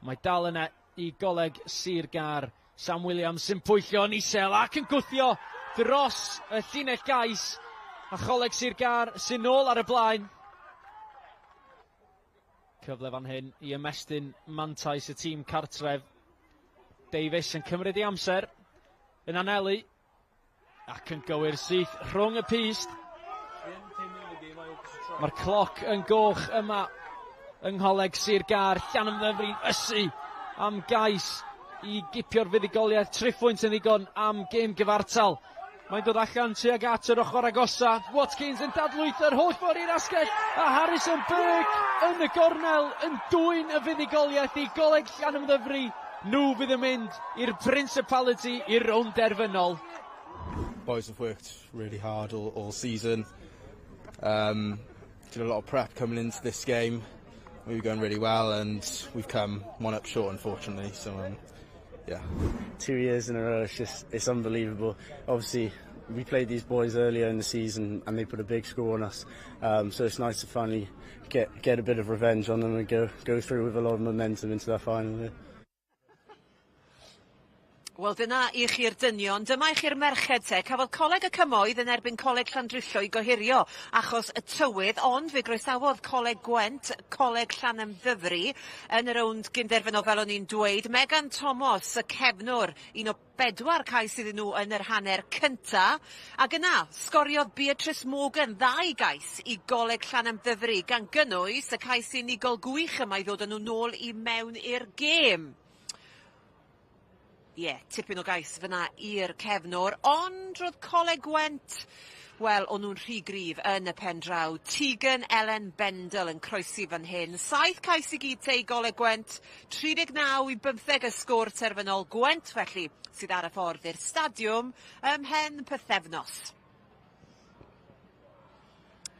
Speaker 3: Mae dal yna i Goleg Sir Gâr. Sam Williams sy'n pwyllio yn isel ac yn gwthio dros y llinell gais. A Choleg Sir Gâr sy'n nôl ar y blaen. Cyfle fan hyn i ymestyn mantais y tîm cartref. Davies yn cymryd ei amser, yn anelu ac yn gywir syth rhwng y pyst. Mae'r cloc yn goch yma yng Ngholeg Sir Gâr. Llanymddyfri'n ysu am gais i gipio'r fuddugoliaeth. Triphwynt yn ddigon am gêm gyfartal. Mae'n dod allan tuag at yr ochr agosa. Watkins yn dadlwytho'r holl ffordd i'r asgell a Harrison Burke yn y gornel yn dwyn y fuddugoliaeth i Goleg Llanymddyfri. Nhw fydd yn mynd i'r Principality i'r rownd derfynol.
Speaker 6: Boys have worked really hard all season. Did a lot of prep coming into this game. We were going really well and we've come one up short, unfortunately. So, yeah.
Speaker 12: 2 years in a row, it's unbelievable. Obviously, we played these boys earlier in the season and they put a big score on us. So it's nice to finally get a bit of revenge on them and go through with a lot of momentum into that final. Yeah.
Speaker 1: Wel, dyna i chi'r dynion. Dyma i chi'r merched te. Cafodd Coleg y Cymoedd yn erbyn Coleg Llandrillo i gohirio achos y tywydd, ond fe groesawodd Coleg Gwent, Coleg Llanymddyfri yn y rownd gynderfynol fel o'n i'n dweud. Megan Thomas, y cefnwr, un o bedwar cais iddyn nhw yn yr hanner cynta. Ac yna, sgoriodd Beatrice Morgan ddau gais i Goleg Llanymddyfri, gan gynnwys y cais unigol gwych yma i ddod â nhw nôl i mewn i'r gêm. Ie, yeah, tipyn o gais fyna i'r cefnwr, ond roedd Coleg Gwent, wel, o'n nhw'n rhy gryf yn y pen draw. Tegan Ellen Bendel yn croesi fan hyn. 7 cais i gyd te i Goleg Gwent, 39 i 15 y sgôr terfynol. Gwent felly sydd ar y ffordd i'r stadiwm ym mhen pythefnos.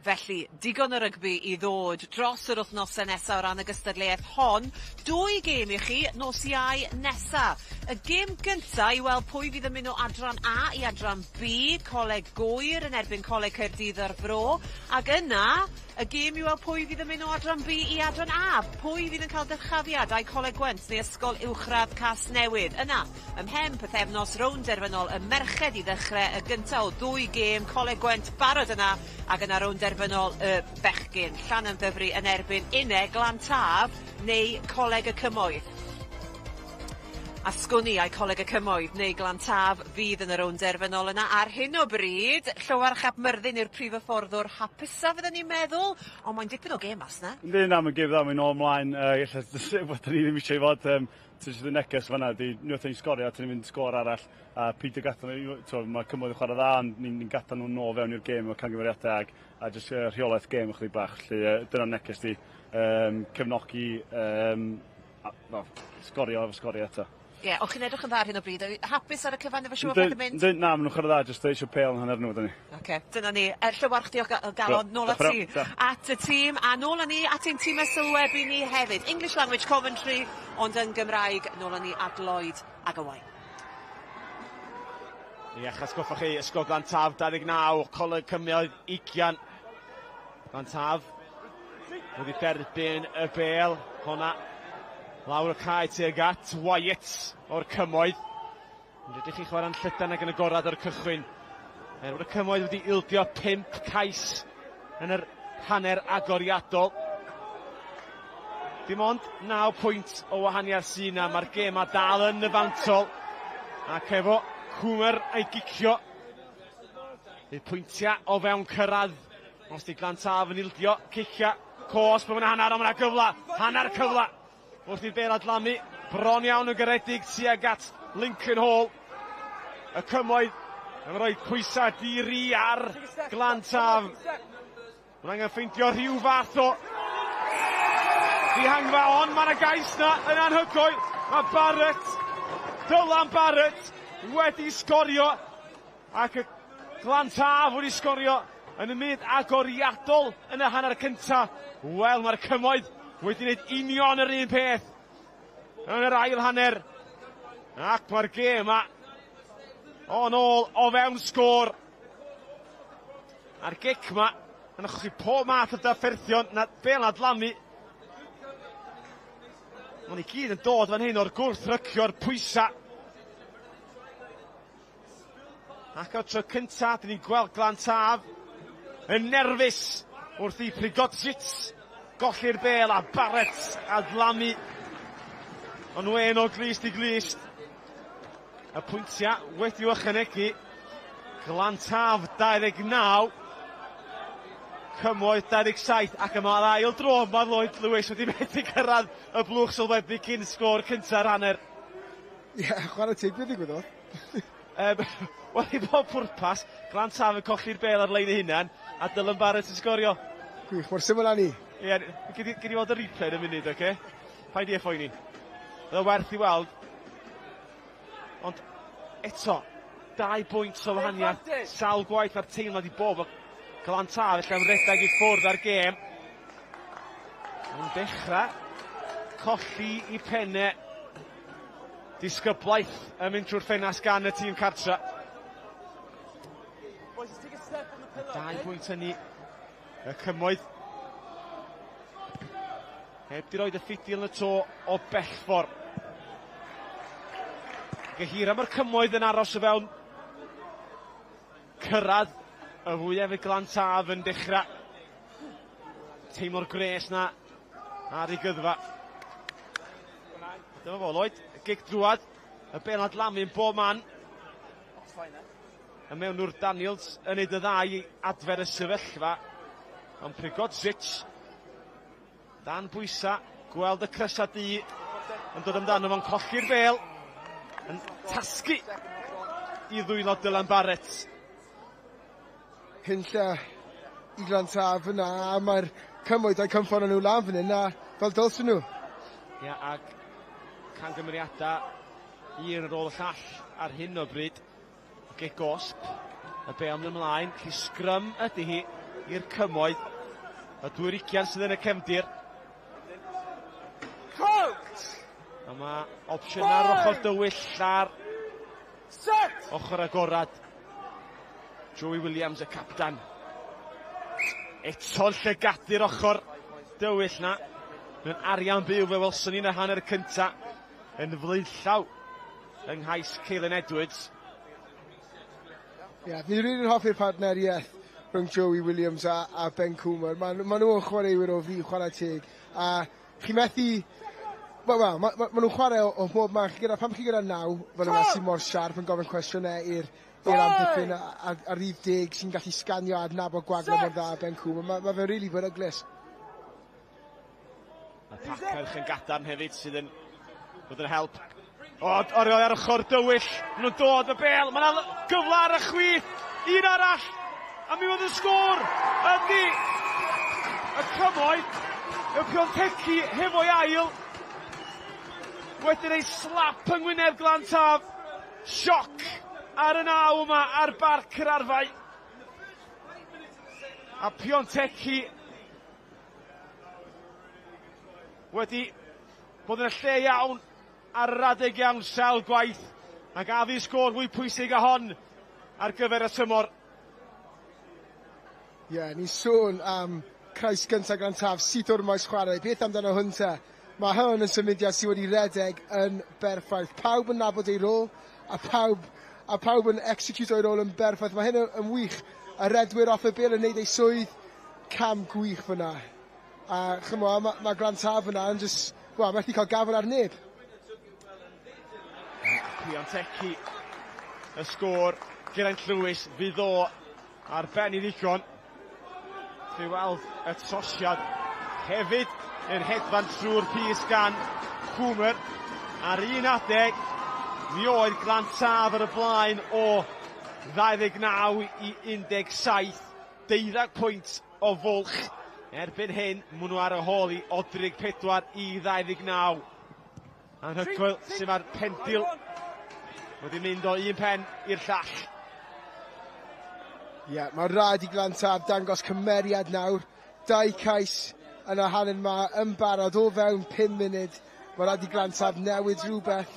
Speaker 1: Felly, digon o rygbi i ddod dros yr wythnosau nesaf o ran y gystadleuaeth hon. Dwy gêm i chi nos Iau nesa. Y gêm gynta i weld pwy fydd yn mynd o adran A i adran B, Coleg Gŵyr yn erbyn Coleg Caerdydd a'r Fro. Ac yna, y gêm i weld pwy fydd yn mynd o adran B i adran A. Pwy fydd yn cael dyrchafiad, ai Coleg Gwent neu Ysgol Uwchradd Casnewydd. Yna, ymhen pythefnos, rownd derfynol y merched i ddechrau, y gynta o ddwy gêm, Coleg Gwent barod yna, ac yna rownd derfynol y bechgyn. Llanymddyfri yn erbyn unai Glantaf neu Coleg y Cymoedd. A sgwn i ai Coleg y Cymoedd neu Glantaf fydd yn y rownd derfynol yna ar hyn o bryd. Llywarch ap Myrddin yw'r prif hyfforddwr hapusa fydden ni'n meddwl, ond mae'n dipyn o gêm mas na.
Speaker 5: Yndi, na, mae'n gêm dda, mae'n ôl ymlaen. Ella bod ni ddim eisiau i fod. Ti'n y neges fan'na, di, ni wrth ni'n sgorio, ti'n mynd sgôr arall, a peidio gadael nhw, mae Cymoedd yn chwarae dda, ond ni'n ni gadael nhw nôl fewn i'r gêm efo camgymeriadau a jyst rheolaeth gêm ychydig bach. Felly dyna'r neges di, cefnogi, a, well, sgorio efo sgorio eto.
Speaker 1: Ie, yeah, o'ch chi'n edrych yn dda ar hyn o bryd. Hapus ar y cyfan efo siŵr beth yn mynd?
Speaker 5: Yndyn, na, maen nhw'n chwarae dda, jyst eisiau pêl yn hanner nhw, dyn ni.
Speaker 1: Oce, dyna ni. Er Llywarch, diolch o galon, nôl at ti. At y tîm, a nôl â ni at ein tîm sylwebu ni hefyd. English language commentary, ond yn Gymraeg, nôl â ni at Lloyd ag Owain.
Speaker 10: Ie, atgoffa chi, Ysgol Glantaf 29, Coleg Cymoedd 20. Glantaf wedi derbyn y bêl, honna lawr y cae tuag at Wyatt o'r Cymoedd. Rydych chi chwarae'n llydan ac yn agorad o'r cychwyn. Er bod y Cymoedd wedi ildio 5 cais yn yr hanner agoriadol. Dim ond 9 pwynt o wahaniaeth sy'n na. Mae'r gêm a dal yn y fantol. Ac efo Cwmer a'i gicio. Bydd pwyntiau o fewn cyrraedd. Os di Glantaf yn ildio, cicia, cosb, mae'n hanner, ond mae'n gyfla, hanner cyfla. Wrth i'r bêl adlamu, bron iawn yn garedig tuag at Lincoln Hall. Y Cymoedd yn rhoi pwysau di-ri ar Glantaf. Mae'n angen ffeindio rhyw fath o dihangfa, ond mae yna gais na yn anhygoel. Mae Barrett, Dylan Barrett, wedi sgorio ac y Glantaf wedi sgorio yn y munud agoriadol yn y hanner cyntaf. Wel, mae'r Cymoedd wedi gwneud union yr un peth yn yr ail hanner. Ac mae'r gêm yma o'n ôl o fewn sgôr. A'r gic yma yn achosi pob math o drafferthion na bêl adlamu. Mae'n i gyd yn dod fan hyn o'r gwrthrycio'r pwysa. Ac o'r tro cynta, dyn ni'n gweld Glantaf yn nerfus wrth i Prigodzic golli'r bêl a Barrett adlamu. Ond wen o glust i glust. Y pwyntiau wedi ychwanegu. Glantaf 29. Cymoedd 27 ac yma'r ail dro mae Lloyd Lewis wedi methu cyrraedd y blwch sylwebu cyn sgôr cynta'r hanner.
Speaker 4: Ie, yeah, chwarae teg, beth ddigwyddodd?
Speaker 10: Wel, i bob pwrpas, Glan Taf yn colli'r bêl ar lein ei hunan, a Dylan Barrett yn sgorio.
Speaker 4: Gwych, mor syml â 'ny.
Speaker 10: Ie, gei di weld y replay yn y munud, oce? Paid di â phoeni. Oedd o werth i weld. Ond eto, 2 bwynt o wahaniaeth, sawl gwaith mae'r teimlad i bob Glan Taf felly am redeg i ffwrdd ar gêm. Mae'n dechrau colli i penne. Disgyblaeth yn mynd trwy'r ffenast gan y tîm cartra. 2 bwynt hynny y cymoedd. Heb di roed y ffidil yn y to o bellfor. Gyhira mae'r cymoedd yn aros o fewn cyrraedd y fwyaf i Glan Taf yn dechrau teimlo'r gres na ar ei gyddfa. Dyma fo Lloyd, y gic drwad, y bel adlamu yn bob man. Y mewnwr Daniels yn neud y ddau i adfer y sefyllfa. Ond Prigodzic, dan bwysa, gweld y crysa du yn dod amdano fo'n colli'r bel, yn tasgu i ddwylo Dylan Barrett.
Speaker 4: Hunlle i Glan Taf fyna, a mae'r cymoedd a'i cymffordd nhw lan fan hyn, a fel dylsyn nhw.
Speaker 10: Ia, ac cangymeriadau un ar ôl y llall ar hyn o bryd. Gic gosb, y bêl mynd ymlaen, felly sgrym ydy hi i'r cymoedd. Y dwy'r sydd yn y cefndir. A mae opsiwn ar ochr dywyll ar ochr agorad. Joey Williams, y captan. Eto'n llygadu'r ochr dywyll na. Mewn arian byw fe welson ni yn y hanner cynta yn flaenllaw yng nghais Caelan Edwards.
Speaker 4: Ie, yeah, fi'n rili'n hoffi'r partneriaeth rhwng Joey Williams a Ben Coomer. Ma nhw'n chwaraewyr o fi, chwarae teg. A chi methu... Wel, ma nhw'n chwarae o bob man. Pan chi gyda 9, fel yna sy'n mor siarp yn gofyn cwestiynau i'r amddiffyn a rhif 10 sy'n gallu sganio a adnabod gwagle mor dda Ben Coomer. Ma fe'n rili beryglus.
Speaker 10: Mae Pacerch yn gadarn hefyd sydd yn bod yn help. O, oriol ar ochr dywyll. Maen nhw'n dod y bel. Mae yna gyfle ar y chwith. Un arall. A mi oedd y sgôr. Yndi. Y cymoedd. Y Piontecki hefo'i ail. Wedyn ei slap yng ngwyneb Glan Taf. Sioc ar y 9 yma ar Barc yr Arfau. A Piontecki wedi bod yn y lle iawn ar yr adeg iawn sawl gwaith, ac a fi sgôr fwy pwysig a hon ar gyfer y tymor.
Speaker 4: Ie, yeah, ni'n sôn am cais gyntaf Glan Taf syth o'r maes chwarae. Beth amdano hwn te? Mae hwn yn symudiad sydd wedi redeg yn berffaith. Pawb yn nabod ei rôl, a pawb yn execute o'i rôl yn berffaith. Mae hyn yn wych. Y redwyr off y bêl yn neud ei swydd. Cam gwych fyna. A chymo, mae Glan Taf fyna yn just, wel, methu cael gafel ar neb.
Speaker 10: Piontecki, y sgôr, Geraint Lewis fydd o ar ben i ddigon. Fe weld y trosiad hefyd yn hedfan trwy'r pys gan Coomer. Ar un adeg, mi oedd Glan Taf ar y blaen o 29 i 17, 12 pwynt o fwlch. Erbyn hyn, maen nhw ar y hôl i odrig 4 i 29. Anhygoel sydd mae'r pendil wedi mynd o un pen i'r llall.
Speaker 4: Ie, yeah, mae rhaid i Glan Taf dangos cymeriad nawr. 2 cais yn y hanner yma yn barod o fewn 5 munud. Mae rhaid i Glan Taf newid rhywbeth.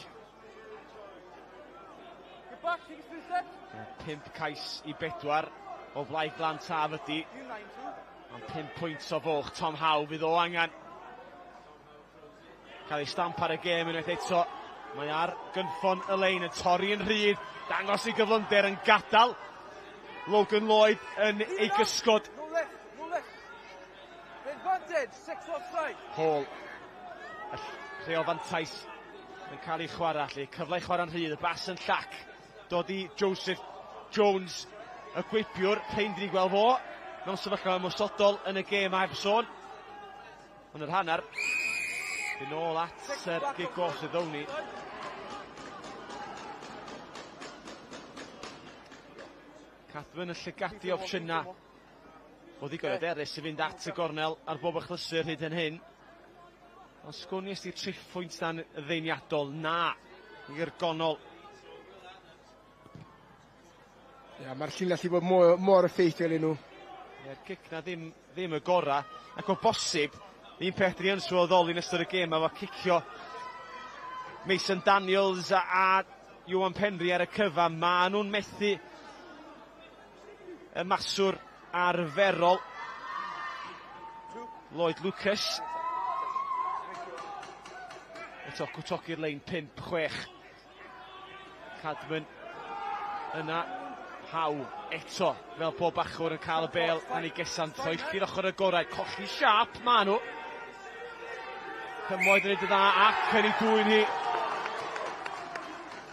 Speaker 10: 5 cais i 4 o flaen Glan Taf ydy. Ond 5 pwynt o fwlch. Tom Howe fydd o angen cael ei stamp ar y gêm unwaith eto. Mae ar gynffon y lein yn torri yn rhydd. Dangos ei gyflymder yn gadael Logan Lloyd yn ei gysgod. Hall. Y rheol fantais yn cael ei chwarae. Lle cyfle i chwarae'n rhydd. Y bas yn llac. Dod i Joseph Jones, y gwipiwr. Prin di gweld fo mewn sefyllfa ymosodol yn y gêm a heb sôn. Ond yr hanner, yn ôl at yr gig-off sydd ddown ni. Cadwyn yn llygadu opsiynau. O ddigon hyderus i fynd at y gornel ar bob achlysur hyd yn hyn. Ond sgwn i os 'di'r triphwynt 'na'n ddeiniadol. Na, i'r gonol.
Speaker 4: Ia, mae'r llinell i bod mor, mor effeithiol i nhw.
Speaker 10: Ie'r cic 'na ddim, ddim y gora. Ac o bosib, un peth dyn ni yn sylweddoli yn ystod y gêm efo cicio Mason Daniels a, a Iwan Penri ar y cyfan, ma nhw'n methu y maswr arferol. Lloyd Lucas. Eto cwtogi'r lein 5-6. Cadman yna. Haw eto, fel pob bachwr yn cael y bel yn ei gesan, troelli'r ochr agored, colli siâp ma nhw. Cymoedd yn neud y dda ac yn ei dwyn hi.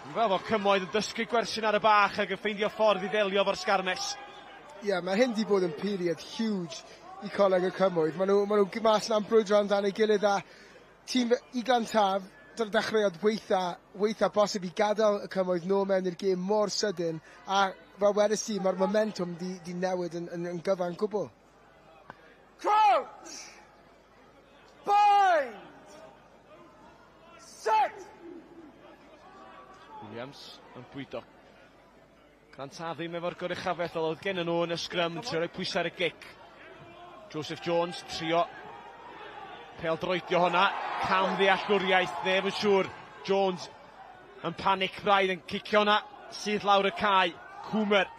Speaker 10: Dwi'n gweld fod Cymoedd yn dysgu gwersin ar y bach ac yn ffeindio ffordd i ddelio efo'r sgarmes.
Speaker 4: Ie, yeah, mae hyn di bod yn period huge i Coleg y Cymoedd. Maen nhw, ma nhw mas na'n brwydro amdan ei gilydd a tîm i Glantaf, dyna'r dechreuad weitha, weitha bosib i gadael y Cymoedd nôl mewn i'r gêm mor sydyn, a fel wedes ti, mae'r momentum di, di newid yn, yn, yn gyfan gwbl.
Speaker 11: Crouch! Bind! Set!
Speaker 10: Williams yn bwydo. Glantaf ddim efo'r goruchafeth fel oedd gen nhw yn y sgrym, trio rhoi pwysau ar y gic. Joseph Jones, trio pel droedio hwnna, cam ddealltwriaeth, ddim yn siŵr. Jones yn panic braidd yn cicio hwnna, sydd lawr y cae, Cwmer.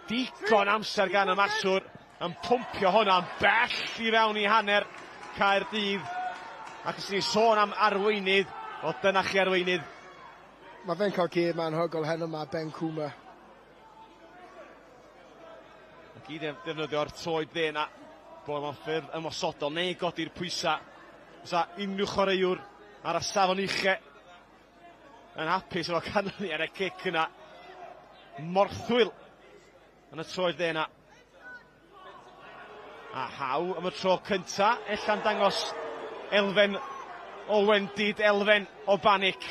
Speaker 10: Digon amser gan y maswr yn pwmpio hwnna'n bell i fewn i hanner Caerdydd. Ac os ni'n sôn am arweinydd, wel dyna chi arweinydd.
Speaker 4: Mae fe'n cael gêm anhygoel heno 'ma, Ben Cwmer.
Speaker 10: Ac i ddefnyddio'r troed dde 'na, bod mewn ffyrdd ymosodol neu godi'r pwysau. Fysa unrhyw chwaraewr ar y safon uche yn hapus efo canlyniad y cic yna. Morthwyl yn y troed dde yna. A Haw am y tro cynta, ella'n dangos elfen o wendid, elfen o banic.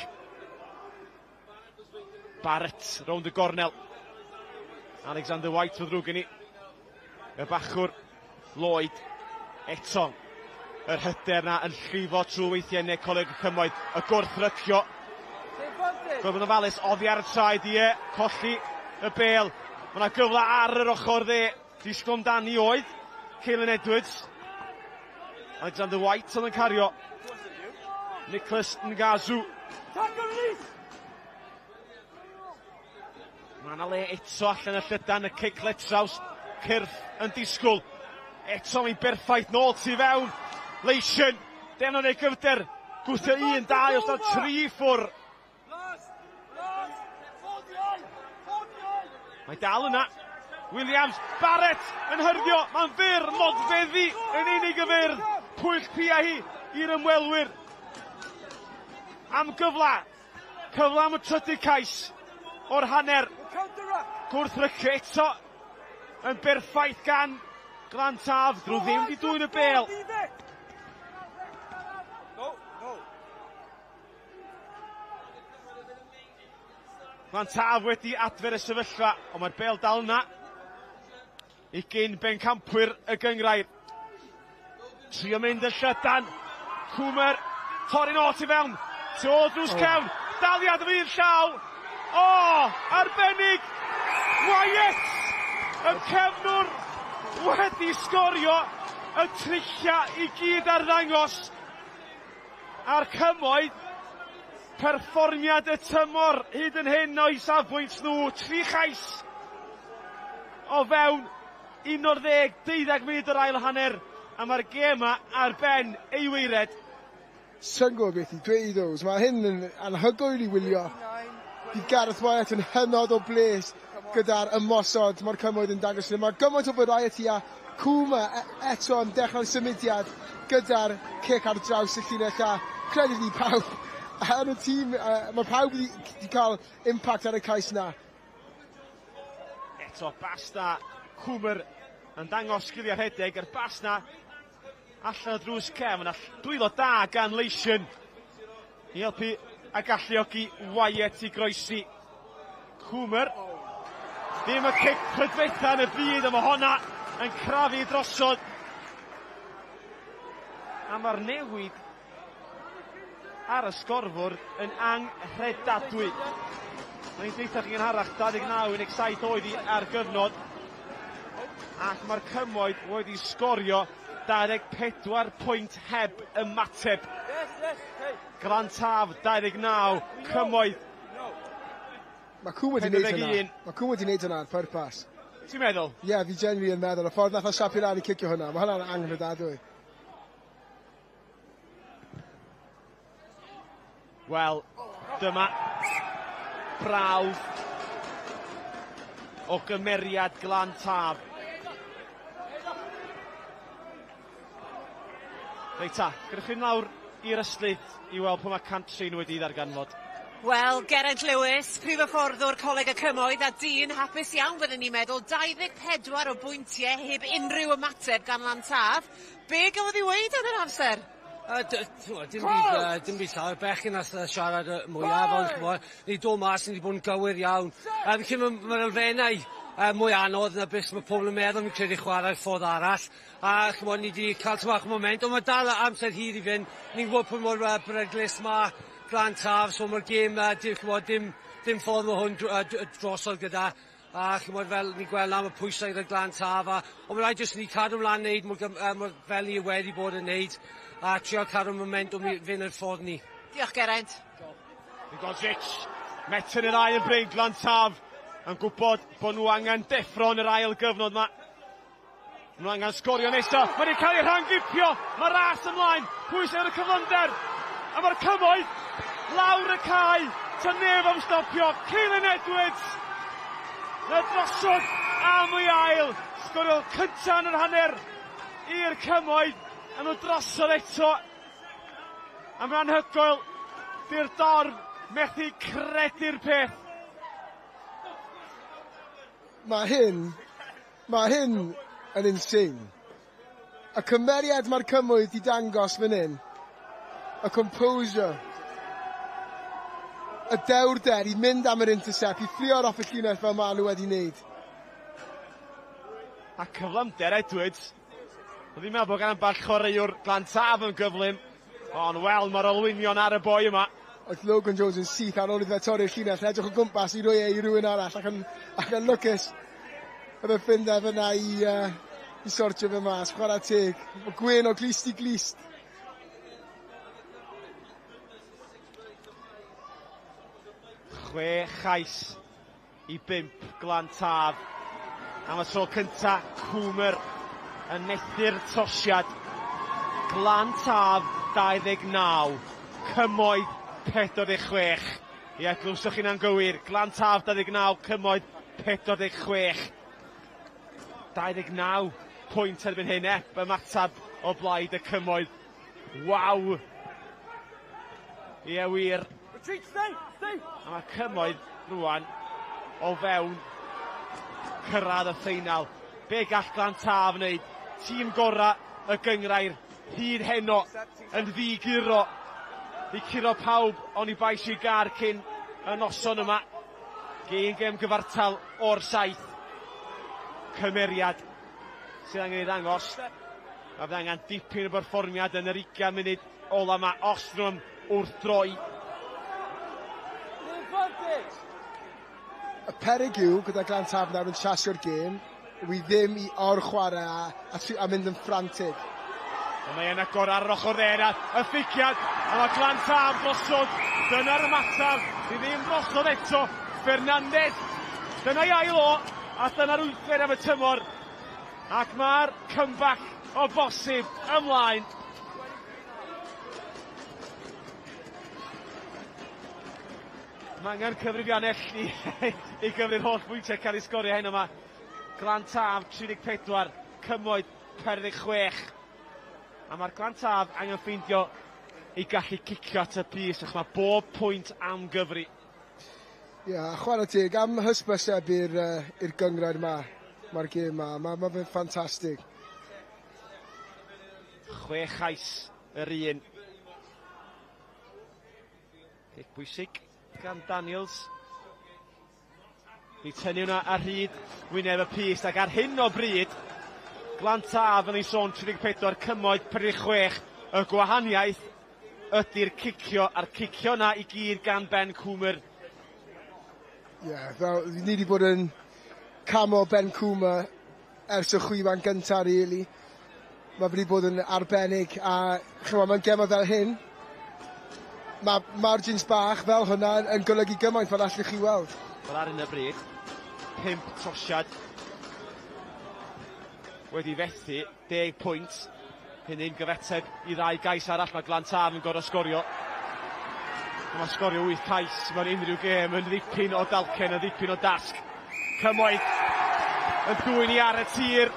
Speaker 10: Barrett rownd y gornel. Alexander White o ddrwg gen i. Y bachwr Lloyd eto. Yr hyder na yn llifo trwy weithiau neu Coleg y Cymoedd. Y gwrthrycio. Gorfod yn ofalus oddi ar y traed, ie, colli y bel. Mae yna gyfle ar yr ochr dde. Disgwyl amdani oedd Caelan Edwards. Alexander White oedd yn cario. Nicholas Ngazu. Mae yna le eto allan y llydan, y cic letraws, cyrff yn disgwyl. Eto mae'n berffaith nôl tu fewn. Leision, defnydd ei gyfder, gwthio un, dau, os na tri ffwr. Mae dal yna. Williams, Barrett yn hyrddio, mae'n fyr, modfeddi yn unig y fyr. Pwyll pia hi i'r ymwelwyr. Am gyfle, cyfle am y trydydd cais o'r hanner. Gwrthrychu eto yn berffaith gan Glan Taf, drwy ddim di dwyn y bel. Glan Taf wedi adfer y sefyllfa, ond mae'r bel dal yna i gyn bencampwyr y gyngrair. Trio mynd yn llydan, Cwmer, torri nôl tu fewn, tu ôl drws oh. cefn, daliad yr un llaw, o, oh, arbennig, Wyatt, y cefnwr wedi sgorio y trillia i gyd ar ddangos. A'r Cymoedd, perfformiad y tymor hyd yn hyn o'u safbwynt nhw, tri chais o fewn 11, 12 munud yr ail hanner, a mae'r gêm yma ar ben ei waered.
Speaker 4: Sai'n gwybod beth i dweud Ows, mae hyn yn anhygoel i wylio. Bydd Gareth Wyatt yn hynod o bles gyda'r ymosod mae'r Cymoedd yn dangos. Mae gymaint o variety a Cwma eto yn dechrau'r symudiad gyda'r cic ar draws y llinell a credit i pawb yn y tîm, mae pawb wedi cael impact ar y cais na.
Speaker 10: Eto bas da Cwmr yn dangos sgiliau rhedeg, yr bas na allan o drws cefn a dwylo da gan Leision i helpu a galluogi Wyatt i groesi. Cwmr. Ddim y cic prydfetha yn y byd, ond mae honna yn crafu drosodd. A mae'r newid ar y sgorfwrdd yn anghredadwy. Mae'n deitha chi'n gynharach, 29-17 oedd hi ar gyfnod. Ac mae'r Cymoedd wedi sgorio 24 pwynt heb ymateb. Glantaf 29, Cymoedd.
Speaker 4: Mae Cwm wedi wneud hwnna. Mae Cwm wedi wneud hwnna ar pwrpas.
Speaker 10: Ti'n meddwl?
Speaker 4: Ie, yeah, fi genuinely yn meddwl. Y ffordd nath o siapio lan i cicio hwnna, mae hwnna'n anghredadwy.
Speaker 10: Wel, dyma brawf o gymeriad Glan Taf. Reit ta, gyda chi'n lawr i'r ystlyd i weld pwy mae Cantrin wedi ddarganfod.
Speaker 1: Wel, Geraint Lewis, prif hyfforddwr Coleg y Cymoedd a dyn hapus iawn fyddwn ni'n meddwl, 24 o bwyntiau heb unrhyw ymateb gan Lantaf. Be gafodd ei weud yn yr amser?
Speaker 9: Dim byd, dim byd llawer, bechgyn nath siarad mwyaf, ond ch'mod, ni dod mas, ni wedi bod yn gywir iawn. Felly mae'r elfennau mwy anodd na beth mae pobl yn meddwl, fi'n credu chwarae'r ffordd arall. A ch'mod, ni wedi cael tipyn bach o momentum, ond mae dal amser hir i fynd. Ni'n gwybod pwy mor beryglus mae Glan Taf, so mae'r gêm, dim, ch'mod, dim, dim ffordd mae hwn drosodd gyda. A ch'mod, fel ni'n gweld am y pwysau gyda Glan Taf, a, ond mae rhaid jyst ni cadw ymlaen wneud mor, mor fel ni wedi bod yn wneud, a trio cadw momentum i fynd yr ffordd ni.
Speaker 1: Diolch, Geraint.
Speaker 10: Godrich, Metyn yr ail bryn, Glan Taf, yn gwybod bod nhw angen deffro yn yr ail gyfnod yma. Nhw angen sgorio nesaf. Mae wedi cael ei rhangipio. Mae ras ymlaen. Pwy sydd ar y cyflymder? A mae'r Cymoedd lawr y cae. Ta neb am stopio. Keelan Edwards. Na drosodd am ei ail. Sgorio cyntaf yn yr hanner i'r Cymoedd. A nhw drosodd eto. A mae'n anhygoel. Di'r dorf methu credu'r peth.
Speaker 4: Mae hyn yn insane. Y cymeriad mae'r Cymoedd di dangos fan hyn, y composure, y dewrder i mynd am yr intercept, i fflio'r off y llinell fel maen nhw wedi wneud.
Speaker 10: A cyflymder Edwards. Oedd i'n meddwl bod gan ambell chwaraewr Glan Taf yn gyflym, ond wel, mae'r olwynion ar y boi yma.
Speaker 4: Oedd Logan Jones yn syth ar ôl iddo fe torri'r llinell, yn edrych o gwmpas i roi e i rywun arall, ac yn lwcus oedd y ffinder fyna i sortio fe mas, chwarae teg. Mae gwên o glust i glust.
Speaker 10: Chwe chais i 5 Glan Taf. Am y tro cynta, Cwmer yn methu'r trosiad. Glan Taf 29, Cymoedd 46. Ie, glywsoch chi'n anghywir. Glan Taf 29, Cymoedd 46. 29 pwynt erbyn hyn, ymateb o blaid y Cymoedd. Waw! Ie, wir. A mae Cymoedd rwan o fewn cyrraedd y ffeinal. Be gall Glan Taf wneud? Tîm gorau y gynghrair hyd heno yn ddiguro. I curo pawb ond i bai Sir Gâr cyn y noson yma. Gêm gêm gyfartal o'r 7. Cymeriad sydd angen ei ddangos. Mae fydd angen dipyn o berfformiad yn yr 20 munud ola yma os nhw'n wrth droi.
Speaker 4: Y peryg yw gyda Glan Taf nawr yn chasio'r gêm, yw i ddim i or-chwarae a mynd yn frantic.
Speaker 10: Ond mae e'n agor ar yr ochr dde yna, y fficiad, a mae Glan Taf drosodd. Dyna'r ymateb, sydd ddim drosodd eto. Fernandez, dyna'i ail o, a dyna'r wythfed am y tymor. Ac mae'r comeback o bosib ymlaen. Mae angen cyfrifiannell i gyfri'r holl bwyntiau cael ei sgorio heno yma. Glan Taf 34, Cymoedd 46. A mae'r Glan Taf angen ffeindio i gallu cicio at y bys, achos mae bob pwynt am gyfri.
Speaker 4: Ie, yeah, chwarae teg am hysbyseb i'r gynghrair yma. Mae'r gêm yma, mae fe'n ffantastig.
Speaker 10: 6 chais yr un. Cic bwysig gan Daniels. Di tynnu hwnna ar hyd wyneb y pyst ac ar hyn o bryd Glantaf yn ei sôn 34 cymoedd 46 y gwahaniaeth ydy'r cicio a'r cicio na i gyd gan Ben Coomer.
Speaker 4: Ie, yeah, fel ni wedi bod yn camo Ben Coomer ers y chwiban gyntaf, really. Mae wedi bod yn arbennig a chymod, mae'n gemau fel hyn, mae margins bach fel hwnna yn golygu gymaint fel allwch chi weld.
Speaker 10: Wel ar hyn o bryd, 5 trosiad wedi fethu, 10 pwynt. Hynny'n gyfateb i ddau gais arall, mae Glantaf yn gorfod sgorio. Mae sgorio 8 cais mewn unrhyw gêm yn ddipyn o dalcen, yn ddipyn o dasg. Cymoedd yn dwyn i ar y tir.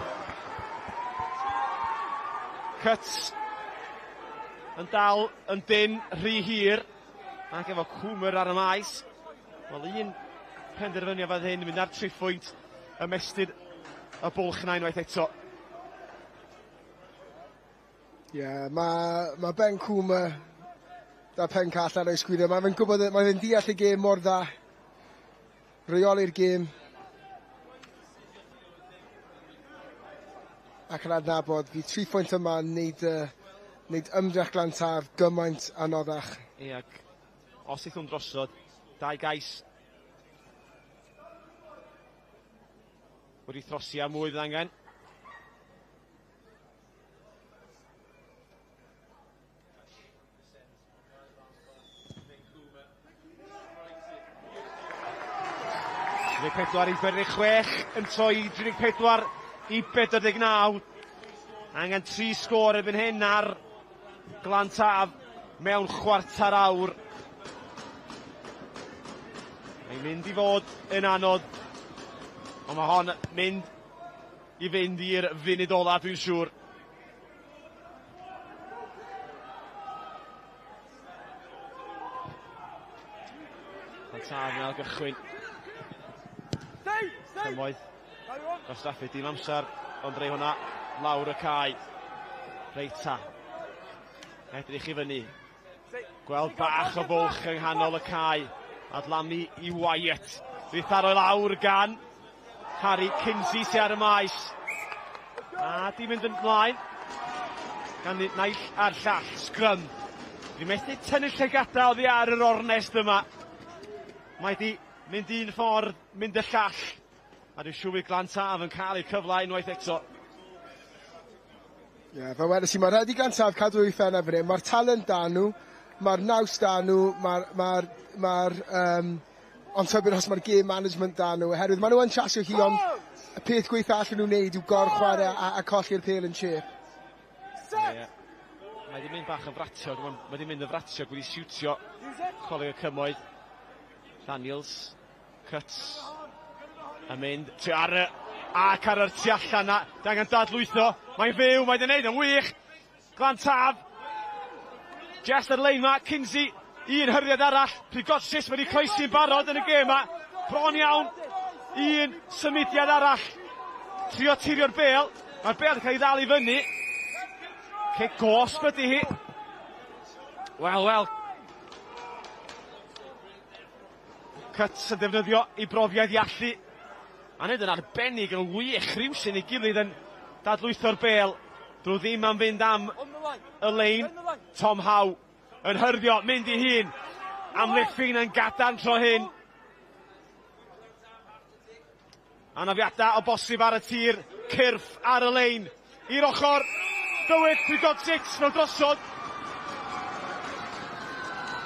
Speaker 10: Cuts yn dal yn dyn rhy hir ac efo Cwmyr ar y maes. Wel un penderfyniad fan hyn, mynd ar triphwynt, ymestyn y bwlch yna unwaith eto.
Speaker 4: Ie, yeah, mae ma Ben Cwmyr da pen call ar ei sgwyddo. Mae fe'n gwybod, mae fe'n deall y gêm mor dda. Reoli'r gêm. Ac yn adnabod, fi tri phwynt yma yn neud, neud ymdrech Glantaf gymaint anoddach.
Speaker 10: Ie, ac os eith hwn drosodd, dau gais wedi throsi a mwy fydd angen. 34 i 46 yn troi 34 i 49. Angen tri sgôr erbyn hyn ar Glantaf mewn chwarter awr. Mae'n mynd i fod yn anodd, ond mae hon mynd i fynd i'r funud ola dwi'n siŵr. Glantaf yn ail gychwyn. Cymoedd. Gwastraffu dim amser, ond rei hwnna lawr y cae. Reit ta. Edrych i fyny. Gweld bach o fwlch yng nghanol y cae. Adlamu i Wyatt. Fydd tharo i lawr gan Harry Kinsey sy ar y maes. A di mynd ymlaen. Gan naill a'r llall. Scrum. Di methu tynnu llygada oddi ar yr ornest yma. Mae di mynd un ffordd, mynd y llall. A dwi'n siŵr fydd Glantaf yn cael eu cyfle unwaith eto.
Speaker 4: Ie, yeah, fel wedes i, mae rhaid i Glantaf cadw ei phen ar fan hyn. Mae'r talent da nhw, mae'r naws da nhw, mae'r... Ma ma ond tybed os mae'r game management da nhw, oherwydd maen nhw yn chasio hi, ond y peth gweitha allan nhw wneud yw gorchwarae a colli'r pêl yn chip.
Speaker 10: Ie. Mae di mynd bach yn fratiog, mae di mynd yn fratiog, wedi siwtio Coleg y Cymoedd. Daniels, cuts, yn mynd tu ar y, ac ar yr tu allan na, di angen dadlwytho, mae'n fyw, mae'n gwneud yn wych, Glantaf, just ar lein ma, Kinsey, un hyrddiad arall, Prigotsis wedi croesi'n barod yn y gêm ma, bron iawn, un symudiad arall, trio tirio'r bêl, mae'r bêl yn cael ei ddal i fyny, cic gosb ydy hi, wel, wel, Cuts yn defnyddio ei brofiad i allu a wneud yn arbennig yn wych rhywsyn ei gilydd yn dadlwytho'r bêl. Drwy ddim am fynd am y lein. Tom Howe yn hyrddio, mynd i hun. Amddiffyn yn gadarn tro hyn. Anafiadau o bosib ar y tir, cyrff ar y lein. I'r ochr, Dywyd, we got six mewn drosodd.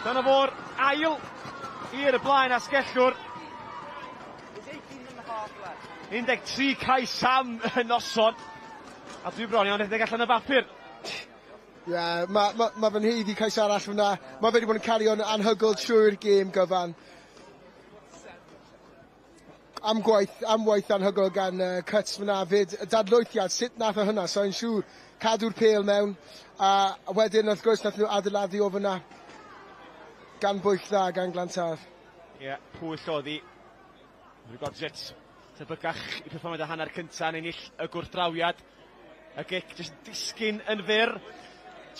Speaker 10: Dyna fo'r ail i'r blaen asgellwr. 13 cais am y noson. A dwi bron iawn rhedeg allan y bapur.
Speaker 4: Ie, yeah, mae ma, ma fe'n haeddu cais arall fyna. Mae fe wedi bod yn cario'n anhygoel trwy'r gêm gyfan. Am gwaith, am waith anhygoel gan Cuts fyna fyd. Y dadlwythiad, sut nath o hynna? So i'n siŵr, cadw'r pêl mewn. A wedyn, wrth gwrs, nath nhw adeiladu o fyna. Gan bwyll dda, gan Glantaf.
Speaker 10: Ie, yeah, pwyll oedd hi. Rygodzit, tebygach i perfformiad y hanner cyntaf yn ennill y gwrthdrawiad. Y gic jyst disgyn yn fyr.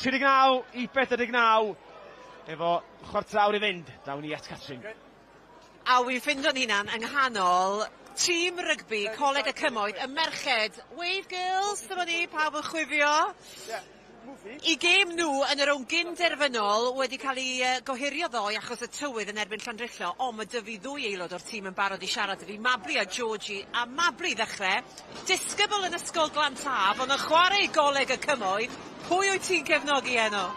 Speaker 10: 39 i 49 efo chwarter awr i fynd. Dawn ni at Catrin.
Speaker 1: A wi'n ffindo'n hunan yng nghanol tîm rygbi Coleg y Cymoedd, y merched. Wave girls, dyma ni, pawb yn chwifio. I gêm nhw yn y rownd gyn-derfynol wedi cael ei gohirio ddoe achos y tywydd yn erbyn Llandrillo, ond mae 'da fi ddwy aelod o'r tîm yn barod i siarad 'da fi, Mabli a Georgie. A Mabli i ddechrau, disgybl yn Ysgol Glan Taf, ond yn chwarae i Goleg y Cymoedd. Pwy wyt ti'n cefnogi heno?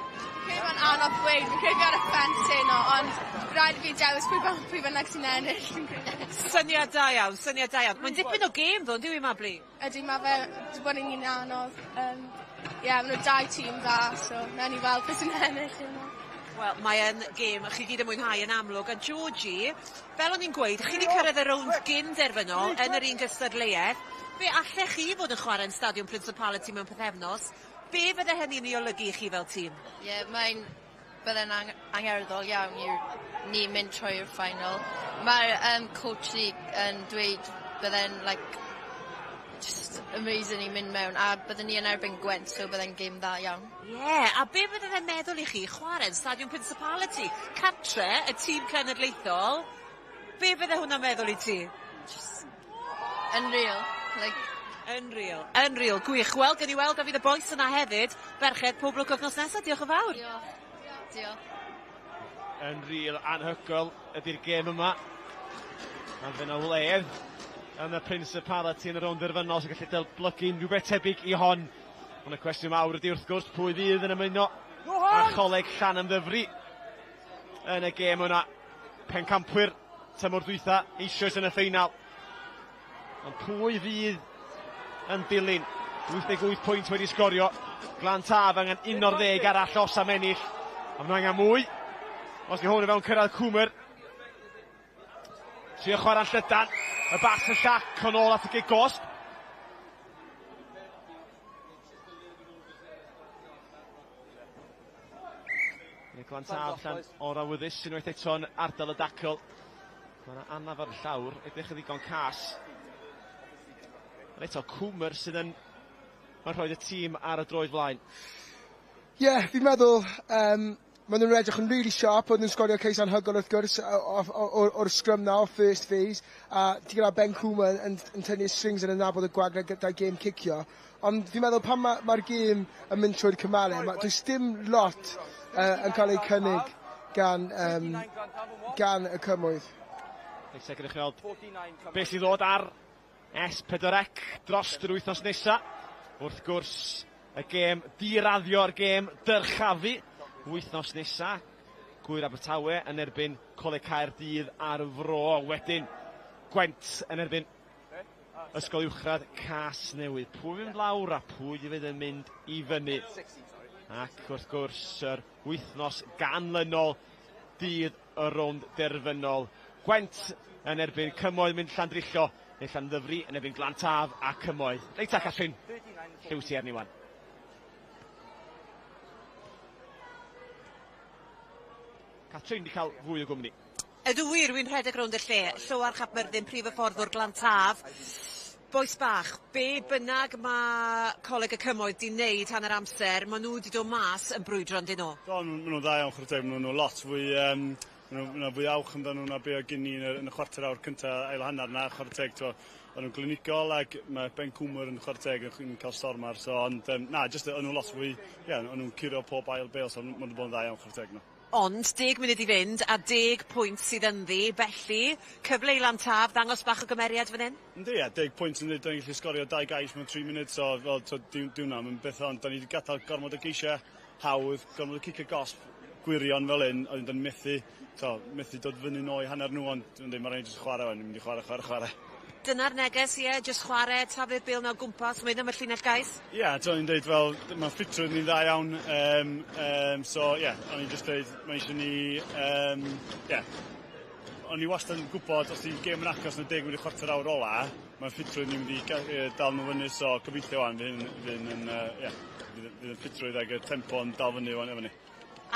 Speaker 13: Credu mae'n anodd gweud, fi'n credu fi ar y ffens heno, ond rhaid i fi dewis pwy, pwy bynnag sy'n ennill, fi'n credu.
Speaker 1: Syniad da iawn, syniad da iawn. Mae'n dipyn o gêm ddo, yndyw i Mabli?
Speaker 13: Ydy, mae fe 'di bod yn un anodd. Ie, yeah, maen nhw dau tîm dda, so nawn ni weld pwy sy'n ennill heno.
Speaker 1: Wel, mae yn gêm chi gyd yn mwynhau yn amlwg. A Georgie, fel o'n i'n gweud, chi wedi cyrraedd y rownd gyn derfynol yn yr un gystadleuaeth. Fe allech chi fod yn chwarae yn Stadiwm Principality mewn pythefnos. Be fydde hynny'n ei olygu i chi fel tîm?
Speaker 14: Ie, yeah, mae'n bydde'n ang angerddol iawn i ni mynd trwy'r final. Mae'r coach ni yn dweud bydde'n like, just amazing i mynd mewn a bydden ni yn erbyn Gwent, so bydde'n gêm dda iawn.
Speaker 1: Ie, yeah, a be fydde fe'n meddwl i chi chwarae yn Stadiwm Principality? Cartre, y tîm cenedlaethol, be fydde hwnna'n meddwl i ti?
Speaker 14: Just unreal. Like,
Speaker 1: Unreal, unreal, gwych. Wel, gawn ni weld a fydd y bois yna hefyd. Ferched, pob lwc wythnos nesaf, diolch yn fawr.
Speaker 14: Diolch. Diolch.
Speaker 10: Unreal, anhygoel ydy'r gêm yma. A fydd yna wledd yn y Principality yn y rownd derfynol sy'n gallu datblygu unrhyw beth tebyg i hon. Ond y cwestiwn mawr ydy wrth gwrs pwy fydd yn ymuno â Choleg Llanymddyfri yn y gêm yna. Pencampwyr tymor dwytha eisoes yn y ffeinal. Ond pwy fydd yn dilyn? 88 pwynt wedi sgorio. Glan Taf angen 11 arall os am ennill. A maen nhw angen mwy. Os di hwn yn fewn cyrraedd Cwmer. Trio chwarae'n llydan. Y bas yn llac o'n ôl at y gig gosb. Glan Taf allan o'r awyddus unwaith eto yn ardal y dacl. Mae yna anaf ar y llawr, edrych yn ddigon cas. Ond eto, Cwmer sydd yn mae'n rhoi y tîm ar y droed flaen.
Speaker 4: Ie, yeah, fi'n meddwl, maen nhw'n edrych yn really sharp, oedd nhw'n sgorio ceis anhygoel wrth gwrs o'r scrum na, o'r first phase, a ti gyda Ben Cwmer yn tynnu'r strings yn nabod y gwagle gyda'r gêm cicio. Ond fi'n meddwl pan mae'r ma gêm yn mynd trwy'r cymalau, does dim lot yn cael ei cynnig gan y Cymoedd.
Speaker 10: Reit, edrych i weld beth sydd ddod ar S4C dros yr wythnos nesa. Wrth gwrs, y gêm diraddio'r gêm dyrchafu wythnos nesa. Gŵyr Abertawe yn erbyn Coleg Caerdydd a'r Fro. Wedyn, Gwent yn erbyn Ysgol Uwchradd Casnewydd. Pwy fynd lawr a pwy fydd yn mynd i fyny? Ac wrth gwrs, yr wythnos ganlynol dydd y rownd derfynol. Gwent yn erbyn Cymoedd mynd Llandrillo, neu Llanymddyfri yn erbyn Glan Taf a Cymoedd. Reit ta, Catrin, lle wyt ti arni wan? Catrin di cael fwy o gwmni.
Speaker 1: Ydw wir, wy'n rhedeg rownd y lle. Llywarch ap Myrddin, prif hyfforddwr Glan Taf. Bois bach, be bynnag mae Coleg y Cymoedd di wneud hanner amser, maen nhw wedi dod mas yn brwydro yndyn nhw.
Speaker 5: Do, maen nhw'n dda iawn, chwarae teg, maen nhw lot fwy, maen nhw fwy awch amdano nhw na be oedd gen ni yn y chwarter awr cynta ail hanner na, chwarae teg, to, o'n nhw'n glinigol ac mae Ben Cwmer yn chwarae teg yn cael storm ar, so, ond na, just o'n nhw lot fwy, ie, yeah, o'n nhw'n curo pob ail bêl, so maen nhw'n bod yn dda iawn, chwarae teg nhw.
Speaker 1: Ond 10 munud i fynd a 10 pwynt sydd ynddi, felly cyfle i Lan Taf ddangos bach o gymeriad fan hyn?
Speaker 5: Yndi, ie, 10 pwynt yn dweud, da ni'n gallu sgorio 2 gais mewn 3 munud, so fel, so, diw hwnna yn beth ond, da ni wedi gadael gormod o geisiau hawdd, gormod o cicio gosb gwirion fel hyn, ond da ni'n methu, so, methu dod fyny nôl i hanner nhw, ond yndi, mae rhaid ni jyst chwarae, ni'n mynd i chwarae, chwarae, chwarae.
Speaker 1: Dyna'r neges, ie, jyst chwarae, taflu'r bêl 'na o gwmpas, mynd am y llinell gais?
Speaker 5: Ie, yeah, o'n i'n dweud fel, mae ffitrwydd ni'n dda iawn, so ie, yeah, o'n i'n just dweud, mae eisiau ni, yeah, o'n i wastad yn gwybod os di'n gêm yn agos yn y 10 munud chwarter awr ola, mae'n ffitrwydd ni'n mynd i dal nhw fyny, so gobeithio wan, fydd yn, yeah, fydd yn ffitrwydd ag y tempo yn dal fyny wan efo ni.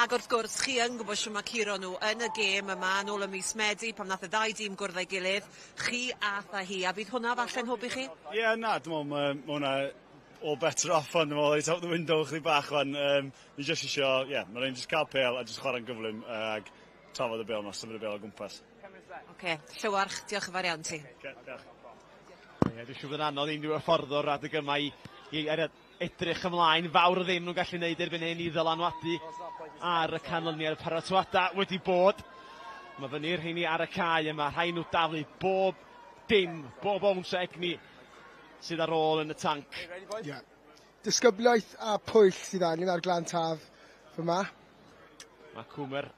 Speaker 1: Ac wrth gwrs, chi yn gwybod shwt mae curo nhw yn y gêm yma nôl ym mis Medi, pan nath y ddau dîm gwrdd â'i gilydd, chi ath â hi, a fydd hwnna falle'n hwb i chi?
Speaker 5: Ie, yeah, na, dwi'n meddwl, mae hwnna all better off ond dwi'n meddwl, it's out the window chdi bach wan. Ni jyst isio, ie, yeah, mae'n rhaid jyst cael pêl a jyst chwarae'n gyflym ag trafod y bêl yma, symud y bêl o gwmpas.
Speaker 1: Oce, Llywarch, diolch yn fawr iawn ti.
Speaker 5: Oce, diolch.
Speaker 10: Ie, dwi'n siŵr bod yn anodd unrhyw hyfforddwr adeg yma i, i er, edrych ymlaen. Fawr o ddim nhw'n gallu gwneud erbyn hyn i ddylanwadu ar y canlyniad. Paratoadau wedi bod. Mae fyny'r rheini ar y cae yma. Rhaid nhw daflu bob dim, bob owns o egni sydd ar ôl yn y tanc.
Speaker 4: Yeah. Disgybliaeth a pwyll sydd angen ar Glan Taf fyma.
Speaker 10: Mae Cwmer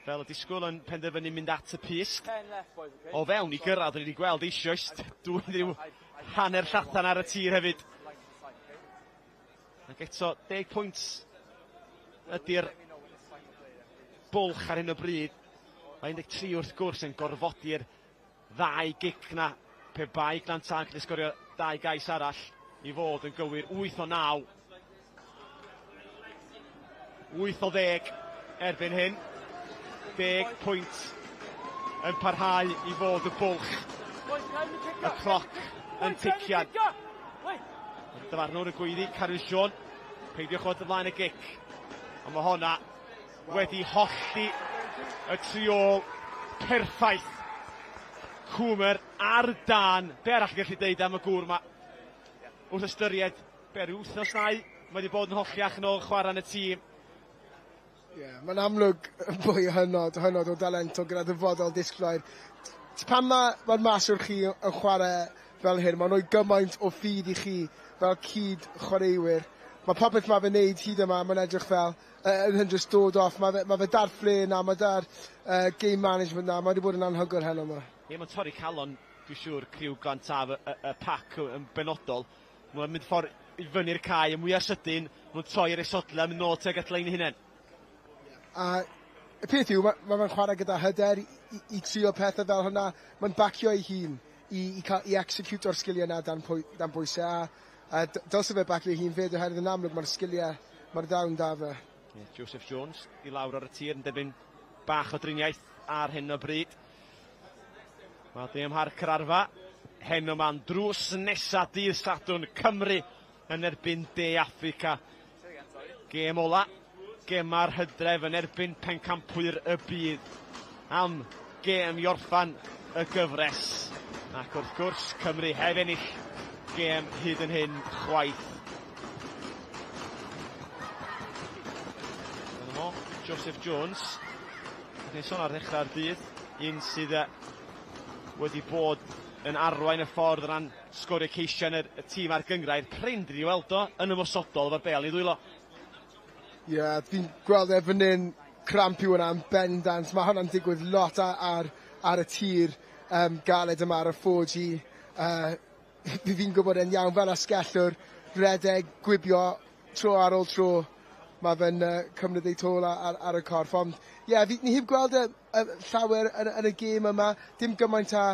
Speaker 10: fel y disgwyl yn penderfynu mynd at y pyst. O fewn i gyrraedd, ni wedi gweld eisoes dwy ryw hanner llathan ar y tir hefyd. Ac eto, 10 pwynt ydy'r bwlch ar hyn o bryd. Mae 13 wrth gwrs yn gorfodi'r ddau gic na pe bai Glan Taf yn gallu sgorio dau gais arall i fod yn gywir. 8 o 9. 8 o 10 erbyn hyn. 10 pwynt yn parhau i fod y bwlch. Y cloc yn tician. Dyfarnwr y gweiddi, Carwyn Siôn. Peidiwch fod ymlaen y gic. Ond mae honna wedi hollti y tri ôl perffaith. Cwmer ar dân. Be arall gallu deud am y gŵr ma? Wrth ystyried, be ryw wythnos nau, mae wedi bod yn holliach yn ôl chwarae yn y tîm.
Speaker 4: Ie, yeah, mae'n amlwg fwy hynod, hynod o dalentog gyda dyfodol disglair. Pan mae'r ma maswr chi yn chwarae fel hyn, mae'n rhoi gymaint o ffydd i chi fel cyd chwaraewyr. Mae popeth mae fe'n neud hyd yma, mae'n edrych fel yn just dod off. Mae fe, ma fe da'r flair na, mae da'r game management na, mae wedi bod yn anhygoel heno yma.
Speaker 10: Ie, mae'n torri calon, dwi'n siŵr, criw Glan Taf, y, y, y pac yn benodol. Mae'n mynd ffordd i fyny'r cae, y mwyaf sydyn, mae'n troi ar ei sodle, mynd nôl tuag at lein ei hunain.
Speaker 4: A y peth yw, mae ma fe'n chwarae gyda hyder i, i, i trio pethau fel hynna. Mae'n bacio ei hun i, i, cael, i execute o'r sgiliau yna dan, pwy, dan bwysau. A, a dylse fe bacio ei hun fyd, oherwydd yn amlwg mae'r sgiliau, mae'r ddawn da fe.
Speaker 10: Yeah, Joseph Jones i lawr ar y tir yn derbyn bach o driniaeth ar hyn o bryd. Mae dim Mharc yr Arfa. Heno ma'n drws nesa dydd Sadwrn Cymru yn erbyn De Affrica. Gêm ola, gema'r hydref yn erbyn pencampwyr y byd am gêm i orffan y gyfres. Ac wrth gwrs, Cymru heb ennill gêm hyd yn hyn chwaith. Dyna fo, Joseph Jones. Ni'n sôn ar ddechrau'r dydd, un sydd wedi bod yn arwain y ffordd o ran sgorio ceisiau yn y tîm a'r gynghrair. Prin dwi 'di weld o yn ymosodol efo'r bêl yn ei ddwylo.
Speaker 4: Ie, yeah, fi'n gweld e fan hyn, cramp yw hwnna yn bendant. Mae hwnna'n digwydd lot ar, ar, ar y tir galed yma ar y 4G. Fi'n gwybod e'n iawn fel asgellwr, redeg, gwibio, tro ar ôl tro. Mae fe'n cymryd ei tôl ar, ar, y corff. Ond ie, yeah, fi, ni heb gweld e llawer yn, yn y gêm yma. Dim gymaint a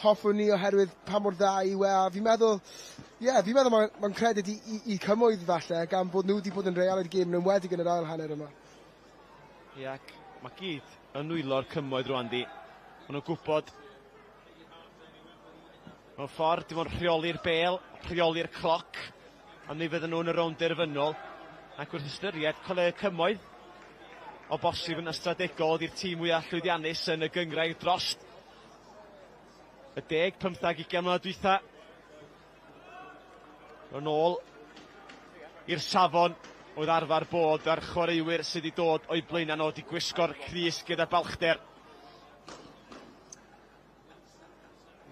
Speaker 4: hoffwn ni oherwydd pa mor dda yw e. A fi'n meddwl, ie, yeah, fi'n meddwl mae'n ma credit i, i, i cymoedd falle, gan bod nhw wedi bod yn reoli'r gêm yn enwedig yn yr ail hanner yma.
Speaker 10: Ie, ac mae gyd yn nwylo'r cymoedd rwan di. Maen nhw'n gwybod mewn ffordd, dim ond rheoli'r bêl, rheoli'r cloc, a mi fydden nhw yn y rownd derfynol. Ac wrth ystyried Coleg y Cymoedd, o bosib yn ystadegol ydi'r tîm mwyaf llwyddiannus yn y gynghrair dros y 10, 15, 20 mlynedd dwytha. Yn ôl i'r safon oedd arfer bod a'r chwaraewyr sydd wedi dod o'i blaenau nhw wedi gwisgo'r crys gyda balchder.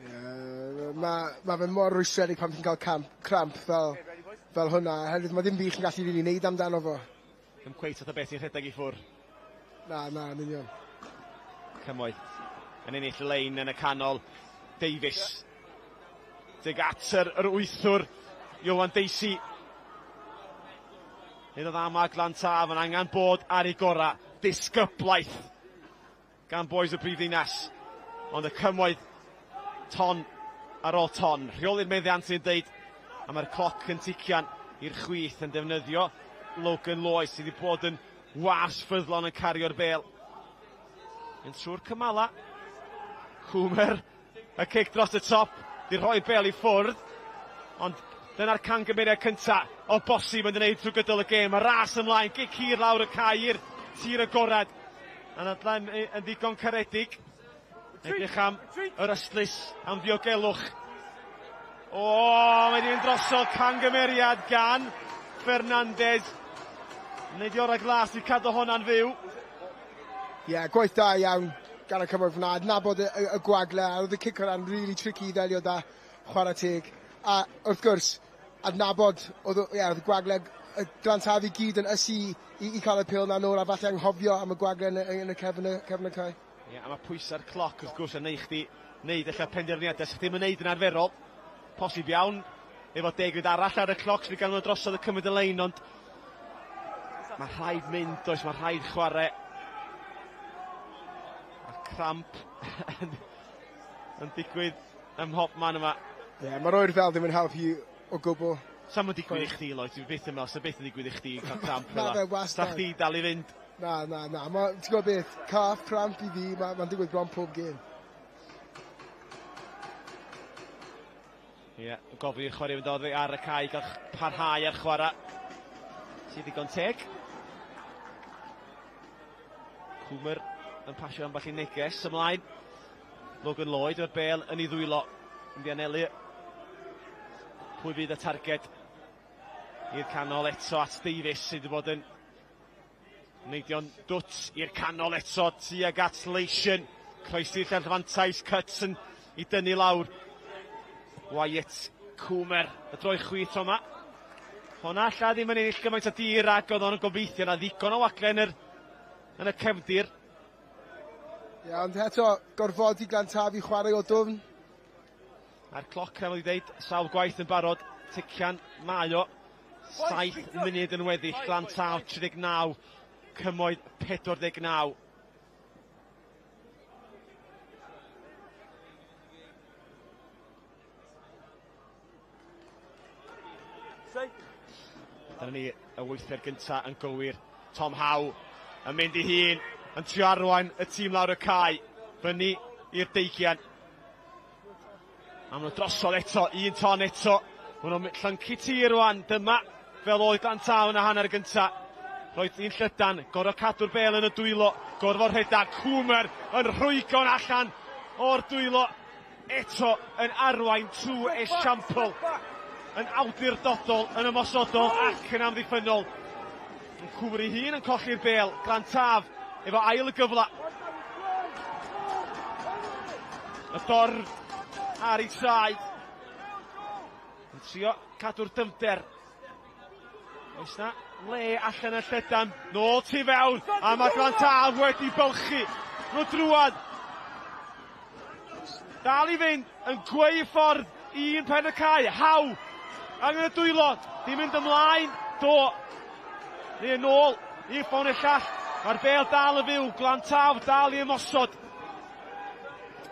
Speaker 4: Yeah, mae ma fe mor rwystredig pan ti'n cael camp, cramp fel, fel hwnna, oherwydd mae ddim byd chi'n gallu rili wneud amdano fo.
Speaker 10: Ddim cweit fath o beth i'n rhedeg i ffwr.
Speaker 4: Na, na, yn union.
Speaker 10: Cymoedd yn ennill y lein yn y canol. Davies. Tuag at yr, yr wythwr, Iwan Deisi. Nid oedd ama Glan Taf yn angen bod ar ei gorau. Disgyblaeth gan boys y brifddinas. Ond y cymoedd ton ar ôl ton. Rheoli'r meddiant sy'n deud, a mae'r cloc yn tician i'r chwith yn defnyddio Logan Lloyd sydd wedi bod yn was ffyddlon yn cario'r bêl. Yn trwy'r cymala. Cwmer, y cic dros y top, di rhoi bêl i ffwrdd. Ond dyna'r cangymeriad cynta o bosib yn gwneud trwy gydol y gêm. Mae ras ymlaen, gic hir lawr y cae i'r tir agored. Anadlan yn ddigon caredig. Edrych am yr ystlys, am ddiogelwch. O, mae wedi mynd drosodd, cangymeriad gan Fernandez. Wneud i orau glas i cadw hwnna'n fyw.
Speaker 4: Ie, yeah, gwaith da iawn gan y Cymoedd fyna. Adnabod y, y, y gwagle, a oedd y cic o'n really tricky i ddelio da, chwarae teg. A wrth gwrs, adnabod, oedd, ie, oedd y gwagle y Glantaf i gyd yn ysu i, i cael y pil na nôl, a falle anghofio am y gwagle yn, y, yn y cefn, y, cefn y cae.
Speaker 10: Ie, yeah, a mae pwysau'r cloc wrth gwrs yn neud chdi wneud ella penderfyniadau sydd ddim yn neud yn arferol. Posib iawn, efo deg munud arall ar y cloc, sydd gan nhw drosodd y cymryd y lein, ond mae rhaid mynd, does, mae rhaid chwarae. A cramp yn, yn digwydd ym mhob man yma.
Speaker 4: Ie, yeah, mae'r oerfel ddim yn helpu o gwbl.
Speaker 10: Sa'n mynd digwydd i chdi, Lloyd, dwi'n byth yn meddwl, sa'n byth yn digwydd i chdi cael cramp
Speaker 4: fel Na, fe wastad.
Speaker 10: Sa chdi dal i fynd?
Speaker 4: Na, na, na. Ma, ti'n gwybod beth, calf cramp i fi, mae'n ma digwydd bron pob gêm.
Speaker 10: Ie, yeah, gofyn i'r chwarae fynd oddi ar y cae, gael parhau ar chwarae. Sydd ddigon teg. Cwmer yn pasio ambell i neges ymlaen. Logan Lloyd o'r bel yn ei ddwylo. Yn dianelu. Pwy fydd y targed i'r canol eto at Davies sydd wedi bod yn neidio'n dwt i'r canol eto tuag at Leisian. Croesi'r llanll fantais, Cuts yn i dynnu lawr. Wyatt Cwmer, y droi chwith tro yma. Honna alla ddim yn ennill gymaint o dir ag oedd o'n gobeithio na ddigon o wagle yn yr, yn y cefndir.
Speaker 4: Ie, ond eto, gorfodi Glantaf i chwarae o dwfn.
Speaker 10: A'r cloc, fel wedi dweud, sawl gwaith yn barod, tician mae o. 7 munud yn weddill, Glantaf 39, Cymoedd 49. Dyna ni y wythfed gyntaf yn gywir. Tom Howe yn mynd i hun, yn trio arwain y tîm lawr y cae, fyny i'r deigian. A maen nhw drosodd eto, un ton eto. Maen nhw'n llyncu tir rwan, dyma fel oedd Dan Taw yn y hanner gynta. Roedd un llydan, gorfod cadw'r bel yn y dwylo, gorfod rhedeg, Cwmer yn rhwygo'n allan o'r dwylo eto yn arwain trwy esiampl yn awdurdodol, yn ymosodol ac yn amddiffynnol. Yn Cwmer ei hun yn colli'r bel, Glan Taf efo ail y gyfle. Y dorf ar ei traed. Yn trio cadw'r dyfnder. Oes na le allan y llydan. Nôl tu fewn. A mae Glan Taf wedi bylchu. Nhw drwad. Dal i fynd yn gweu ffordd un pen y cae. Haw. Angen y dwylo. Di mynd ymlaen. Do. Neu yn ôl i'r ffôn y llall. Mae'r bel dal y fyw. Glan Taf dal i ymosod.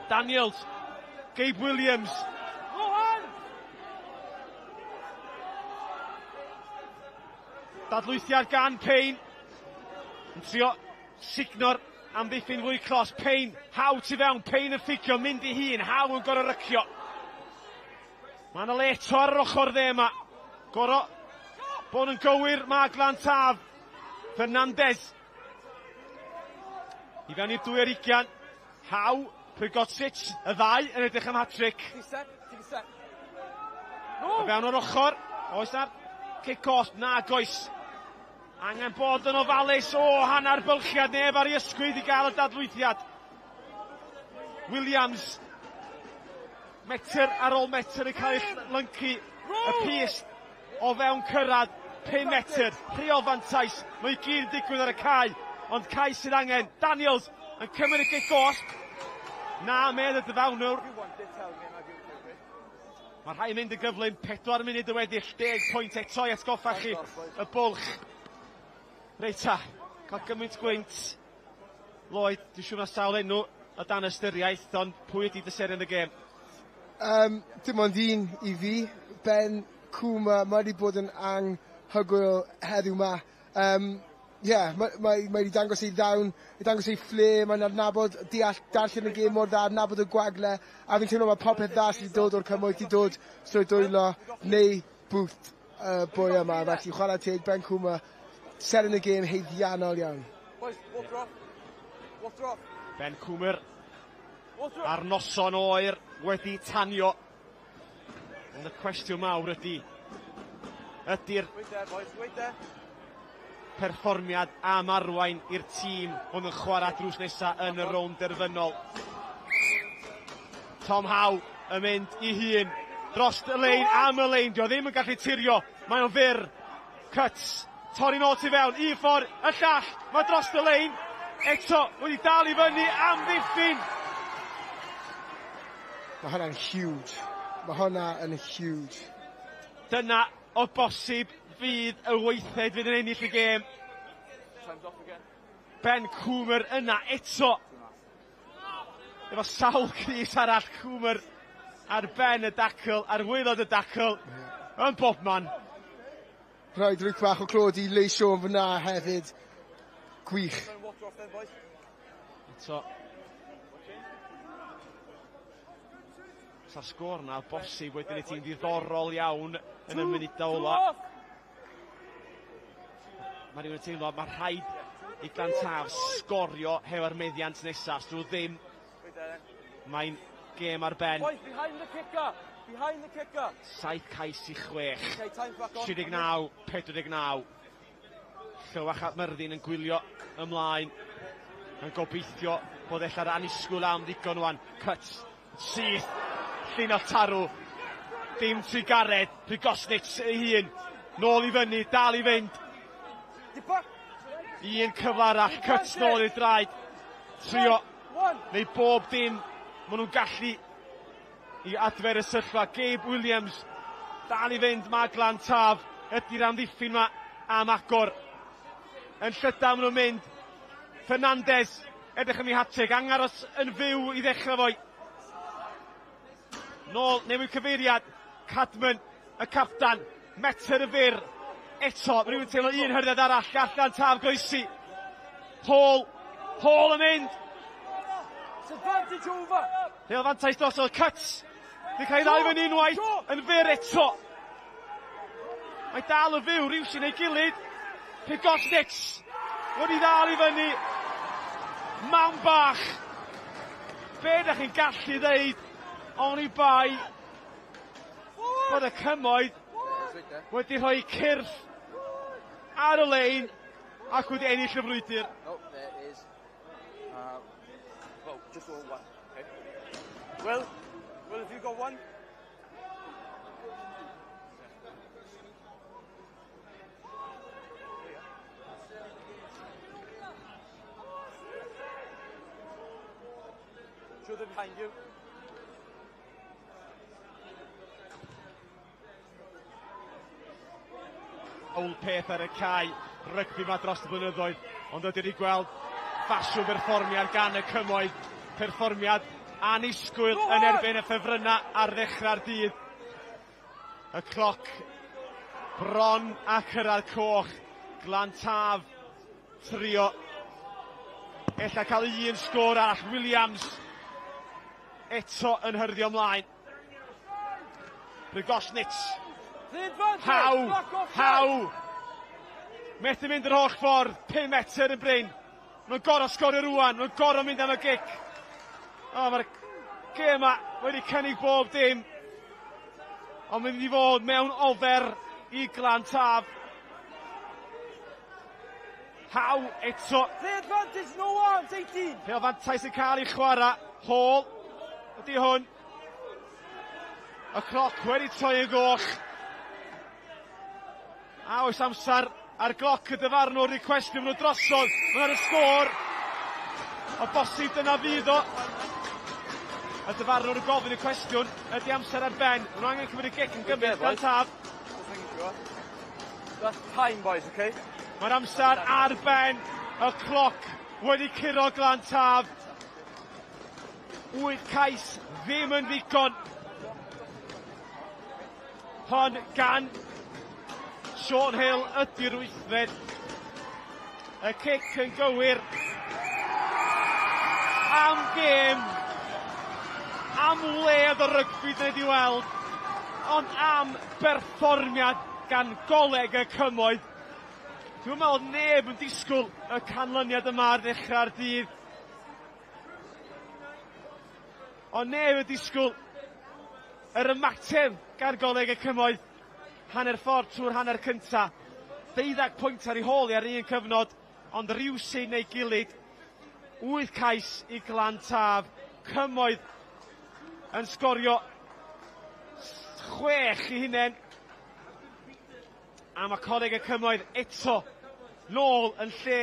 Speaker 10: Daniels. Gabe Williams. Dadlwythiad gan Payne. Yn trio signo'r amddiffyn fwy clos. Payne, Haw tu fewn. Payne yn fficio, mynd i hun. Haw yn gorau rycio. Mae yna le eto ar yr ochr dde yma. Goro bod yn gywir mae Glan Taf. Fernandez. I fewn i'r 22. Haw, Prigocic, y ddau yn edrych am hat-trick. I fewn o'r ochr, oes na cic off, nag oes. Angen bod yn ofalus, o, hanner bylchiad, neb ar ei ysgwydd i gael y dadlwythiad. Williams, metr ar ôl metr yn cael ei lyncu, y pys o fewn cyrraedd 5 metr, rheol fantais, mae i gyd yn digwydd ar y cae, ond cais sydd angen. Daniels yn cymryd y gic gosb. Na, medd y dyfawnwr. Mae rhai yn mynd yn gyflym, 4 munud y weddill, 10 pwynt eto i atgoffa chi y bwlch. Reit ta, cael gymaint gwynt. Lloyd, dwi'n siŵr na sawl enw o dan ystyriaeth, ond pwy ydy dy seren y gêm?
Speaker 4: Dim ond un i fi, Ben Cwma, mae wedi bod yn anhygoel heddiw ma. Yeah, mae, mae, mae wedi dangos ei ddawn, wedi dangos ei ffle, mae'n adnabod, deall, darllen y gêm mor dda, adnabod y gwagle, a fi'n teimlo mae popeth dda sydd wedi dod o'r cymoedd wedi dod trwy dwylo neu booth y boi yma, felly chwarae teg Ben Cwma, seren y gêm haeddiannol iawn.
Speaker 11: Boys, walk off.
Speaker 10: Ben Cwmer ar noson oer wedi tanio. Ond y cwestiwn mawr ydy, ydy'r perfformiad am arwain i'r tîm hwn yn chwarae drws nesaf yn y rownd derfynol. Tom Howe yn mynd i hun dros y lein am y lein. Dio ddim yn gallu tirio. Mae o'n fyr. Cuts. Torri nôl tu fewn. Un ffordd, y llall. Mae dros y lein. Eto, wedi dal i fyny am ddiffyn.
Speaker 4: Mae hwnna'n huge. Mae hwnna yn huge.
Speaker 10: Dyna o bosib fydd y weithed fydd yn ennill y gêm. Ben Cwmer yna eto. Efo sawl crys arall Cwmer ar ben y dacl, ar waelod y dacl, yn bobman.
Speaker 4: Rhaid rwy'n bach o clod i Leigh Sean fyna hefyd. Gwych.
Speaker 10: Eto. Sa'r sgôr na bosib wedyn i ti'n ddiddorol iawn yn y munudau ola. Mae rhywun yn teimlo, mae rhaid i Glantaf sgorio hefo'r meddiant nesaf. Os nhw ddim, mae'n gêm ar ben.
Speaker 11: Boys, behind the kicker! Behind the kicker!
Speaker 10: 7 cais i 6. 39, 49. Llywach ap Myrddin yn gwylio ymlaen. Yn gobeithio bod ella'r annisgwyl am ddigon wan. Cuts, syth, llinell tarw. Dim trugaredd, Prigosnitz ei hun. Nôl i fyny, dal i fynd. Un cyfle arall, cuts nôl i'r draed. Trio, neu bob dim maen nhw'n gallu i adfer y sefyllfa. Gabe Williams, dal i fynd, mae Glan Taf ydy'r amddiffyn ma am agor. Yn llydan maen nhw'n mynd. Fernandez, edrych am ei hat-trick, angaros yn fyw i ddechrau foi. Nôl, newid cyfeiriad, Cadman, y captan, metr y fyr. Eto, mae rhywun teimlo un hyrddiad arall, gall Glan Taf goesi. Hall, Hall yn mynd.
Speaker 11: Advantage over!
Speaker 10: Rheol fantais drosodd, cuts. Dwi'n cael ei ddau fyny unwaith, yn fyr eto. Mae dal yn fyw rhywsyn ei gilydd. Pigosnitz wedi ddal i fyny. Mawn bach. Be ydych chi'n gallu ddeud oni bai bod y cymoedd wedi rhoi cyrff ar y lein ac wedi ennill y frwydr.
Speaker 11: Oh, there is. Well, just all one. Okay. Will, Will, have you got one? Show them behind you.
Speaker 10: Awl peth ar y cae rygbi ma dros y blynyddoedd, ond ydyn ni gweld ffasiwn berfformiad gan y cymoedd, perfformiad annisgwyl yn erbyn y ffefrynnau ar ddechrau'r dydd. Y cloc bron a cyrraedd coch, Glan Taf trio ella cael un sgôr arall, Williams eto yn hyrddio ymlaen. Prigosnitz. Haw! Haw! Methu mynd yr holl ffordd, 5 metr yn brin. Mae'n gorau sgorio rwan, mae'n gorau mynd am y gic. O, mae'r gêm yma wedi cynnig bob dim. Ond mynd i fod mewn ofer i Glan Taf. Haw eto.
Speaker 11: The advantage, no arms, 18.
Speaker 10: Pêl fantais yn cael ei chwarae. Hall ydy hwn. Y cloc wedi troi yn goch. A oes amser ar gloc y dyfarnwr i cwestiwn nhw drosodd. Mae'n ar y sgôr. O bosib dyna fydd o. Y dyfarnwr yn gofyn y cwestiwn. Ydy amser ar ben. Maen nhw angen cymryd y gic yn gymryd gan Taf.
Speaker 11: That's time, boys, okay?
Speaker 10: Mae'r amser ar ben. Y cloc wedi curo Glan Taf. 8 cais ddim yn ddigon. Hon gan Sean Hill ydy'r wythfed. Y cic yn gywir. Am gêm. Am wledd o rygbi dyn ni wedi weld. Ond am berfformiad gan Goleg y Cymoedd. Dwi'n meddwl neb yn disgwyl y canlyniad yma ar ddechrau'r dydd. Ond neb yn disgwyl yr ymateb gan Goleg y Cymoedd. Hanner ffordd trwy'r hanner cynta. Deuddag pwynt ar ei hôl i ar un cyfnod, ond rywsut neu gilydd, wyth cais i Glan Taf. Cymoedd yn sgorio chwech i hunain. A mae Coleg y Cymoedd eto nôl yn lle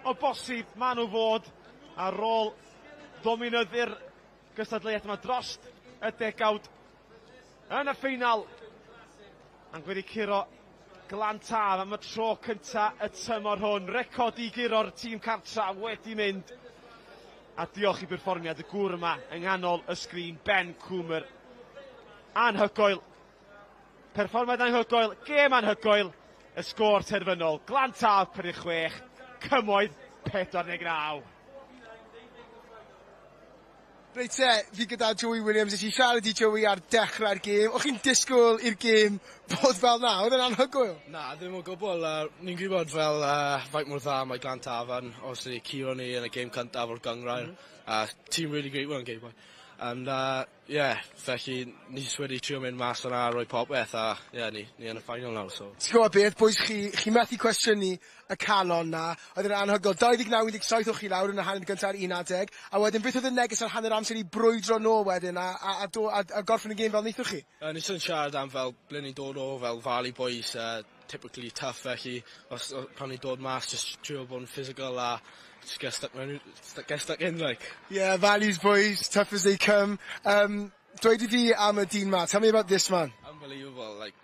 Speaker 10: o bosib maen nhw fod ar ôl dominyddu'r gystadleuaeth yma drost y degawd yn y ffeinal. Ac wedi curo Glan Taf am y tro cynta y tymor hwn. Record i guro'r tîm cartra wedi mynd. A diolch i berfformiad y gŵr yma yng nghanol y sgrin, Ben Coomer. Anhygoel. Perfformiad anhygoel, gêm anhygoel, y sgôr terfynol, Glan Taf 46, Cymoedd 49.
Speaker 4: Reit te, fi gyda Joey Williams, nes i siarad i Joey ar dechrau'r gêm. O'ch chi'n disgwyl i'r gêm fod fel 'na? Oedd e'n anhygoel?
Speaker 6: Na, ddim o gwbl. Ni'n gwybod fel faint mor dda mae Glan Taf yn, obviously curo ni yn y gêm cyntaf o'r gynghrair. Team really great one, game boy. And yeah, felly ni jyst wedi trio mynd mas yna a rhoi popeth a yeah, ni yn y final nawr. So.
Speaker 4: Ti'n gwybod beth, boys, chi methu cwestiynu y calon na, oedd e'n anhygoel. 29-17 o'ch chi lawr yn y hanner gyntaf ar un adeg, a wedyn beth oedd y neges ar hanner amser i brwydro nôl wedyn a gorffen y gêm fel wnaethoch chi?
Speaker 6: Ni jyst yn siarad am fel ble ni'n dod o, fel Valley Boys, typically tough, felly os, pan ni'n dod mas, just trio bod yn physical a just get stuck in, like.
Speaker 4: Yeah, Valleys boys, tough as they come. Dweud i fi am y dyn ma. Tell me about this man.
Speaker 6: Unbelievable, like,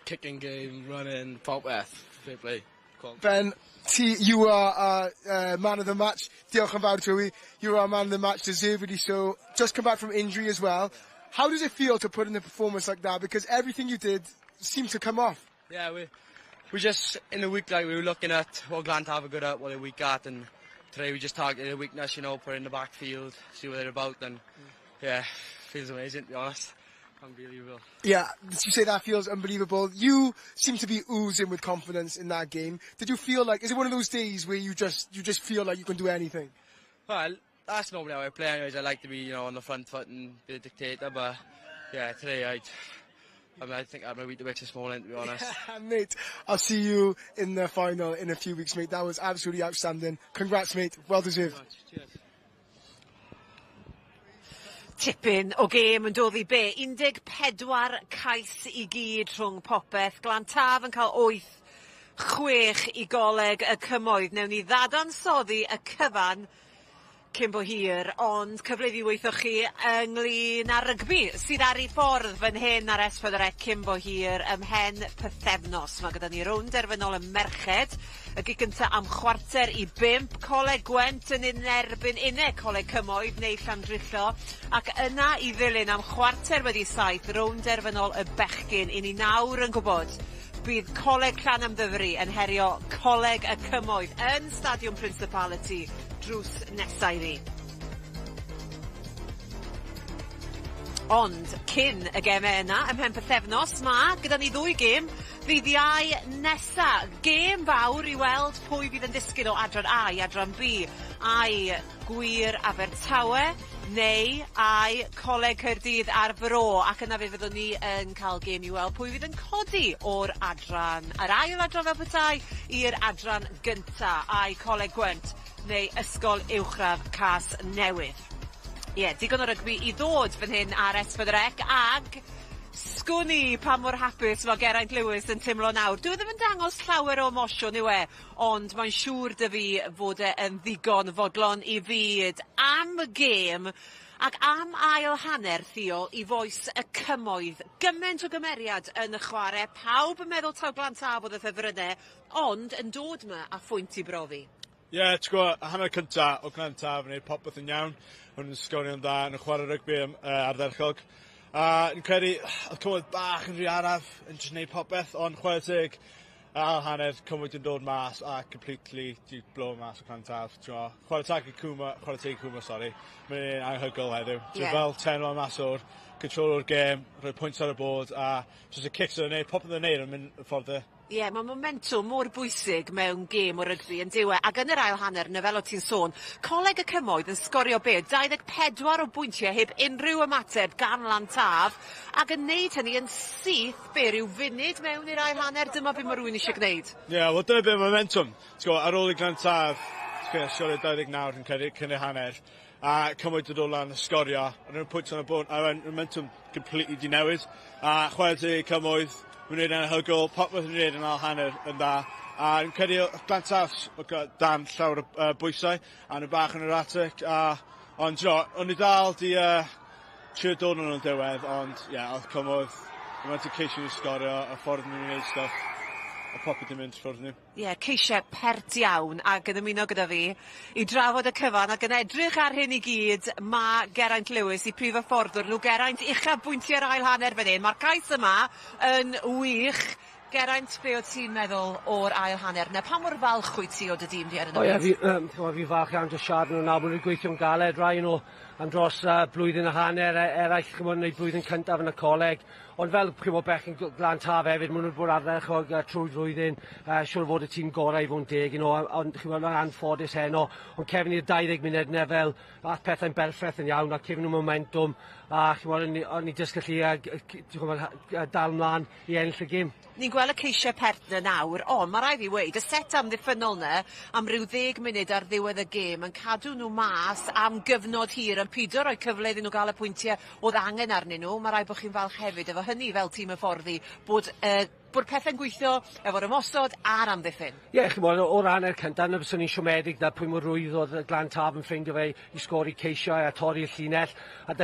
Speaker 6: kicking game, running, popeth, fair play. Cool.
Speaker 4: Ben, ti, you are our man of the match. Diolch yn fawr, Joey. You are our man of the match, deservedly so. Just come back from injury as well. How does it feel to put in a performance like that? Because everything you did seemed to come off.
Speaker 11: Yeah, we just, in the week, like, we were looking at what Glantaf are good at, what they're weak at, and today we just targeted a weakness, put it in the backfield, see what they're about, and yeah, feels amazing, to be honest. Unbelievable.
Speaker 4: Yeah, you say that feels unbelievable. You seem to be oozing with confidence in that game. Did you feel like, is it one of those days where you just feel like you can do anything?
Speaker 11: Well, that's normally how I play anyways. I like to be on the front foot and be the dictator, but yeah, today I mean, I think I had my Weetabix this morning, to be honest.
Speaker 4: Yeah, mate, I'll see you in the final in a few weeks, mate. That was absolutely outstanding. Congrats, mate. Well deserved.
Speaker 11: Cheers.
Speaker 1: Tipyn o gêm yn dod i be? 14 cais i gyd rhwng popeth. Glan Taf yn cael 8 6 i Goleg y Cymoedd. Newn ni ddadansoddi y cyfan cyn bo hir, ond cyfle i fi weithio chi ynglyn â rygbi sydd ar ei ffordd fan hyn ar S4C cyn bo hir ymhen pythefnos. Mae gyda ni rownd derfynol y merched, y gic gynta am 4:45, Coleg Gwent yn un erbyn unau Coleg Cymoedd neu Llandrillo, ac yna i ddilyn am 7:15, rownd derfynol y bechgyn. I ni nawr yn gwybod bydd Coleg Llanymddyfri yn herio Coleg y Cymoedd yn Stadiwm Principality drws nesa iddi. Ond cyn y gemau yna, ymhen pythefnos, ma' gyda ni ddwy gêm ddydd Iau nesa. Gêm fawr i weld pwy fydd yn disgyn o adran A i adran B. Ai Gŵyr Abertawe neu ai Coleg Caerdydd a'r Fro, ac yna fe fyddwn ni yn cael gêm i weld pwy fydd yn codi o'r adran, yr ail adran fel petai, i'r adran gynta, ai Coleg Gwent neu Ysgol Uwchradd Casnewydd. Ie, yeah, digon o rygbi i ddod fan hyn ar S4C ag sgwn i pa mor hapus mae Geraint Lewis yn teimlo nawr. Dwi ddim yn dangos llawer o emosiwn yw e, ond mae'n siŵr 'da fi fod e yn ddigon fodlon i fyd am y gêm ac am ail hanner Theo i fois y Cymoedd. Gymaint o gymeriad yn y chwarae, pawb yn meddwl taw Glan Taf oedd y ffefrynnau, ond yn dod 'ma â phwynt i brofi.
Speaker 5: Ie, yeah, ti'n gwybod, hanner cynta o Glan Taf yn gwneud popeth yn iawn. Hwn yn sgorio'n dda, yn chwarae rygbi ardderchog. A yn credu, oedd Cymoedd bach yn rhy araf yn jyst gwneud popeth, ond chwarae teg, ail hanner, Cymoedd yn dod mas a completely di blow mas o Glan Taf. Ti'n gwybod, chwarae teg i Cwma, chwarae teg i Cwma, sorry. Mae'n anhygoel heddiw. Ti'n fel tenlo mas o'r control o'r gêm, rhoi pwynt ar y board, a just y kicks o'n neud, popeth yn neud yn mynd y ffordd y
Speaker 1: Ie, yeah, mae momentwm mor bwysig mewn gêm o rygbi yn dyw e. Ac yn yr ail hanner, na fel o ti'n sôn, Coleg y Cymoedd yn sgorio be? 24 o bwyntiau heb unrhyw ymateb gan Lantaf, ac yn neud hynny yn syth be, rhyw funud mewn i'r ail hanner, dyma be mae rhywun eisiau gwneud.
Speaker 5: Ie, yeah, wel dyna be momentum. Ti'n gwybod, ar ôl i Glantaf, sgorio 29 yn credu cyn y hanner, a Cymoedd dod o lan a sgorio, a nhw'n pwynt on y bôn, a momentum completely di newid. A chwarae teg i Cymoedd, maen nhw'n anhygoel, popeth yn wneud yn ail hanner yn dda. A fi'n credu Glantaf dan llawer o bwysau, a nhw bach yn erratic, a, ond jo, o'n i dal di trio dod nhw'n diwedd, ond ie, yeah, oedd Cymoedd, nhw'n wedi ceisio nhw sgorio, y ffordd nhw'n gwneud stuff, a popeth yn mynd ffwrdd nhw.
Speaker 1: Ie, yeah, ceisiau pert iawn ac yn ymuno gyda fi i drafod y cyfan ac yn edrych ar hyn i gyd mae Geraint Lewis i prif hyfforddwr nhw. Geraint, uchafbwyntiau'r ail hanner fan hyn. Mae'r cais yma yn wych. Geraint, be o ti'n meddwl o'r ail hanner 'na? Pa mor falch wyt ti o dy dîm di ar
Speaker 9: y O ie, fi, fi falch iawn jyst siarad nhw nawr, maen nhw'n gweithio'n galed, rai nhw am dros blwyddyn a hanner, eraill chymod, yn eu blwyddyn cyntaf yn y coleg. Ond fel chymod, bechgyn Glan Taf hefyd, maen nhw'n bod ardderchog trwy'r flwyddyn, siŵr fod y tîm gorau i fod yn deg, you know, ond chymod, mae'n anffodus heno, ond cefn i'r 20 munud yna fel ath pethau'n berffaith yn iawn, a cefn nhw momentum, a chymod, o'n i jyst gallu chymod, dal mlaen i ennill y gêm.
Speaker 1: Ni'n gweld y ceisiau pert 'na nawr, ond mae rhaid fi weud, y set amddiffynnol 'na am ryw 10 munud ar ddiwedd y gêm yn cadw nhw mas am gyfnod hir, yn pido rhoi cyfle iddyn nhw gael y pwyntiau oedd angen arnyn nhw. Mae rhaid bod chi'n falch hefyd efo hynny fel tîm hyfforddi bod pethau'n gweithio efo'r ymosod a'r amddiffyn.
Speaker 9: Ie, yeah, chymod, o'r hanner cyntaf, na fyswn i'n siomedig na pwy mor rwydd oedd Glan Taf yn ffeindio fe i sgori ceisiau a torri'r llinell. A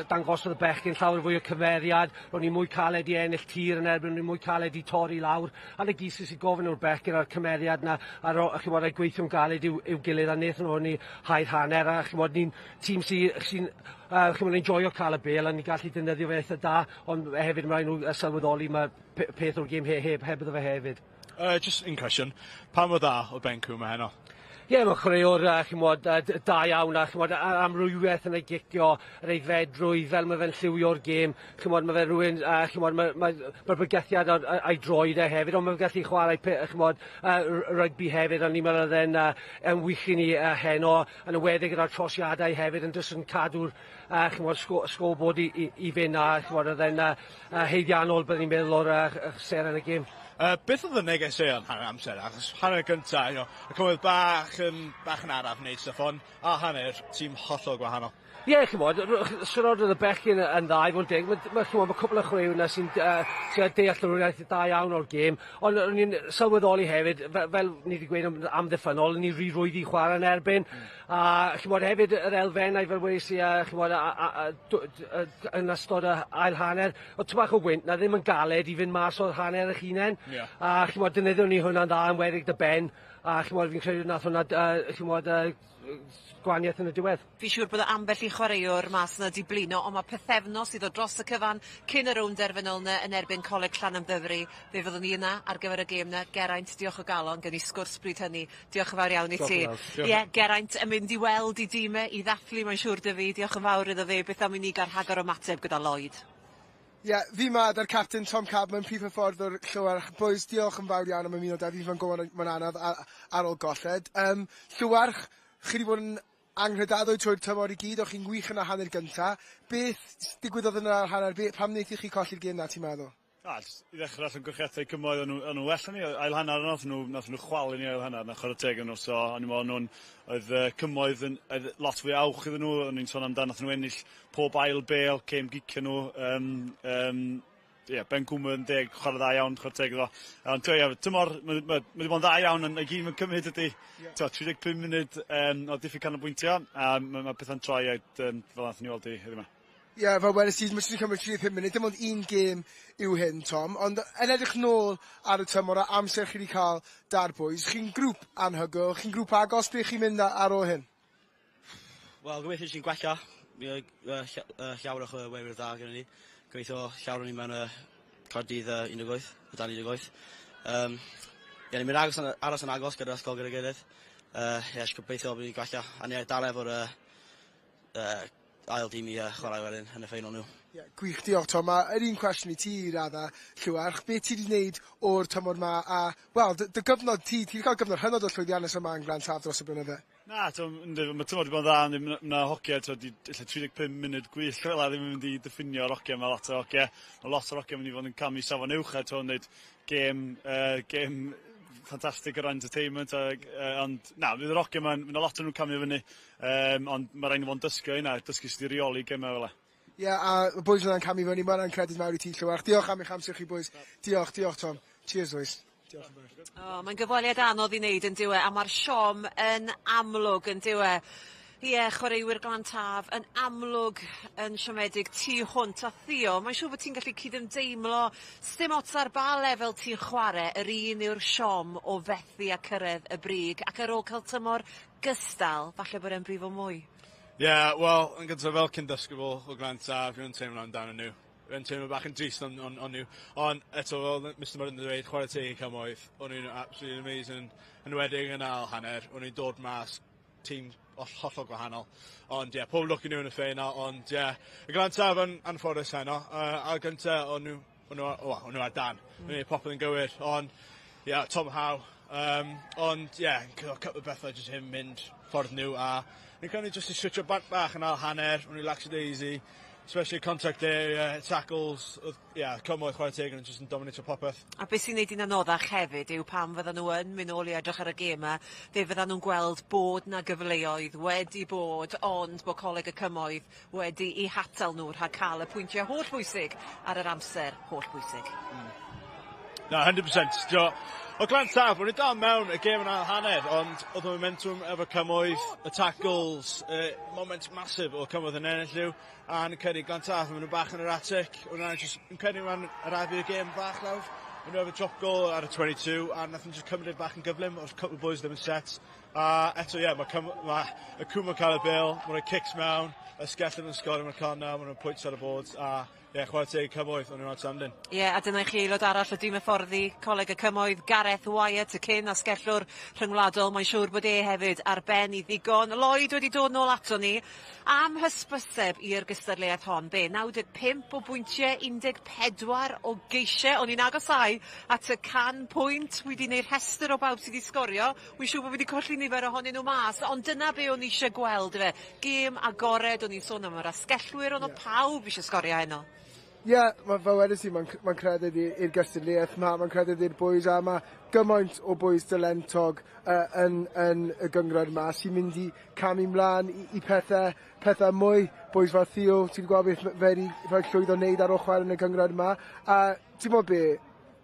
Speaker 9: dangosodd y bechgyn llawer fwy o cymeriad, ro'n ni mwy caled i ennill tir yn erbyn, ro'n ni mwy caled i torri lawr. A na gyd sy'n gofyn o'r bechgyn a'r cymeriad na, a chymod, a gweithio'n galed i'w gilydd, a wnaethon nhw ni hair hanner, a chymod, ni'n tîm sy'n sy chymod, enjoyo cael y bel, a ni'n gallu defnyddio fe eitha da, ond hefyd mae rhaid nhw sylweddoli mae peth o'r gêm heb iddo fe hefyd.
Speaker 5: Just un cwestiwn. Pa mor dda o Ben Cwm heno?
Speaker 9: Ie, yeah, mae'n chwaraewr, chymod, da iawn, a chymod, amrywiaeth yn ei gicio, yr aeddfedrwydd, fel mae fe'n lliwio'r gêm. Chymod, mae fe rhywun, chymod, mae'r ma bygythiad a'i droed e hefyd, ond mae'n gallu chwarae, chymod, rygbi hefyd, a ni'n meddwl oedd e'n yn wych i ni heno, yn enwedig gyda'r trosiadau hefyd, yn jyst yn cadw'r chymod, scoreboard i fynd, a chymod, oedd e'n haeddiannol, byddwn ni'n meddwl, o'r seren y gêm.
Speaker 5: Beth oedd y negeseuon hanner amser? Achos hanner gyntaf, y Cymoedd bach yn araf wneud stuff, ond a hanner, tîm hollol gwahanol.
Speaker 9: Ie, yeah, chymod, siarad oedd y bechgyn yn dda i fod yn deg. Mae cwpl o chwaraewyr yna sy'n sy dealltwriaeth da iawn o'r gêm, ond o'n i'n sylweddoli hefyd, fel ni wedi gweud am amddiffynnol, ni rhy rwydd i chwarae yn erbyn. A chymod, hefyd yr elfennau fel wedes i, chymod, a, yn ystod y ail hanner, oedd tipyn bach o gwynt na ddim yn galed i fynd mas o'r hanner eich hunain.
Speaker 5: Yeah.
Speaker 9: A chymod, defnyddion ni hwnna'n dda yn wedig dy ben, a chymod, fi'n credu nath hwnna, chymod, gwahaniaeth yn y diwedd.
Speaker 1: Fi'n siŵr bod ambell i chwaraewr mas yna 'di blino, ond mae pythefnos i ddod dros y cyfan cyn y rownd derfynol yna yn erbyn Coleg Llanymddyfri. Fe fyddwn ni yna ar gyfer y gêm yna. Geraint, diolch o galon, gen i sgwrs bryd hynny. Diolch yn fawr iawn i ti. Ie, yeah, Geraint yn mynd i weld i dîmau i ddathlu, mae'n siŵr dy fi. Diolch yn fawr iddo fe. Beth am i ni gael rhagor o ymateb gyda Lloyd?
Speaker 4: Ie, yeah, fi ma da'r captain Tom Cadman, prif hyfforddwr Llywarch. Boys, diolch yn fawr iawn am ymuno da fi. Fi'n gwybod mae'n anodd ar ôl golled. Llywarch, chi wedi bod yn anghredadwy trwy'r tymor i gyd, o'ch chi'n gwych yn y hanner gynta. Beth digwyddodd yn yr hanner? Pam wnaethoch chi colli'r gêm na, ti'n meddwl?
Speaker 5: A, i ddechrau allan llongyfarchiadau Cymoedd, o'n nhw well na ni, ail hanner nath nhw chwalu ni ail hanner, na chwarae teg nhw, so o'n i'n meddwl nhw'n, oedd Cymoedd yn, oedd lot fwy awch iddyn nhw, o'n i'n sôn amdan, nath nhw ennill pob ail bel, cêm gicio nhw, ie, Ben Cwmwr yn deg, chwarae dda iawn, chwarae teg iddo. Ond ie, tymor, mae wedi bod yn dda iawn, ond i gyd mae'n cymryd ydy, yeah. 35 munud o diffyg canolbwyntio, a mae pethau'n troi a, fel nath ni weld i heddiw yma.
Speaker 4: Ie, yeah, fel wedes i, mae jyst yn cymryd 35 munud, dim ond un gêm yw hyn, Tom, ond yn edrych nôl ar y tymor a amser chi wedi cael da'r boys, chi'n grŵp anhygoel, chi'n grŵp agos, ble chi'n mynd ar ôl hyn?
Speaker 11: Wel, gobeithio sy'n gwella. Mi oedd llawer o chwaraewyr dda gyda ni. Gobeithio llawer o'n ni mewn y Caerdydd 18, o dan 18. Ie, ni'n mynd agos, aros yn agos gyda'r ysgol gyda gilydd. Ie, gobeithio bydd ni'n gwella. A ni dal efo'r ail dîm i chwarae wedyn yn y ffeinal nhw.
Speaker 4: Yeah, gwych, diolch Tom. A yr un cwestiwn i ti, Radha, Llywarch, be ti wedi wneud o'r tymor ma a, wel, dy gyfnod ti, ti wedi cael gyfnod hynod o llwyddiannus yma yn Glantaf dros y blynydde.
Speaker 15: Na, to, yndi, mae tymor wedi bod yn dda, yndi, ma' hogia, to, di, ella 35 munud gwych fel 'a ddim yn mynd i diffinio'r hogia, mae lot o hogia, mae lot o'r hogia yn mynd i fod yn camu safon uwch a to, yn neud gêm ffantastig o ran entertainment, a, ond na, fydd yr hogia yma, mae lot o'n nhw'n camu fyny, ond mae rhaid i fod yn dysgu o hynna, dysgu sut i reoli gemau fel 'a.
Speaker 4: Ie, yeah, a y boys yna'n camu fyny, mae hwnna'n credit mawr i ti, Llywarch. Diolch am eich amser chi, boys. Diolch, diolch, Tom. Cheers, boys. Diolch yn fawr.
Speaker 1: O, mae'n gyfweliad anodd i wneud yn dyw e, a mae'r siom yn amlwg yn dyw e. Ie, chwaraewyr Glantaf yn amlwg yn siomedig tu hwnt a Theo, mae'n siŵr bod ti'n gallu cydymdeimlo, sdim ots ar ba lefel ti'n chwarae, yr un yw'r siom o fethu a cyrraedd y brig, ac ar ôl cael tymor gystal, falle bod e'n brifo mwy.
Speaker 5: Ie, yeah, wel, yn gyntaf fel cyn dysgybl o Glantaf, fi'n teimlo amdano nhw. Fi'n teimlo bach yn drist on nhw. Ond eto, fel Mr Murray yn dweud, chwarae teg i Cymoedd, o'n nhw'n absolutely amazing. Yn enwedig yn ail hanner, o'n nhw'n dod mas tîm hollol gwahanol. Ond ie, yeah, pob lwc i nhw yn y ffeinal, ond ie, yeah, y Glantaf yn anffodus heno. Ail gyntaf, o'n nhw ar dan. O'n nhw'n popeth yn gywir, ond ie, yeah, Tom Howe. Ond ie, yeah, couple o bethau jyst hyn mynd ffordd nhw, a ni'n credu jyst i switcho back bach yn ail hanner, o'n nhw'n lackadaisy, especially contact area, tackles, oedd, yeah, Cymoedd chwarae teg yn jyst yn dominatio popeth.
Speaker 1: A beth sy'n neud hi'n anoddach hefyd yw pan fyddan nhw yn mynd nôl i edrych ar y gema, fe fyddan nhw'n gweld bod 'na gyfleoedd wedi bod, ond bod Coleg y Cymoedd wedi eu hatal nhw rhag cael y pwyntiau holl bwysig ar yr amser holl bwysig.
Speaker 5: Na, 100%. Jo, o Glantaf, o'n i dal mewn y gêm yn ail hanner, ond oedd y momentum efo Cymoedd, y tackles, moment massive o Cymoedd yn ennill nhw, a yn credu Glantaf, maen nhw bach yn erratic, o'n nhw'n just, yn credu ma'n arafu y gêm bach lawr. O'n nhw efo drop goal ar y 22, a nath nhw just cymryd bach yn gyflym, oedd couple of boys ddim yn set. A eto, ie, yeah, mae y Cwm yn cael y bêl, maen nhw'n kicks mewn, y Sgellan yn sgorio mewn corner, maen nhw'n pwynt ar y board, a ie, yeah, chwarae teg Cymoedd, o'n nhw'n outstanding.
Speaker 1: Ie, yeah, a dyna i chi aelod arall o dîm hyfforddi Coleg y Cymoedd, Gareth Wyatt, y cyn asgellwr rhyngwladol. Mae'n siŵr bod e hefyd ar ben i ddigon. Lloyd wedi dod nôl ato ni am hysbyseb i'r gystadleuaeth hon. Be, 95 o bwyntiau, 14 o geisiau. O'n i'n agosau at y 100 pwynt. Wedi gwneud rhestr o bawb sydd wedi sgorio. Wy'n siŵr bod fi wedi colli nifer ohonyn nhw mas, ond dyna be o'n i eisiau gweld, efe. Gêm agored, o'n i'n sôn am yr asgellwyr, o'n yeah, pawb eisiau sgorio heno.
Speaker 4: Ie, yeah, fel wedes i, mae'n ma credit i'r gystadleuaeth ma, mae'n credit i'r boys, a mae gymaint o boys talentog yn y gynghrair ma sy'n mynd i camu mlaen i pethau mwy. Boys fel Theo, ti'n gweld beth fe wedi fel llwyddo wneud ar ôl chwarae yn y gynghrair ma. A ti'n gwybod be,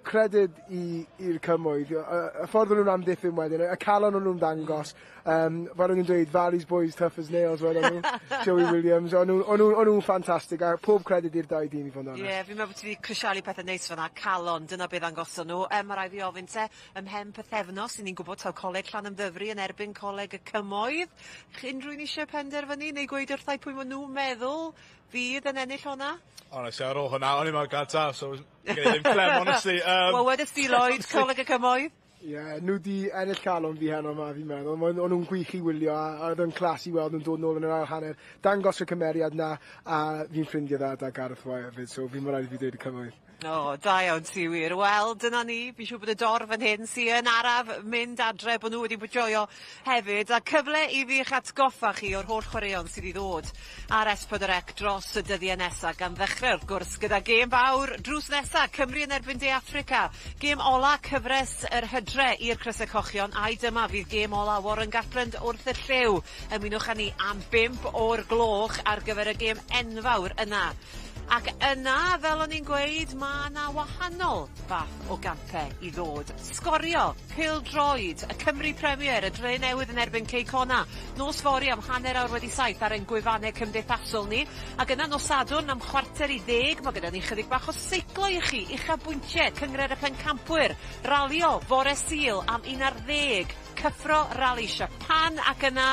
Speaker 4: credit i'r Cymoedd, y ffordd o'n nhw'n amddiffyn wedyn, y calon o'n nhw'n dangos, fel o'n nhw'n dweud, Valleys boys tough as nails, wedyn nhw, Joey Williams, o'n nhw'n ffantastig, a pob credit i'r dau dîm i fod yn onest.
Speaker 1: Ie, yeah, fi'n meddwl bod ti wedi crisialu pethau neis fan'na, calon, dyna beth ddangoson nhw. Mae rhaid fi ofyn te, ymhen pythefnos, i ni'n gwybod taw Coleg Llanymddyfri yn erbyn Coleg y Cymoedd. Unrhyw un eisiau penderfynu neu gweud wrthai pwy maen nhw'n meddwl fydd yn ennill hwnna?
Speaker 5: Honestly, ar ôl hwnna, o'n i'n meddwl Glantaf, so gen i ddim clem, honestly.
Speaker 1: Wel, wedys di Lloyd, Coleg y Cymoedd?
Speaker 4: Ie, yeah, nhw di ennill calon fi heno ma, fi'n meddwl. O'n nhw'n gwych i wylio, a oedd yn class i weld nhw'n dod nôl yn yr ail hanner. Dangos y cymeriad na, a fi'n ffrindiau dda da Gareth Wyatt hefyd, so fi'n rhaid i fi dweud y Cymoedd.
Speaker 1: O, da iawn ti wir. Wel, dyna ni. Fi'n siŵr bod y dorf fan hyn sy yn araf mynd adre, bod nhw wedi bod joio hefyd. A cyfle i fi eich atgoffa chi o'r holl chwaraeon sydd i ddod ar S4C dros y dyddiau nesaf, gan ddechrau wrth gwrs gyda gêm fawr drws nesa, Cymru yn erbyn De Affrica. Gêm ola cyfres yr hydre i'r Crysau Cochion, ai dyma fydd gêm ola Warren Gatland wrth y llyw. Ymunwch â ni am 5 o'r gloch ar gyfer y gêm enfawr yna. Ac yna, fel o'n i'n gweud, mae yna wahanol fath o gampau i ddod. Sgorio, pêl-droed, y Cymru Premier, y Dre Newydd yn erbyn Cei Connah. Nos fory am 7:30 ar ein gwefannau cymdeithasol ni. Ac yna nos Sadwrn am 9:45, mae gyda ni chydig bach o seiclo i chi, uchafbwyntiau, Cynghrair y Pencampwyr, ralio, fore Sul am 11, cyffro rali Japan, ac yna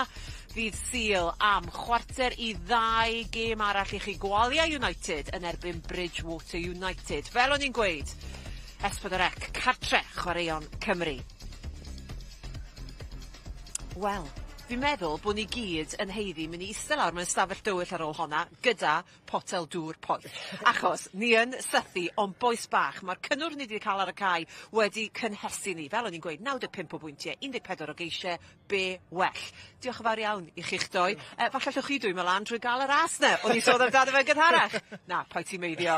Speaker 1: ddydd Sul am 1:45, gêm arall i chi, Gwalia United yn erbyn Bridgewater United. Fel o'n i'n gweud, S4C, cartre chwaraeon Cymru. Wel, Fi'n meddwl bod ni gyd yn haeddu mynd i eistedd lawr mewn stafell dywyll ar ôl honna gyda potel dŵr poeth. Achos ni yn sythu, ond bois bach, mae'r cynnwr ni wedi cael ar y cae wedi cynhesu ni. Fel o'n i'n gweud, 95 o bwyntiau, 14 o geisiau, be well. Diolch yn fawr iawn i chi'ch doi. Falle allwch chi dwymo lan drwy gael y ras 'na. O'n i'n sôn amdano fe'n gynharach. Na, paid ti'n meiddio.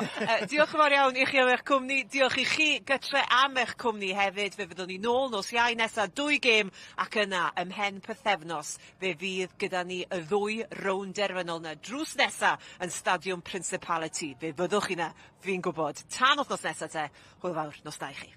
Speaker 1: Diolch yn fawr iawn i chi am eich cwmni. Diolch i chi gytre am eich cwmni hefyd. Fe fyddwn ni nôl nos Iau nesa, dwy gêm, ac yna, ymhen pythefnos, fe fydd gyda ni y ddwy rownd derfynol 'na drws nesa yn Stadiwm Principality. Fe fyddwch chi 'na, fi'n gwybod. Tan wythnos nesa te, hwyl fawr, nos da i chi.